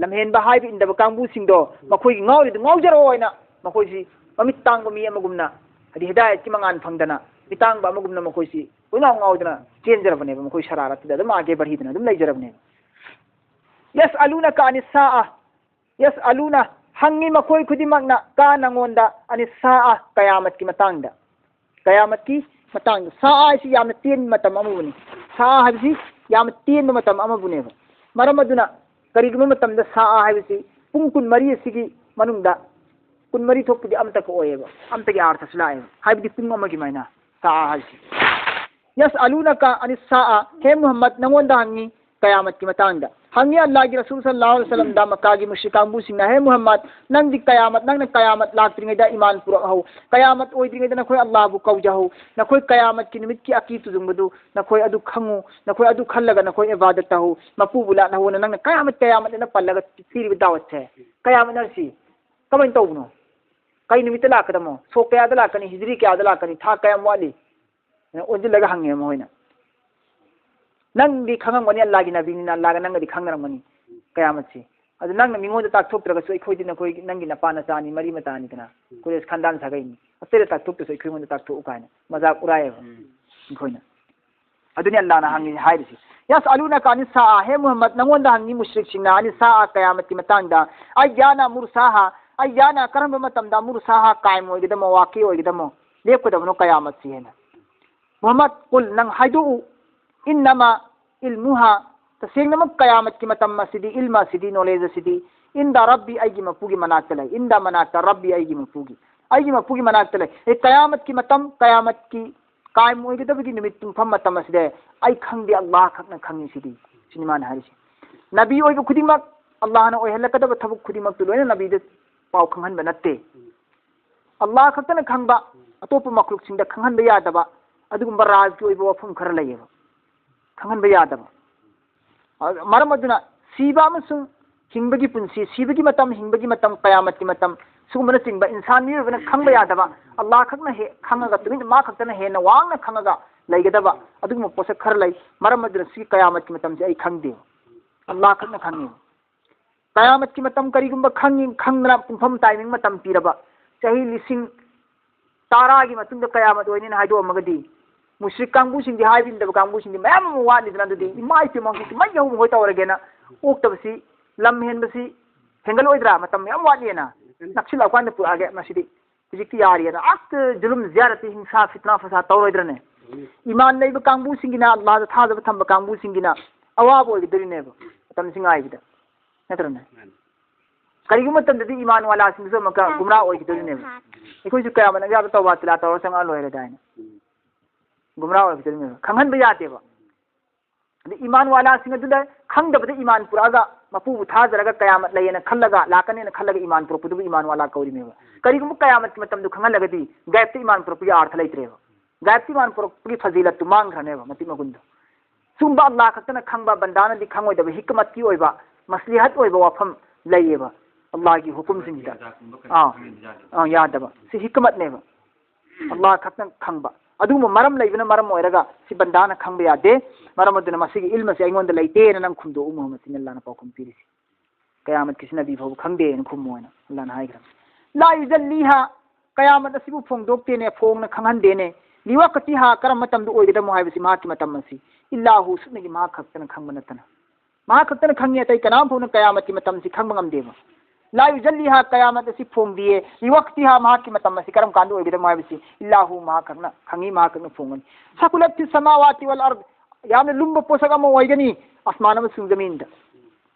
ꯂꯝꯍꯦꯟꯕ ꯍꯥꯏꯕ ꯏꯟꯗꯕ ꯀꯥꯡꯕꯨꯁꯤꯡꯗꯣ, ꯃꯈꯣꯏꯒꯤ ꯉꯥꯎꯔꯤꯗꯨ ꯉꯥꯎꯖꯔꯣ ꯍꯥꯏꯅ ꯃꯈꯣꯏꯁꯤ ꯃꯃꯤꯠ ꯇꯥꯡꯕ ꯃꯤ ꯑꯃꯒꯨꯝꯅ, ꯍꯥꯏꯗꯤ ꯍꯤꯗꯥꯌꯠꯀꯤ ꯃꯉꯥꯜ ꯐꯪꯗꯅ, ꯃꯤꯇꯥꯡꯕ ꯑꯃꯒꯨꯝꯅ ꯃꯈꯣꯏꯁꯤ ꯀꯣꯏꯉꯥꯎ ꯉꯥꯎꯗꯅ ꯆꯦꯟꯖꯔꯕꯅꯦꯕ, ꯃꯈꯣꯏ ꯁꯔꯥꯔꯠꯇꯨꯗ ꯑꯗꯨꯝ ꯑꯥꯒꯦ ꯕꯔꯍꯤꯗꯅ ꯑꯗꯨꯝ ꯂꯩꯖꯔꯕꯅꯦꯕ꯫ يسألونك عن الساعة, يسألون, ꯍꯪꯉꯤ ꯃꯈꯣꯏ ꯈꯨꯗꯤꯡꯃꯛꯅ, ꯀ ꯅꯉꯣꯟꯗ, عن الساعة, ꯀꯌꯥꯃꯠꯀꯤ ꯃꯇꯥꯡꯗ꯫ ꯀꯌꯥꯃꯠꯀꯤ ꯃꯇꯥꯡꯗ꯫ ꯁꯥ ꯍꯥꯏꯁꯤ ꯌꯥꯝꯅ ꯇꯦꯟꯕ ꯃꯇꯝ ꯑꯃꯕꯨꯅꯤ꯫ ꯁꯥ ꯍꯥꯏꯕꯁꯤ ꯌꯥꯝꯅ ꯇꯦꯟꯕ ꯃꯇꯝ ꯑꯃꯕꯨꯅꯦꯕ꯫ ꯃꯔꯝ ꯑꯗꯨꯅ ꯀꯔꯤꯒꯨꯝꯕ ꯃꯇꯝꯗ ꯁꯥ ꯍꯥꯏꯕꯁꯤ ꯄꯨꯡ ꯀꯨꯟꯃꯔꯤ ꯑꯁꯤꯒꯤ ꯃꯅꯨꯡꯗ ꯀꯨꯟꯃꯔꯤ ꯊꯣꯛꯄꯗꯤ ꯑꯃꯠꯇ ꯑꯣꯏꯌꯦꯕ, ꯑꯃꯠꯇꯒꯤ ꯑꯥꯔꯊꯁꯨ ꯂꯥꯛꯑꯦꯕ, ꯍꯥꯏꯕꯗꯤ ꯄꯨꯡ ꯑꯃꯒꯤ ꯃꯥꯏꯅ ꯁꯥ ꯍꯥꯏꯁꯤ꯫ يسألونك عن الساعة, ꯍꯦ ꯃꯨꯍꯝꯃꯗ, ꯅꯉꯣꯟꯗ ꯍꯪꯉꯤ ꯀꯌꯥꯃꯠꯀꯤ ꯃꯇꯥꯡꯗ꯫ ꯍꯪꯉꯤ ꯑꯜꯂꯥꯍꯒꯤ ꯔꯁꯨꯜ ꯁꯜꯂꯜꯂꯥꯍꯨ ꯑꯂꯩꯍꯤ ꯋꯁꯜꯂꯝꯗ, ꯃꯛꯀꯥꯒꯤ ꯃꯨꯁ꯭ꯔꯤꯛ ꯀꯥꯡꯕꯨꯁꯤꯡꯅ, ꯍꯦ ꯃꯨꯍꯝꯃꯗ, ꯅꯪꯗꯤ ꯀꯌꯥꯃꯠ, ꯅꯪꯅ ꯀꯌꯥꯃꯠ ꯂꯥꯛꯇ꯭ꯔꯤꯉꯩꯗ ꯏꯃꯥꯟ ꯄꯨꯔꯛꯍꯧ, ꯀꯌꯥꯃꯠ ꯑꯣꯏꯗ꯭ꯔꯤꯉꯩꯗ ꯅꯈꯣꯏ ꯑꯜꯂꯥꯍꯕꯨ ꯀꯧꯖꯍꯧ, ꯅꯈꯣꯏ ꯀꯌꯥꯃꯠꯀꯤ ꯅꯨꯃꯤꯠꯀꯤ ꯑꯀꯤ ꯇꯨꯖꯨꯡꯕꯗꯨ ꯅꯈꯣꯏ ꯑꯗꯨ ꯈꯪꯉꯨ, ꯅꯈꯣꯏ ꯑꯗꯨ ꯈꯜꯂꯒ ꯅꯈꯣꯏ ꯏꯕꯥꯗꯠ ꯇꯧꯍꯧ, ꯃꯄꯨꯕꯨ ꯂꯥꯠꯅꯍꯧꯅ ꯅꯪꯅ ꯀꯌꯥꯃꯠ, ꯀꯌꯥꯃꯠ ꯑꯅ ꯄꯜꯂꯒ ꯄꯤꯔꯤꯕ ꯗꯥꯋꯠꯁꯦ, ꯀꯌꯥꯃꯠ ꯍꯥꯏꯁꯤ ꯀꯃꯥꯏꯅ ꯇꯧꯕꯅꯣ? ꯀꯩ ꯅꯨꯃꯤꯠꯇ ꯂꯥꯛꯀꯗꯃꯣ? ꯁꯣꯛ ꯀꯌꯥꯗ ꯂꯥꯛꯀꯅꯤ? ꯍꯤꯖ꯭ꯔꯤ ꯀꯌꯥꯗ ꯂꯥꯛꯀꯅꯤ? ꯊꯥ ꯀꯌꯥꯝ ꯋꯥꯠꯂꯤ? ꯑꯣꯟꯁꯤꯜꯂꯒ ꯍꯪꯉꯦ ꯃꯈꯣꯏꯅ꯫ ꯅꯪꯗꯤ ꯈꯪꯉꯝꯒꯅꯤ, ꯑꯜꯂꯥꯒꯤ ꯅꯕꯤꯅꯤꯅ ꯑꯜꯂꯥꯒ ꯅꯪꯒꯗꯤ ꯈꯪꯅꯔꯝꯒꯅꯤ ꯀꯌꯥꯃꯠꯁꯤ꯫ ꯑꯗꯨ ꯅꯪꯅ ꯃꯤꯉꯣꯟꯗ ꯇꯥꯛꯊꯣꯛꯇ꯭ꯔꯒꯁꯨ ꯑꯩꯈꯣꯏꯗꯤ ꯅꯈꯣꯏ ꯅꯪꯒꯤ ꯅꯄꯥ ꯅꯆꯥꯅꯤ, ꯃꯔꯤ ꯃꯇꯥꯅꯤꯗꯅ, ꯀꯣꯂꯦꯖ ꯈꯟꯗꯥꯟ ꯁꯥꯒꯩꯅꯤ, ꯑꯇꯩꯗ ꯇꯥꯛꯊꯣꯛꯇ꯭ꯔꯁꯨ ꯑꯩꯈꯣꯏꯉꯣꯟꯗ ꯇꯥꯛꯊꯣꯛꯎ ꯀꯥꯏꯅ ꯃꯖꯥꯛ ꯎꯔꯥꯏꯌꯦꯕ ꯑꯩꯈꯣꯏꯅ꯫ ꯑꯗꯨꯅꯤ ꯑꯜꯂꯥꯍꯅ ꯍꯪꯉꯤ ꯍꯥꯏꯔꯤꯁꯤ꯫ "ꯌꯁꯑꯂꯨꯅꯀ ꯑꯅꯤ ꯁꯥꯑ", ꯍꯦ ꯃꯨꯍꯝꯃꯗ, ꯅꯉꯣꯟꯗ ꯍꯪꯉꯤ ꯃꯨꯁ꯭ꯔꯤꯛꯁꯤꯡꯅ, "ꯑꯅꯤ ꯁꯥꯑ", ꯀꯌꯥꯃꯠꯀꯤ ꯃꯇꯥꯡꯗ꯫ "ꯑꯌꯥꯅ ꯃꯨꯔꯁꯥꯍ", ꯑꯌꯥꯅ, ꯀꯔꯝꯕ ꯃꯇꯝꯗ, ꯃꯨꯔꯁꯥꯍ, ꯀꯥꯏꯝ ꯑꯣꯏꯒꯗꯃꯣ, ꯋꯥꯀꯤ ꯑꯣꯏꯒꯗꯃꯣ, ꯂꯦꯞꯀꯗꯕꯅꯣ ꯀꯌꯥꯃꯠꯁꯤ ꯍꯥꯏꯅ꯫ ꯃꯨꯍꯝꯃꯗ, ꯀꯨꯜ, ꯅꯪ ꯍꯥꯏꯗꯣꯛꯎ, "ꯏꯟꯅꯃ ꯏꯜꯃꯨꯍ", ꯇꯁꯦꯡꯅꯃꯛ ꯀꯌꯥꯃꯠꯀꯤ ꯃꯇꯝ ꯑꯁꯤꯗꯤ, ꯏꯜꯃ ꯑꯁꯤꯗꯤ, ꯅꯣꯂꯦꯖ ꯑꯁꯤꯗꯤ, "ꯏꯟꯗ ꯔꯕꯤ", ꯑꯩꯒꯤ ꯃꯄꯨꯒꯤ ꯃꯅꯥꯛꯇ ꯂꯩ꯫ "ꯏꯟꯗ" ꯃꯅꯥꯛꯇ, "ꯔꯕꯤ", ꯑꯩꯒꯤ ꯃꯄꯨꯒꯤ, ꯑꯩꯒꯤ ꯃꯄꯨꯒꯤ ꯃꯅꯥꯛꯇ ꯂꯩ꯫ ꯑꯦ, ꯀꯌꯥꯃꯠꯀꯤ ꯃꯇꯝ, ꯀꯌꯥꯃꯠꯀꯤ ꯀꯥꯏꯝ ꯑꯣꯏꯒꯗꯕꯒꯤ ꯅꯨꯃꯤꯠ ꯄꯨꯡꯐꯝ ꯃꯇꯝ ꯑꯁꯤꯗ ꯑꯩ ꯈꯪꯗꯦ, ꯑꯜꯂꯥꯍ ꯈꯛꯅ ꯈꯪꯉꯤ ꯁꯤꯗꯤ꯫ ꯁꯤꯅꯤ ꯃꯥꯅ ꯍꯥꯏꯔꯤꯁꯤ꯫ ꯅꯕꯤ ꯑꯣꯏꯕ ꯈꯨꯗꯤꯡꯃꯛ, ꯑꯜꯂꯥꯍꯅ ꯑꯣꯏꯍꯜꯂꯛꯀꯗꯕ ꯊꯕꯛ ꯈꯨꯗꯤꯡꯃꯛꯇꯨ ꯂꯣꯏꯅ ꯅꯕꯤꯗ ꯄꯥꯎ ꯈꯪꯍꯟꯕ ꯅꯠꯇꯦ꯫ ꯑꯜꯂꯥꯍ ꯈꯛꯇꯅ ꯈꯪꯕ, ꯑꯇꯣꯞꯄ ꯃꯈꯂꯨꯛꯁꯤꯡꯗ ꯈꯪꯍꯟꯕ ꯌꯥꯗꯕ ꯑꯗꯨꯒꯨꯝꯕ ꯔꯥꯖꯀꯤ ꯑꯣꯏꯕ ꯋꯥꯐꯝ ꯈꯔ ꯂꯩꯌꯦꯕ, ꯈꯪꯍꯟꯕ ꯌꯥꯗꯕ꯫ ꯑ, ꯃꯔꯝ ꯑꯗꯨꯅ ꯁꯤꯕ ꯑꯃꯁꯨꯡ ꯍꯤꯡꯕꯒꯤ ꯄꯨꯟꯁꯤ, ꯁꯤꯕꯒꯤ ꯃꯇꯝ, ꯍꯤꯡꯕꯒꯤ ꯃꯇꯝ, ꯀꯌꯥꯃꯠꯀꯤ ꯃꯇꯝ, ꯁꯤꯒꯨꯝꯕꯅꯆꯤꯡꯕ ꯏꯟꯁꯥꯟ ꯃꯤꯑꯣꯏꯕꯅ ꯈꯪꯕ ꯌꯥꯗꯕ, ꯑꯜꯂꯥꯍ ꯈꯛꯅ ꯍꯦꯛ ꯈꯪꯉꯒ, ꯇꯨꯃꯤꯟ ꯃꯥ ꯈꯛꯇꯅ ꯍꯦꯟꯅ ꯋꯥꯡꯅ ꯈꯪꯉꯒ ꯂꯩꯒꯗꯕ ꯑꯗꯨꯒꯨꯝꯕ ꯄꯣꯠꯁꯛ ꯈꯔ ꯂꯩ꯫ ꯃꯔꯝ ꯑꯗꯨꯅ ꯁꯤꯒꯤ ꯀꯌꯥꯃꯠꯀꯤ ꯃꯇꯝꯁꯦ ꯑꯩ ꯈꯪꯗꯦ, ꯑꯜꯂꯥꯍ ꯈꯛꯅ ꯈꯪꯉꯤ꯫ ꯀꯌꯥꯃꯠꯀꯤ ꯃꯇꯝ ꯀꯔꯤꯒꯨꯝꯕ ꯈꯪꯉꯤ, ꯈꯪꯗꯅ ꯄꯨꯡꯐꯝ ꯇꯥꯏꯃꯤꯡ ꯃꯇꯝ ꯄꯤꯔꯕ, ꯆꯍꯤ ꯂꯤꯁꯤꯡ ꯇꯔꯥꯒꯤ ꯃꯇꯨꯡꯗ ꯀꯌꯥꯃꯠ ꯑꯣꯏꯅꯤꯅ ꯍꯥꯏꯗꯣꯛꯑꯝꯃꯒꯗꯤ, ꯃꯨꯁ꯭ꯔꯤꯛ ꯀꯥꯡꯕꯨꯁꯤꯡꯗꯤ, ꯍꯥꯏꯕꯤꯗꯕ ꯀꯥꯡꯕꯨꯁꯤꯡꯗꯤ ꯃꯌꯥꯝ ꯑꯃ ꯋꯥꯠꯂꯤꯗꯅ꯫ ꯑꯗꯨꯗꯤ ꯏꯃꯥ ꯏꯄꯦꯝꯃ ꯍꯧꯖꯤꯛꯇꯤ ꯃꯩ ꯍꯧꯕ ꯍꯣꯏ ꯇꯧꯔꯒꯦꯅ ꯑꯣꯛꯇꯕꯁꯤ, ꯂꯝ ꯍꯦꯟꯕꯁꯤ ꯍꯦꯟꯒꯠꯂꯣꯏꯗ꯭ꯔꯥ? ꯃꯇꯝ ꯃꯌꯥꯝ ꯋꯥꯠꯂꯤꯑꯅ, ꯅꯛꯁꯤꯜꯂꯛꯑꯀꯥꯟꯗ ꯄꯨꯔꯛꯑꯒꯦ ꯃꯁꯤꯗꯤ꯫ ꯍꯧꯖꯤꯛꯇꯤ ꯌꯥꯔꯤꯑꯅ ꯑꯁ ꯖꯨꯂꯨꯝ ꯖꯤꯌꯥꯔꯠꯇꯤ, ꯍꯤꯡꯁꯥ ꯐꯤꯠꯅꯥ ꯐꯁꯥ ꯇꯧꯔꯣꯏꯗ꯭ꯔꯅꯦ? ꯏꯃꯥꯟ ꯂꯩꯕ ꯀꯥꯡꯕꯨꯁꯤꯡꯒꯤꯅ, ꯑꯜꯂꯥꯍꯗ ꯊꯥꯖꯕ ꯊꯝꯕ ꯀꯥꯡꯕꯨꯁꯤꯡꯒꯤꯅ ꯑꯋꯥꯕ ꯑꯣꯏꯒꯗꯣꯔꯤꯅꯦꯕ ꯃꯇꯝꯁꯤ ꯉꯥꯏꯕꯗ, ꯅꯠꯇ꯭ꯔꯅꯦ? ꯀꯔꯤꯒꯨꯝꯕ ꯃꯇꯝꯗꯗꯤ ꯏꯃꯥꯟ ꯋꯥꯂꯥꯁꯤꯡꯁꯨ ꯑꯃꯨꯛꯀ ꯒꯨꯝꯔꯥ ꯑꯣꯏꯈꯤꯗꯣꯔꯤꯅꯦꯕ꯫ ꯑꯩꯈꯣꯏꯁꯨ ꯀꯌꯥꯃꯠ ꯑꯌꯥꯕ ꯇꯧꯕ ꯇꯤꯂꯥ ꯇꯧꯔ ꯆꯪꯉꯛꯑ ꯂꯣꯏꯔꯦ ꯀꯥꯏꯅ ꯒꯨꯝꯔꯥ ꯑꯣꯏꯈꯤꯗꯣꯔꯤꯅꯦꯕ꯫ ꯈꯪꯍꯟꯕ ꯌꯥꯗꯦꯕ꯫ ꯑꯗꯩ ꯏꯃꯥꯟ ꯋꯥꯂꯥꯁꯤꯡ ꯑꯗꯨꯗ ꯈꯪꯗꯕꯗ ꯏꯃꯥꯟ ꯄꯨꯔꯛꯑꯒ, ꯃꯄꯨꯕꯨ ꯊꯥꯖꯔꯒ ꯀꯌꯥꯃꯠ ꯂꯩꯌꯦꯅ ꯈꯜꯂꯒ, ꯂꯥꯛꯀꯅꯦꯅ ꯈꯜꯂꯒ ꯏꯃꯥꯟ ꯄꯨꯔꯛꯄꯗꯨꯕꯨ ꯏꯃꯥꯟ ꯋꯥꯂꯥ ꯀꯧꯔꯤꯅꯦꯕ꯫ ꯀꯔꯤꯒꯨꯝꯕ ꯀꯌꯥꯃꯠꯀꯤ ꯃꯇꯝꯗꯨ ꯈꯪꯍꯜꯂꯒꯗꯤ ꯒꯥꯏꯕꯇ ꯏꯃꯥꯟ ꯄꯨꯔꯛꯄꯒꯤ ꯑꯥꯔꯊ ꯂꯩꯇ꯭ꯔꯦꯕ꯫ ꯒꯥꯏꯕꯇ ꯏꯃꯥꯟ ꯄꯨꯔꯛꯄꯒꯤ ꯐꯖꯤꯂꯠꯇꯨ ꯃꯥꯡꯈ꯭ꯔꯅꯦꯕ, ꯃꯇꯤꯛ ꯃꯒꯨꯟꯗꯣ꯫ ꯁꯨꯝꯕ ꯑꯜꯂꯥꯍ ꯈꯛꯇꯅ ꯈꯪꯕ, ꯕꯟꯗꯥꯅꯗꯤ ꯈꯪꯉꯣꯏꯗꯕ ꯍꯤꯛꯃꯠꯀꯤ ꯑꯣꯏꯕ, ꯃꯁꯂꯤꯍꯠ ꯑꯣꯏꯕ ꯋꯥꯐꯝ ꯂꯩꯌꯦꯕ ꯑꯜꯂꯥꯍꯒꯤ ꯍꯨꯀꯨꯝꯁꯤꯡꯁꯤꯗ꯫ ꯑꯥ, ꯑꯥ, ꯌꯥꯗꯕ꯫ ꯁꯤ ꯍꯤꯛꯃꯠꯅꯦꯕ꯫ ꯑꯜꯂꯥꯍ ꯈꯛꯇꯪ ꯈꯪꯕ꯫ ꯑꯗꯨꯒꯨꯝꯕ ꯃꯔꯝ ꯂꯩꯕꯅ ꯃꯔꯝ ꯑꯣꯏꯔꯒ ꯁꯤ ꯕꯟꯗꯥꯅ ꯈꯪꯕ ꯌꯥꯗꯦ꯫ ꯃꯔꯝ ꯑꯗꯨꯅ ꯃꯁꯤꯒꯤ ꯏꯜꯃꯁꯦ ꯑꯩꯉꯣꯟꯗ ꯂꯩꯇꯦꯅ ꯅꯪ ꯈꯨꯝꯗꯣꯛꯎ, ꯃꯨꯍꯝꯃꯗ, ꯁꯤꯅꯤ ꯑꯜꯂꯥꯍꯅ ꯄꯥꯎꯈꯨꯝ ꯄꯤꯔꯤꯁꯤ꯫ ꯀꯌꯥꯃꯠꯀꯤꯁꯤ ꯅꯕꯤ ꯐꯥꯎꯕ ꯈꯪꯗꯦꯅ ꯈꯨꯝꯃꯣꯅ ꯑꯜꯂꯥꯍꯅ ꯍꯥꯏꯈ꯭ꯔꯕꯅꯤ꯫ ꯂꯥ ꯌꯨꯖꯜꯂꯤꯍꯥ, ꯀꯌꯥꯃꯠ ꯑꯁꯤꯕꯨ ꯐꯣꯡꯗꯣꯛꯇꯦꯅꯦ, ꯐꯣꯡꯅ ꯈꯪꯍꯟꯗꯦꯅꯦ꯫ ꯂꯤꯋꯥꯀꯇꯤꯍꯥ, ꯀꯔꯝꯕ ꯃꯇꯝꯗ ꯑꯣꯏꯒꯗꯕꯅꯣ ꯍꯥꯏꯕꯁꯤ ꯃꯍꯥꯛꯀꯤ ꯃꯇꯝ ꯑꯁꯤ, ꯏꯜꯂꯥꯍꯨ, ꯁꯨꯞꯅꯒꯤ ꯃꯍꯥꯛ ꯈꯛꯇꯅ ꯈꯪꯕ ꯅꯠꯇꯅ꯫ ꯃꯍꯥꯛ ꯈꯛꯇꯅ ꯈꯪꯉꯤ, ꯑꯇꯩ ꯀꯅꯥꯝ ꯐꯥꯎꯅ ꯀꯌꯥꯃꯠꯀꯤ ꯃꯇꯝꯁꯤ ꯈꯪꯕ ꯉꯝꯗꯦꯕ꯫ ꯂꯥ ꯌꯨꯖꯜꯂꯤꯍꯥ, ꯀꯌꯥꯃꯠ ꯑꯁꯤ ꯐꯣꯡꯗꯤꯌꯦ꯫ ꯂꯤꯋꯥꯀꯇꯤꯍꯥ, ꯃꯍꯥꯛꯀꯤ ꯃꯇꯝ ꯑꯁꯤ ꯀꯔꯝ ꯀꯥꯟꯗ ꯑꯣꯏꯒꯗꯕꯅꯣ ꯍꯥꯏꯕꯁꯤ ꯏꯜꯂꯥꯍꯨ, ꯃꯍꯥꯛ ꯈꯛꯅ ꯈꯪꯉꯤ, ꯃꯍꯥꯛ ꯈꯛꯅ ꯐꯣꯡꯒꯅꯤ꯫ ꯁꯥꯀꯨꯂꯠ ꯐꯤ ꯁꯃꯥꯋꯥꯇꯤ ꯋꯜ ꯑꯔꯗ, ꯌꯥꯝꯅ ꯂꯨꯝꯕ ꯄꯣꯠꯁꯛ ꯑꯃ ꯑꯣꯏꯒꯅꯤ ꯑꯁꯃꯥꯟ ꯑꯃꯁꯨꯡ ꯖꯃꯤꯟꯗ꯫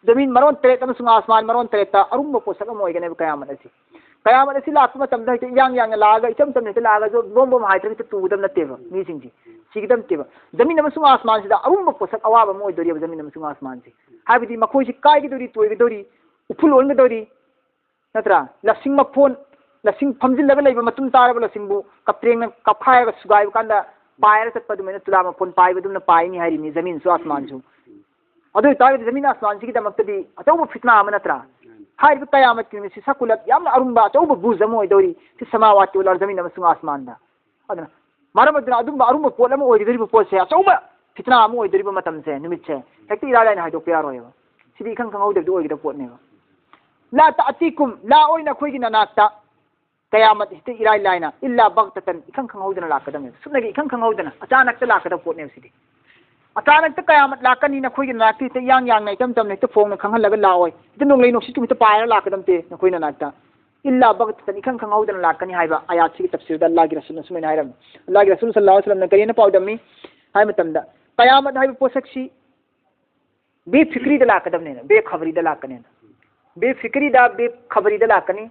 ꯖꯃꯤꯟ ꯃꯔꯣꯟ ꯇꯔꯦꯠ ꯑꯃꯁꯨꯡ ꯑꯁꯃꯥꯟ ꯃꯔꯣꯟ ꯇꯔꯦꯠꯇ ꯑꯔꯨꯝꯕ ꯄꯣꯠꯁꯛ ꯑꯃ ꯑꯣꯏꯒꯅꯦꯕ ꯀꯌꯥꯃꯠ ꯑꯁꯤ꯫ ꯀꯌꯥꯃꯠ ꯑꯁꯤ ꯂꯥꯛꯄ ꯃꯇꯝꯗ ꯍꯦꯛꯇ ꯏꯌꯥꯡ ꯌꯥꯡꯅ ꯂꯥꯛꯑꯒ, ꯏꯆꯝ ꯆꯝꯅ ꯍꯦꯛꯇ ꯂꯥꯛꯑꯒ ꯖꯣ-, ꯕꯣꯝ ꯕꯣꯝ ꯍꯥꯏꯗꯅ ꯍꯦꯛꯇ ꯇꯨꯒꯗꯕ ꯅꯠꯇꯦꯕ ꯃꯤꯁꯤꯡꯁꯦ꯫ ꯁꯤꯒꯗꯕ ꯅꯠꯇꯦꯕ꯫ ꯖꯃꯤꯟ ꯑꯃꯁꯨꯡ ꯑꯁꯃꯥꯟꯁꯤꯗ ꯑꯔꯨꯝꯕ ꯄꯣꯠꯁꯛ ꯑꯋꯥꯕ ꯑꯃ ꯑꯣꯏꯗꯣꯔꯤꯕ, ꯖꯃꯤꯟ ꯑꯃꯁꯨꯡ ꯑꯁꯃꯥꯟꯁꯦ꯫ ꯍꯥꯏꯕꯗꯤ ꯃꯈꯣꯏꯁꯤ ꯀꯥꯏꯒꯗꯧꯔꯤ, ꯇꯣꯏꯒꯗꯧꯔꯤ, ꯎꯐꯨꯜ ꯑꯣꯟꯒꯗꯧꯔꯤ, ꯅꯠꯇ꯭ꯔꯥ? ꯂꯁꯤꯡ ꯃꯐꯣꯟ, ꯂꯁꯤꯡ ꯐꯝꯖꯤꯜꯂꯒ ꯂꯩꯕ ꯃꯇꯨꯝ ꯇꯥꯔꯕ ꯂꯁꯤꯡꯕꯨ ꯀꯞꯇ꯭ꯔꯦꯡꯅ ꯀꯞꯈꯥꯏꯔꯒ ꯁꯨꯒꯥꯏꯕ ꯀꯥꯟꯗ ꯄꯥꯏꯔ ꯆꯠꯄ ꯑꯗꯨꯃꯥꯏꯅ ꯇꯨꯂꯥ ꯃꯐꯣꯟ ꯄꯥꯏꯕ ꯑꯗꯨꯝꯅ ꯄꯥꯏꯅꯤ ꯍꯥꯏꯔꯤꯅꯤ, ꯖꯃꯤꯟꯁꯨ ꯑꯁꯃꯥꯟꯁꯨ꯫ ꯑꯗꯨ ꯑꯣꯏꯇꯥꯔꯒꯗꯤ ꯖꯃꯤꯟ ꯑꯁꯃꯥꯟꯁꯤꯒꯤꯗꯃꯛꯇꯗꯤ ꯑꯆꯧꯕ ꯐꯤꯠꯅꯥ ꯑꯃ ꯅꯠꯇ꯭ꯔꯥ? ꯍꯥꯏꯔꯤꯕ ꯀꯌꯥꯃꯠꯀꯤ ꯅꯨꯃꯤꯠꯁꯤ ꯁꯥꯀꯨꯂꯠ, ꯌꯥꯝꯅ ꯑꯔꯨꯝꯕ ꯑꯆꯧꯕ ꯕꯨꯖ ꯑꯃ ꯑꯣꯏꯗꯧꯔꯤ꯫ ꯐꯤ ꯁꯃꯥꯋꯥꯇꯤ ꯋꯜ ꯑꯔꯗ, ꯖꯃꯤꯟ ꯑꯃꯁꯨꯡ ꯑꯁꯃꯥꯟꯗ꯫ ꯑꯗꯨꯅ ꯃꯔꯝ ꯑꯗꯨꯅ ꯑꯗꯨꯝꯕ ꯑꯔꯨꯝꯕ ꯄꯣꯠ ꯑꯃ ꯑꯣꯏꯒꯗꯧꯔꯤꯕ ꯄꯣꯠꯁꯦ, ꯑꯆꯧꯕ ꯐꯤꯠꯅꯥ ꯑꯃ ꯑꯣꯏꯗꯧꯔꯤꯕ ꯃꯇꯝꯁꯦ, ꯅꯨꯃꯤꯠꯁꯦ ꯍꯦꯛꯇ ꯏꯔꯥꯏ ꯂꯥꯏꯅ ꯍꯥꯏꯗꯣꯛꯄ ꯌꯥꯔꯣꯏꯕ꯫ ꯁꯤꯗꯤ ꯏꯈꯪ ꯈꯪꯍꯧꯗꯕꯤꯗ ꯑꯣꯏꯒꯗꯕ ꯄꯣꯠꯅꯦꯕ꯫ ꯂꯥ ꯇꯥꯇꯤꯀꯨꯝ, ꯂꯥꯛꯑꯣꯏ ꯅꯈꯣꯏꯒꯤ ꯅꯅꯥꯛꯇ꯫ ꯀꯌꯥꯃꯠ ꯍꯦꯛꯇ ꯏꯔꯥꯏ ꯂꯥꯏꯅ, ꯏꯜꯂꯥ ꯕꯛꯇꯇꯟ, ꯏꯈꯪ ꯈꯪꯍꯧꯗꯅ ꯂꯥꯛꯀꯗꯕꯅꯦꯕ꯫ ꯁꯨꯞꯅꯒꯤ ꯏꯈꯪ ꯈꯪꯍꯧꯗꯅ, ꯑꯆꯥꯅꯛꯇ ꯂꯥꯛꯀꯗꯕ ꯄꯣꯠꯅꯦꯕ ꯁꯤꯗꯤ꯫ ꯑꯆꯥꯅꯛꯇ ꯀꯌꯥꯃꯠ ꯂꯥꯛꯀꯅꯤ, ꯅꯈꯣꯏꯒꯤ ꯅꯅꯥꯛꯇ ꯍꯦꯛꯇ ꯏꯌꯥꯡ ꯌꯥꯡꯅ, ꯏꯆꯝ ꯆꯝꯅ ꯍꯦꯛꯇ ꯐꯣꯡꯅ ꯈꯪꯍꯜꯂꯒ ꯂꯥꯛꯑꯣꯏ꯫ ꯍꯦꯛꯇ ꯅꯣꯡꯂꯩ ꯅꯨꯡꯁꯤꯠ ꯀꯨꯝ ꯍꯦꯛꯇ ꯄꯥꯏꯔꯒ ꯂꯥꯛꯀꯗꯕ ꯅꯠꯇꯦ ꯅꯈꯣꯏ ꯅꯅꯥꯛꯇ꯫ ꯏꯜꯂꯥ ꯕꯛꯇꯇꯟ, ꯏꯈꯪ ꯈꯪꯍꯧꯗꯅ ꯂꯥꯛꯀꯅꯤ ꯍꯥꯏꯕ ꯑꯥꯌꯥꯠꯁꯤꯒꯤ ꯇꯐꯁꯤꯔꯗ ꯑꯜꯂꯥꯍꯒꯤ ꯔꯁꯨꯜꯅ ꯁꯨꯃꯥꯏꯅ ꯍꯥꯏꯔꯝꯃꯤ꯫ ꯑꯜꯂꯥꯍꯒꯤ ꯔꯁꯨꯜ ꯁꯜꯂꯜꯂꯥꯍꯨ ꯑꯂꯩꯍꯤ ꯋꯁꯜꯂꯝꯅ ꯀꯔꯤꯅ ꯄꯥꯎꯗꯝꯃꯤ ꯍꯥꯏ ꯃꯇꯝꯗ, ꯀꯌꯥꯃꯠ ꯍꯥꯏꯕ ꯄꯣꯠꯁꯛꯁꯤ ꯕꯦ ꯐꯤꯀ꯭ꯔꯤꯗ ꯂꯥꯛꯀꯗꯕꯅꯦꯅ, ꯕꯦ ꯈꯕꯔꯤꯗ ꯂꯥꯛꯀꯅꯦꯅ꯫ ꯕꯦ ꯐꯤꯀ꯭ꯔꯤꯗ, ꯕꯦ ꯈꯕꯔꯤꯗ ꯂꯥꯛꯀꯅꯤ꯫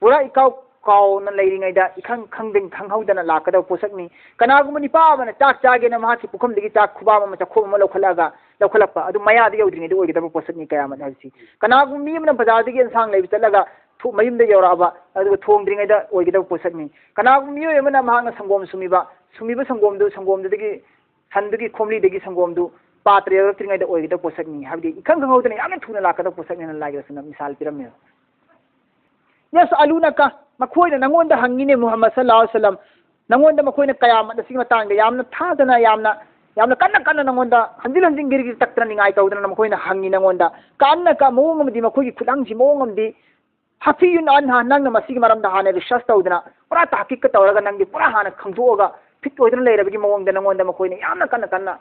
ꯄꯨꯔꯥ ꯏꯀꯥꯎ ꯀꯥꯎꯅ ꯂꯩꯔꯤꯉꯩꯗ, ꯏꯈꯪ ꯈꯪꯗ-, ꯈꯪꯍꯧꯗꯅ ꯂꯥꯛꯀꯗꯕ ꯄꯣꯠꯁꯛꯅꯤ꯫ ꯀꯅꯥꯒꯨꯝꯕ ꯅꯤꯄꯥ ꯑꯃꯅ ꯆꯥꯛ ꯆꯥꯒꯦꯅ ꯃꯍꯥꯛꯀꯤ ꯄꯨꯈꯝꯗꯒꯤ ꯆꯥꯛ ꯈꯨꯕꯥꯝ ꯑꯃ, ꯆꯥꯛꯈꯣꯝ ꯑꯃ ꯂꯧꯈꯠꯂꯛꯑꯒ, ꯂꯧꯈꯠꯂꯛꯄ ꯑꯗꯨ ꯃꯌꯥꯗ ꯌꯧꯗ꯭ꯔꯤꯉꯩꯗ ꯑꯣꯏꯒꯗꯕ ꯄꯣꯠꯁꯛꯅꯤ ꯀꯌꯥꯃꯠ ꯍꯥꯏꯕꯁꯤ꯫ ꯀꯅꯥꯒꯨꯝꯕ ꯃꯤ ꯑꯃꯅ ꯕꯖꯥꯔꯗꯒꯤ ꯑꯦꯟꯁꯥꯡ ꯂꯩꯕ ꯆꯠꯂꯒ ꯊꯣ-, ꯃꯌꯨꯝꯗ ꯌꯧꯔꯛꯑꯕ, ꯑꯗꯨꯒ ꯊꯣꯡꯗ꯭ꯔꯤꯉꯩꯗ ꯑꯣꯏꯒꯗꯕ ꯄꯣꯠꯁꯛꯅꯤ꯫ ꯀꯅꯥꯒꯨꯝꯕ ꯃꯤꯑꯣꯏ ꯑꯃꯅ ꯃꯍꯥꯛꯅ ꯁꯪꯒꯣꯝ ꯁꯨꯝꯃꯤꯕ, ꯁꯨꯝꯃꯤꯕ ꯁꯪꯒꯣꯝꯗꯨ, ꯁꯪꯒꯣꯝꯗꯨꯗꯒꯤ, ꯁꯟꯗꯨꯒꯤ ꯈꯣꯝꯂꯤꯗꯒꯤ ꯁꯪꯒꯣꯝꯗꯨ ꯄꯥꯇ꯭ꯔ ꯌꯧꯔꯛꯇ꯭ꯔꯤꯉꯩꯗ ꯑꯣꯏꯒꯗꯕ ꯄꯣꯠꯁꯛꯅꯤ꯫ ꯍꯥꯏꯕꯗꯤ ꯏꯈꯪ ꯈꯪꯍꯧꯗꯅ ꯌꯥꯝꯅ ꯊꯨꯅ ꯂꯥꯛꯀꯗꯕ ꯄꯣꯠꯁꯛꯅꯦꯅ ꯂꯥꯏꯒꯤ ꯔꯁꯨꯜꯅ ꯃꯤꯁꯥꯜ ꯄꯤꯔꯝꯃꯦꯕ꯫ ꯌꯁ ꯑꯂꯨꯅꯀ, ꯃꯈꯣꯏꯅ ꯅꯉꯣꯟꯗ ꯍꯪꯉꯤꯅꯦ ꯃꯨꯍꯝꯃꯗ ꯁꯜꯂꯜꯂꯥꯍꯨ ꯑꯂꯩꯍꯤ ꯋꯁꯜꯂꯝ, ꯅꯉꯣꯟꯗ ꯃꯈꯣꯏꯅ ꯀꯌꯥꯃꯠ ꯑꯁꯤꯒꯤ ꯃꯇꯥꯡꯗ ꯌꯥꯝꯅ ꯊꯥꯖꯅ, ꯌꯥꯝꯅ ꯌꯥꯝꯅ ꯀꯟꯅ ꯀꯟꯅ ꯅꯪꯉꯣꯟꯗ ꯍꯟꯖꯤꯟ ꯍꯟꯖꯤꯟ ꯒꯤꯔꯤ ꯒꯤꯔꯤ ꯇꯛꯇꯅ ꯅꯤꯡꯉꯥꯏ ꯇꯧꯗꯅ ꯃꯈꯣꯏꯅ ꯍꯪꯉꯤ ꯅꯪꯉꯣꯟꯗ꯫ ꯀꯥꯟꯅ ꯀ-, ꯃꯑꯣꯡ ꯑꯃꯗꯤ ꯃꯈꯣꯏꯒꯤ ꯈꯨꯠꯍꯪꯁꯤ ꯃꯑꯣꯡ ꯑꯃꯗꯤ ꯍꯐꯤꯌꯨꯟ ꯑꯟꯍꯥ, ꯅꯪꯅ ꯃꯁꯤꯒꯤ ꯃꯔꯝꯗ ꯍꯥꯟꯅ ꯔꯤꯁꯔꯁ ꯇꯧꯗꯅ ꯄꯨꯔꯥ ꯇꯥꯀꯤꯛꯀ ꯇꯧꯔꯒ ꯅꯪꯗꯤ ꯄꯨꯔꯥ ꯍꯥꯟꯅ ꯈꯪꯗꯣꯛꯑꯒ ꯐꯤꯠ ꯑꯣꯏꯗꯨꯅ ꯂꯩꯔꯕꯒꯤ ꯃꯑꯣꯡꯗ ꯅꯪꯉꯣꯟꯗ ꯃꯈꯣꯏꯅ ꯌꯥꯝꯅ ꯀꯟꯅ ꯀꯟꯅ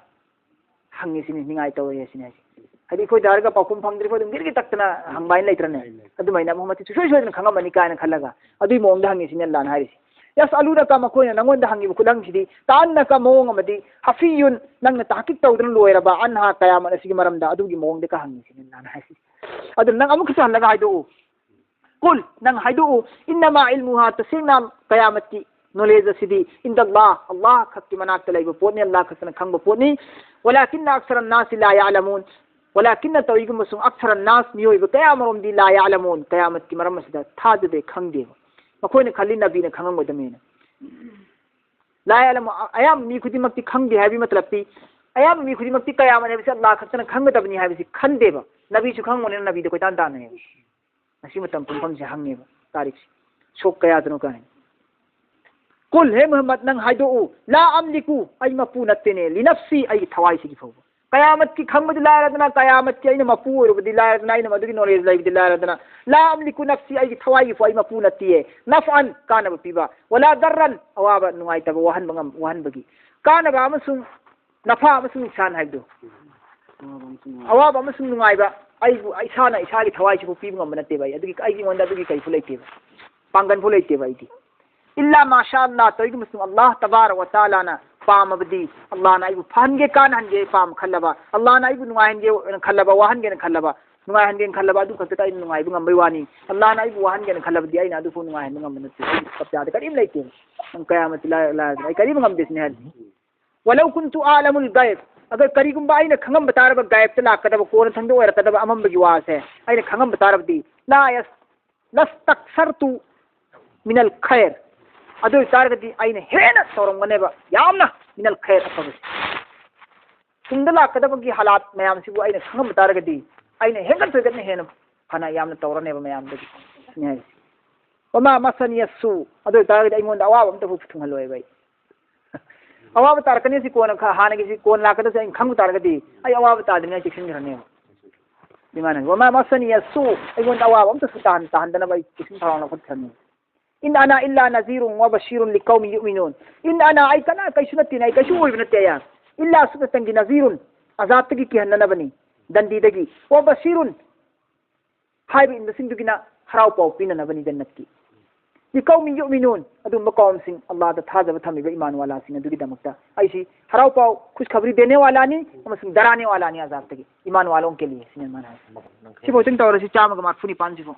ꯍꯪꯉꯤ ꯁꯤꯅꯤ, ꯅꯤꯡꯉꯥꯏ ꯇꯧꯔꯦ ꯁꯤꯅꯤ ꯍꯥꯏꯁꯦ꯫ ꯍꯥꯏꯗꯤ ꯑꯩꯈꯣꯏ ꯗꯥꯏꯔꯦꯛ ꯄꯥꯎꯈꯨꯝ ꯐꯪꯗ꯭ꯔꯤꯐꯥꯎ ꯑꯗꯨꯝ ꯒꯤꯔꯒꯤ ꯇꯛꯇꯅ ꯍꯪꯕ ꯍꯥꯏꯅ ꯂꯩꯇ꯭ꯔꯅꯦ? ꯑꯗꯨꯃꯥꯏꯅ ꯃꯨꯍꯝꯃꯗꯇꯤ ꯁꯨꯡꯁꯣꯏ ꯁꯣꯏꯗꯅ ꯈꯪꯉꯝꯃꯅꯤ ꯀꯥꯏꯅ ꯈꯜꯂꯒ ꯑꯗꯨꯒꯤ ꯃꯑꯣꯡꯗ ꯍꯪꯉꯤ ꯁꯤꯅꯤ ꯑꯜꯂꯥꯍꯅ ꯍꯥꯏꯔꯤꯁꯦ꯫ ꯌꯥꯁ ꯑꯂꯨꯅꯀ, ꯃꯈꯣꯏꯅ ꯅꯪꯉꯣꯟꯗ ꯍꯪꯉꯤꯕ ꯈꯨꯠꯍꯪꯁꯤꯗꯤ ꯀꯥꯟꯅꯀ ꯃꯑꯣꯡ ꯑꯃꯗꯤ ꯍꯐꯤꯌꯨꯟ, ꯅꯪꯅ ꯇꯥꯀꯤꯛ ꯇꯧꯗꯨꯅ ꯂꯣꯏꯔꯕ ꯑꯟꯍꯥ ꯀꯌꯥꯃꯠ ꯑꯁꯤꯒꯤ ꯃꯔꯝꯗ ꯑꯗꯨꯒꯤ ꯃꯑꯣꯡꯗ ꯀ ꯍꯪꯉꯤ ꯁꯤꯅꯤ ꯑꯜꯂꯥꯍꯅ ꯍꯥꯏꯁꯦ꯫ ꯑꯗꯨ ꯅꯪ ꯑꯃꯨꯛꯀꯁꯨ ꯍꯜꯂꯒ ꯍꯥꯏꯗꯣꯛꯎ꯫ ꯀꯨꯜ, ꯅꯪ ꯍꯥꯏꯗꯣꯛꯎ, ꯏꯟꯅꯃꯥ ꯏꯜꯃꯨꯍꯥ, ꯇꯁꯦꯡꯅ ꯀꯌꯥꯃꯠꯀꯤ ꯅꯣꯂꯦꯖ ꯑꯁꯤꯗꯤ ꯏꯟꯗꯜꯂꯥꯍ, ꯑꯜꯂꯥꯍ ꯈꯛꯀꯤ ꯃꯅꯥꯛꯇ ꯂꯩꯕ ꯄꯣꯠꯅꯤ, ꯑꯜꯂꯥꯍ ꯈꯛꯇꯅ ꯈꯪꯕ ꯄꯣꯠꯅꯤ꯫ ꯋꯂꯥꯀꯤꯟꯅ ꯑꯛꯁꯔ ꯅꯥꯁꯤ ꯂꯥ ꯌꯥꯂꯃꯨꯟ, ꯋꯂꯥꯀꯤꯟꯅ ꯇꯧꯏꯒꯨꯝꯕꯁꯨꯡ ꯑꯛꯁꯔ ꯅꯥꯁ, ꯃꯤꯑꯣꯏꯕ ꯀꯌꯥ ꯑꯃꯔꯣꯝꯗꯤ ꯂꯥ ꯌꯥꯂꯃꯨꯟ, ꯀꯌꯥꯃꯠꯀꯤ ꯃꯔꯝ ꯑꯁꯤꯗ ꯊꯥꯖꯗꯦ, ꯈꯪꯗꯦꯕ꯫ ꯃꯈꯣꯏꯅ ꯈꯜꯂꯤ ꯅꯕꯤꯅ ꯈꯪꯉꯝꯒꯗꯕꯅꯦꯅ꯫ ꯂꯥ ꯌꯥꯂꯃꯨꯟ, ꯑ-, ꯑꯌꯥꯝꯕ ꯃꯤ ꯈꯨꯗꯤꯡꯃꯛꯇꯤ ꯈꯪꯗꯦ ꯍꯥꯏꯕꯒꯤ ꯃꯇꯂꯞꯇꯤ, ꯑꯌꯥꯝꯕ ꯃꯤ ꯈꯨꯗꯤꯡꯃꯛꯇꯤ ꯀꯌꯥꯃꯠ ꯍꯥꯏꯕꯁꯤ ꯑꯜꯂꯥꯍ ꯈꯛꯇꯅ ꯈꯪꯒꯗꯕꯅꯤ ꯍꯥꯏꯕꯁꯤ ꯈꯟꯗꯦꯕ꯫ ꯅꯕꯤꯁꯨ ꯈꯪꯕꯅꯤꯅ ꯅꯕꯤꯗ ꯀꯣꯏꯇꯥꯟ ꯇꯥꯟꯅꯩꯌꯦꯕ꯫ ꯉꯁꯤ ꯃꯇꯝ ꯄꯨꯡꯐꯝꯁꯦ ꯍꯪꯉꯦꯕ ꯇꯥꯔꯤꯛꯁꯦ꯫ ꯁꯣꯛ ꯀꯌꯥꯗꯅꯣ ꯀꯥꯏꯅ꯫ ꯀꯨꯜ, ꯍꯦ ꯃꯨꯍꯝꯃꯗ, ꯅꯪ ꯍꯥꯏꯗꯣꯛꯎ, ꯂꯥ ꯑꯝꯂꯤꯀꯨ, ꯑꯩ ꯃꯄꯨ ꯅꯠꯇꯦꯅꯦ, ꯂꯤꯅꯐꯁꯤ, ꯑꯩꯒꯤ ꯊꯋꯥꯏꯁꯤꯒꯤ ꯐꯥꯎꯕ꯫ ꯀꯌꯥꯃꯠꯀꯤ ꯈꯪꯕꯗꯤ ꯂꯥꯏꯔꯗꯅ, ꯀꯌꯥꯃꯠꯀꯤ ꯑꯩꯅ ꯃꯄꯨ ꯑꯣꯏꯔꯨꯕꯗꯤ ꯂꯥꯏꯔꯗꯅ, ꯑꯩꯅ ꯃꯗꯨꯒꯤ ꯅꯣꯂꯦꯖ ꯂꯩꯕꯗꯤ ꯂꯥꯏꯔꯗꯅ, ꯂꯥ ꯑꯝꯂꯤꯀꯨ ꯅꯐꯁꯤ, ꯑꯩꯒꯤ ꯊꯋꯥꯏꯒꯤ ꯐꯥꯎ ꯑꯩ ꯃꯄꯨ ꯅꯠꯇꯦꯌꯦ, ꯅꯐꯑꯟ, ꯀꯥꯟꯅꯕ ꯄꯤꯕ, ꯋꯂꯥ ꯗꯔꯔꯟ, ꯑꯋꯥꯕ ꯅꯨꯡꯉꯥꯏꯇꯕ ꯋꯥꯍꯟꯕ ꯉꯝ-, ꯋꯥꯍꯟꯕꯒꯤ, ꯀꯥꯟꯅꯕ ꯑꯃꯁꯨꯡ ꯅꯐꯥ ꯑꯃꯁꯨꯡ ꯅꯨꯡꯁꯥꯟ ꯍꯥꯏꯕꯗꯣ, ꯑꯋꯥꯕ ꯑꯃꯁꯨꯡ ꯅꯨꯡꯉꯥꯏꯕ, ꯑꯩꯕꯨ, ꯏꯁꯥꯅ ꯏꯁꯥꯒꯤ ꯊꯋꯥꯏꯁꯤꯕꯨ ꯄꯤꯕ ꯉꯝꯕ ꯅꯠꯇꯦꯕ ꯑꯩ꯫ ꯑꯗꯨꯒꯤ ꯑꯩꯒꯤ ꯑꯩꯉꯣꯟꯗ ꯑꯗꯨꯒꯤ ꯀꯩꯁꯨ ꯂꯩꯇꯦꯕ, ꯄꯥꯡꯒꯜꯐꯥꯎ ꯂꯩꯇꯦꯕ ꯑꯩꯗꯤ꯫ ꯏꯜꯂꯥ ꯃꯥꯁꯥ ꯑꯜꯂꯥꯍ, ꯇꯧꯏꯒꯨꯝꯕꯁꯨꯡ ꯑꯜꯂꯥꯍ ꯇꯕꯥꯔꯛ ꯋ ꯇꯥꯂꯥꯅ ꯄꯥꯝꯃꯕꯗꯤ, ꯑꯜꯂꯥꯍꯅ ꯑꯩꯕꯨ ꯐꯍꯟꯒꯦ, ꯀꯥꯟꯅꯍꯟꯒꯦ ꯄꯥꯝ ꯈꯜꯂꯕ, ꯑꯜꯂꯥꯍꯅ ꯑꯩꯕꯨ ꯅꯨꯡꯉꯥꯏꯍꯟꯒꯦ ꯈꯜꯂꯕ, ꯋꯥꯍꯟꯒꯦꯅ ꯈꯜꯂꯕ, ꯅꯨꯡꯉꯥꯏꯍꯟꯒꯦꯅ ꯈꯜꯂꯕ, ꯑꯗꯨ ꯈꯛꯇꯗ ꯑꯩꯅ ꯅꯨꯡꯉꯥꯏꯕ ꯉꯝꯕꯩ ꯋꯥꯅꯤ꯫ ꯑꯜꯂꯥꯍꯅ ꯑꯩꯕꯨ ꯋꯥꯍꯟꯒꯦꯅ ꯈꯜꯂꯕꯗꯤ ꯑꯩꯅ ꯑꯗꯨꯐꯥꯎ ꯅꯨꯡꯉꯥꯏꯍꯟꯕ ꯉꯝꯕ ꯅꯠꯇꯦ꯫ ꯑꯩꯒꯤ ꯀꯕꯖꯥꯗ ꯀꯔꯤꯝ ꯂꯩꯇꯦ꯫ ꯅꯪ ꯀꯌꯥꯃꯠꯇꯤ ꯂꯥꯏ-, ꯂꯥꯏ-, ꯑꯩ ꯀꯔꯤꯝ ꯉꯝꯗꯦ ꯁꯤꯅꯤ ꯍꯥꯏꯔꯤ꯫ ولو كنت أعلم الغيب، ꯑꯒꯔ ꯀꯔꯤꯒꯨꯝꯕ ꯑꯩꯅ ꯈꯪꯉꯝꯕ ꯇꯥꯔꯕ ꯒꯥꯏꯕꯇ ꯂꯥꯛꯀꯗꯕ, ꯀꯣꯟꯅ ꯊꯪꯗ ꯑꯣꯏꯔꯛꯀꯗꯕ ꯑꯃꯝꯕꯒꯤ ꯋꯥꯁꯦ ꯑꯩꯅ ꯈꯪꯉꯝꯕ ꯇꯥꯔꯕꯗꯤ, لا يس-، لاꯁꯇꯛꯁꯔꯇꯨ ꯃꯤꯅꯜ ꯈꯩꯔ, ꯑꯗꯨ ꯑꯣꯏꯇꯥꯔꯒꯗꯤ ꯑꯩꯅ ꯍꯦꯟꯅ ꯇꯧꯔꯝꯒꯅꯦꯕ, ꯌꯥꯝꯅ ꯃꯤꯅꯜ ꯈꯩꯔ ꯑꯐꯕꯁꯦ꯫ ꯇꯨꯡꯗ ꯂꯥꯛꯀꯗꯕꯒꯤ ꯍꯥꯂꯥꯠ ꯃꯌꯥꯝꯁꯤꯕꯨ ꯑꯩꯅ ꯈꯪꯉꯝꯕ ꯇꯥꯔꯒꯗꯤ ꯑꯩꯅ ꯍꯦꯟꯒꯠ ꯍꯦꯟꯒꯠꯅ ꯍꯦꯟꯅ ꯐꯅ ꯌꯥꯝꯅ ꯇꯧꯔꯅꯦꯕ ꯃꯌꯥꯝꯗꯒꯤ꯫ ꯁꯤꯅꯤ ꯍꯥꯏꯁꯦ꯫ ꯋꯃꯥ ꯃꯁꯁꯅꯤꯌ ꯁꯨ, ꯑꯗꯨ ꯑꯣꯏꯇꯥꯔꯒꯗꯤ ꯑꯩꯉꯣꯟꯗ ꯑꯋꯥꯕ ꯑꯝꯇꯕꯨ ꯊꯨꯡꯍꯜꯂꯣꯏꯕ ꯑꯩ꯫ ꯑꯋꯥꯕ ꯇꯥꯔꯛꯀꯅꯤ ꯁꯤ ꯀꯣꯟꯅ ꯈ-, ꯍꯥꯟꯅꯒꯤꯁꯤ ꯀꯣꯟ ꯂꯥꯛꯀꯗꯧꯁꯦ ꯑꯩꯅ ꯈꯪꯕ ꯇꯥꯔꯒꯗꯤ ꯑꯩ ꯑꯋꯥꯕ ꯇꯥꯗ꯭ꯔꯤꯉꯩ ꯆꯦꯛꯁꯤꯟꯈ꯭ꯔꯅꯦꯕ꯫ ꯏꯃꯥꯅ ꯍꯥꯏ, "ꯋꯃꯥ ꯃꯁꯁꯅꯤꯌ ꯁꯨ", ꯑꯩꯉꯣꯟꯗ ꯑꯋꯥꯕ ꯑꯝꯇꯁꯨ ꯇꯥꯍꯟ-, ꯇꯥꯍꯟꯗꯅꯕ ꯑꯩ ꯆꯦꯛꯁꯤꯟ ꯊꯧꯔꯥꯡ ꯂꯧꯈꯠꯈ꯭ꯔꯅꯤ꯫ "ꯏꯟ ꯑꯅꯥ ꯏꯜꯂꯥ ꯅꯖꯤꯔꯨꯟ ꯋ ꯕꯁꯤꯔꯨꯟ ꯂꯤꯀꯧꯃꯤ ꯌꯨꯃꯤꯅꯨꯟ"꯫ "ꯏꯟ ꯑꯅꯥ", ꯑꯩ ꯀꯅꯥ, ꯀꯩꯁꯨ ꯅꯠꯇꯦꯅ, ꯑꯩ ꯀꯩꯁꯨ ꯑꯣꯏꯕ ꯅꯠꯇꯦ ꯑꯌꯥ꯫ "ꯏꯜꯂꯥ", ꯁꯨꯞꯅꯇꯪꯒꯤ, "ꯅꯖꯤꯔꯨꯟ", ꯑꯖꯥꯕꯇꯒꯤ ꯀꯤꯍꯟꯅꯅꯕꯅꯤ, ꯗꯟꯗꯤꯗꯒꯤ, "ꯋ ꯕꯁꯤꯔꯨꯟ", ꯍꯥꯏꯕ ꯏꯟꯕꯁꯤꯡꯗꯨꯒꯤꯅ ꯍꯔꯥꯎ ꯄꯥꯎ ꯄꯤꯅꯅꯕꯅꯤ ꯖꯟꯅꯠꯀꯤ꯫ "ꯂꯤꯀꯧꯃꯤ ꯌꯨꯃꯤꯅꯨꯟ", ꯑꯗꯨꯒꯨꯝꯕ ꯀꯧꯝꯁꯤꯡ, ꯑꯜꯂꯥꯍꯗ ꯊꯥꯖꯕ ꯊꯝꯃꯤꯕ ꯏꯃꯥꯟ ꯋꯥꯂꯥꯁꯤꯡ ꯑꯗꯨꯒꯤꯗꯃꯛꯇ ꯑꯩꯁꯤ ꯍꯔꯥꯎ ꯄꯥꯎ, ꯈꯨꯁꯈꯕꯔꯤ ꯗꯦꯅꯦ ꯋꯥꯂꯥꯅꯤ ꯑꯃꯁꯨꯡ ꯗꯔꯥꯅꯦ ꯋꯥꯂꯥꯅꯤ ꯑꯖꯥꯕꯇꯒꯤ, ꯏꯃꯥꯟ ꯋꯥꯂꯣꯡ ꯀꯦꯂꯤ, ꯁꯤꯅꯤ ꯃꯥꯅ ꯍꯥꯏꯁꯦ꯫ ꯁꯤꯐꯥꯎ ꯆꯤꯡ ꯇꯧꯔꯁꯤ, ꯆꯥꯝꯃꯒ ꯃꯔꯐꯨ ꯅꯤꯄꯥꯟꯁꯤꯐꯥꯎ꯫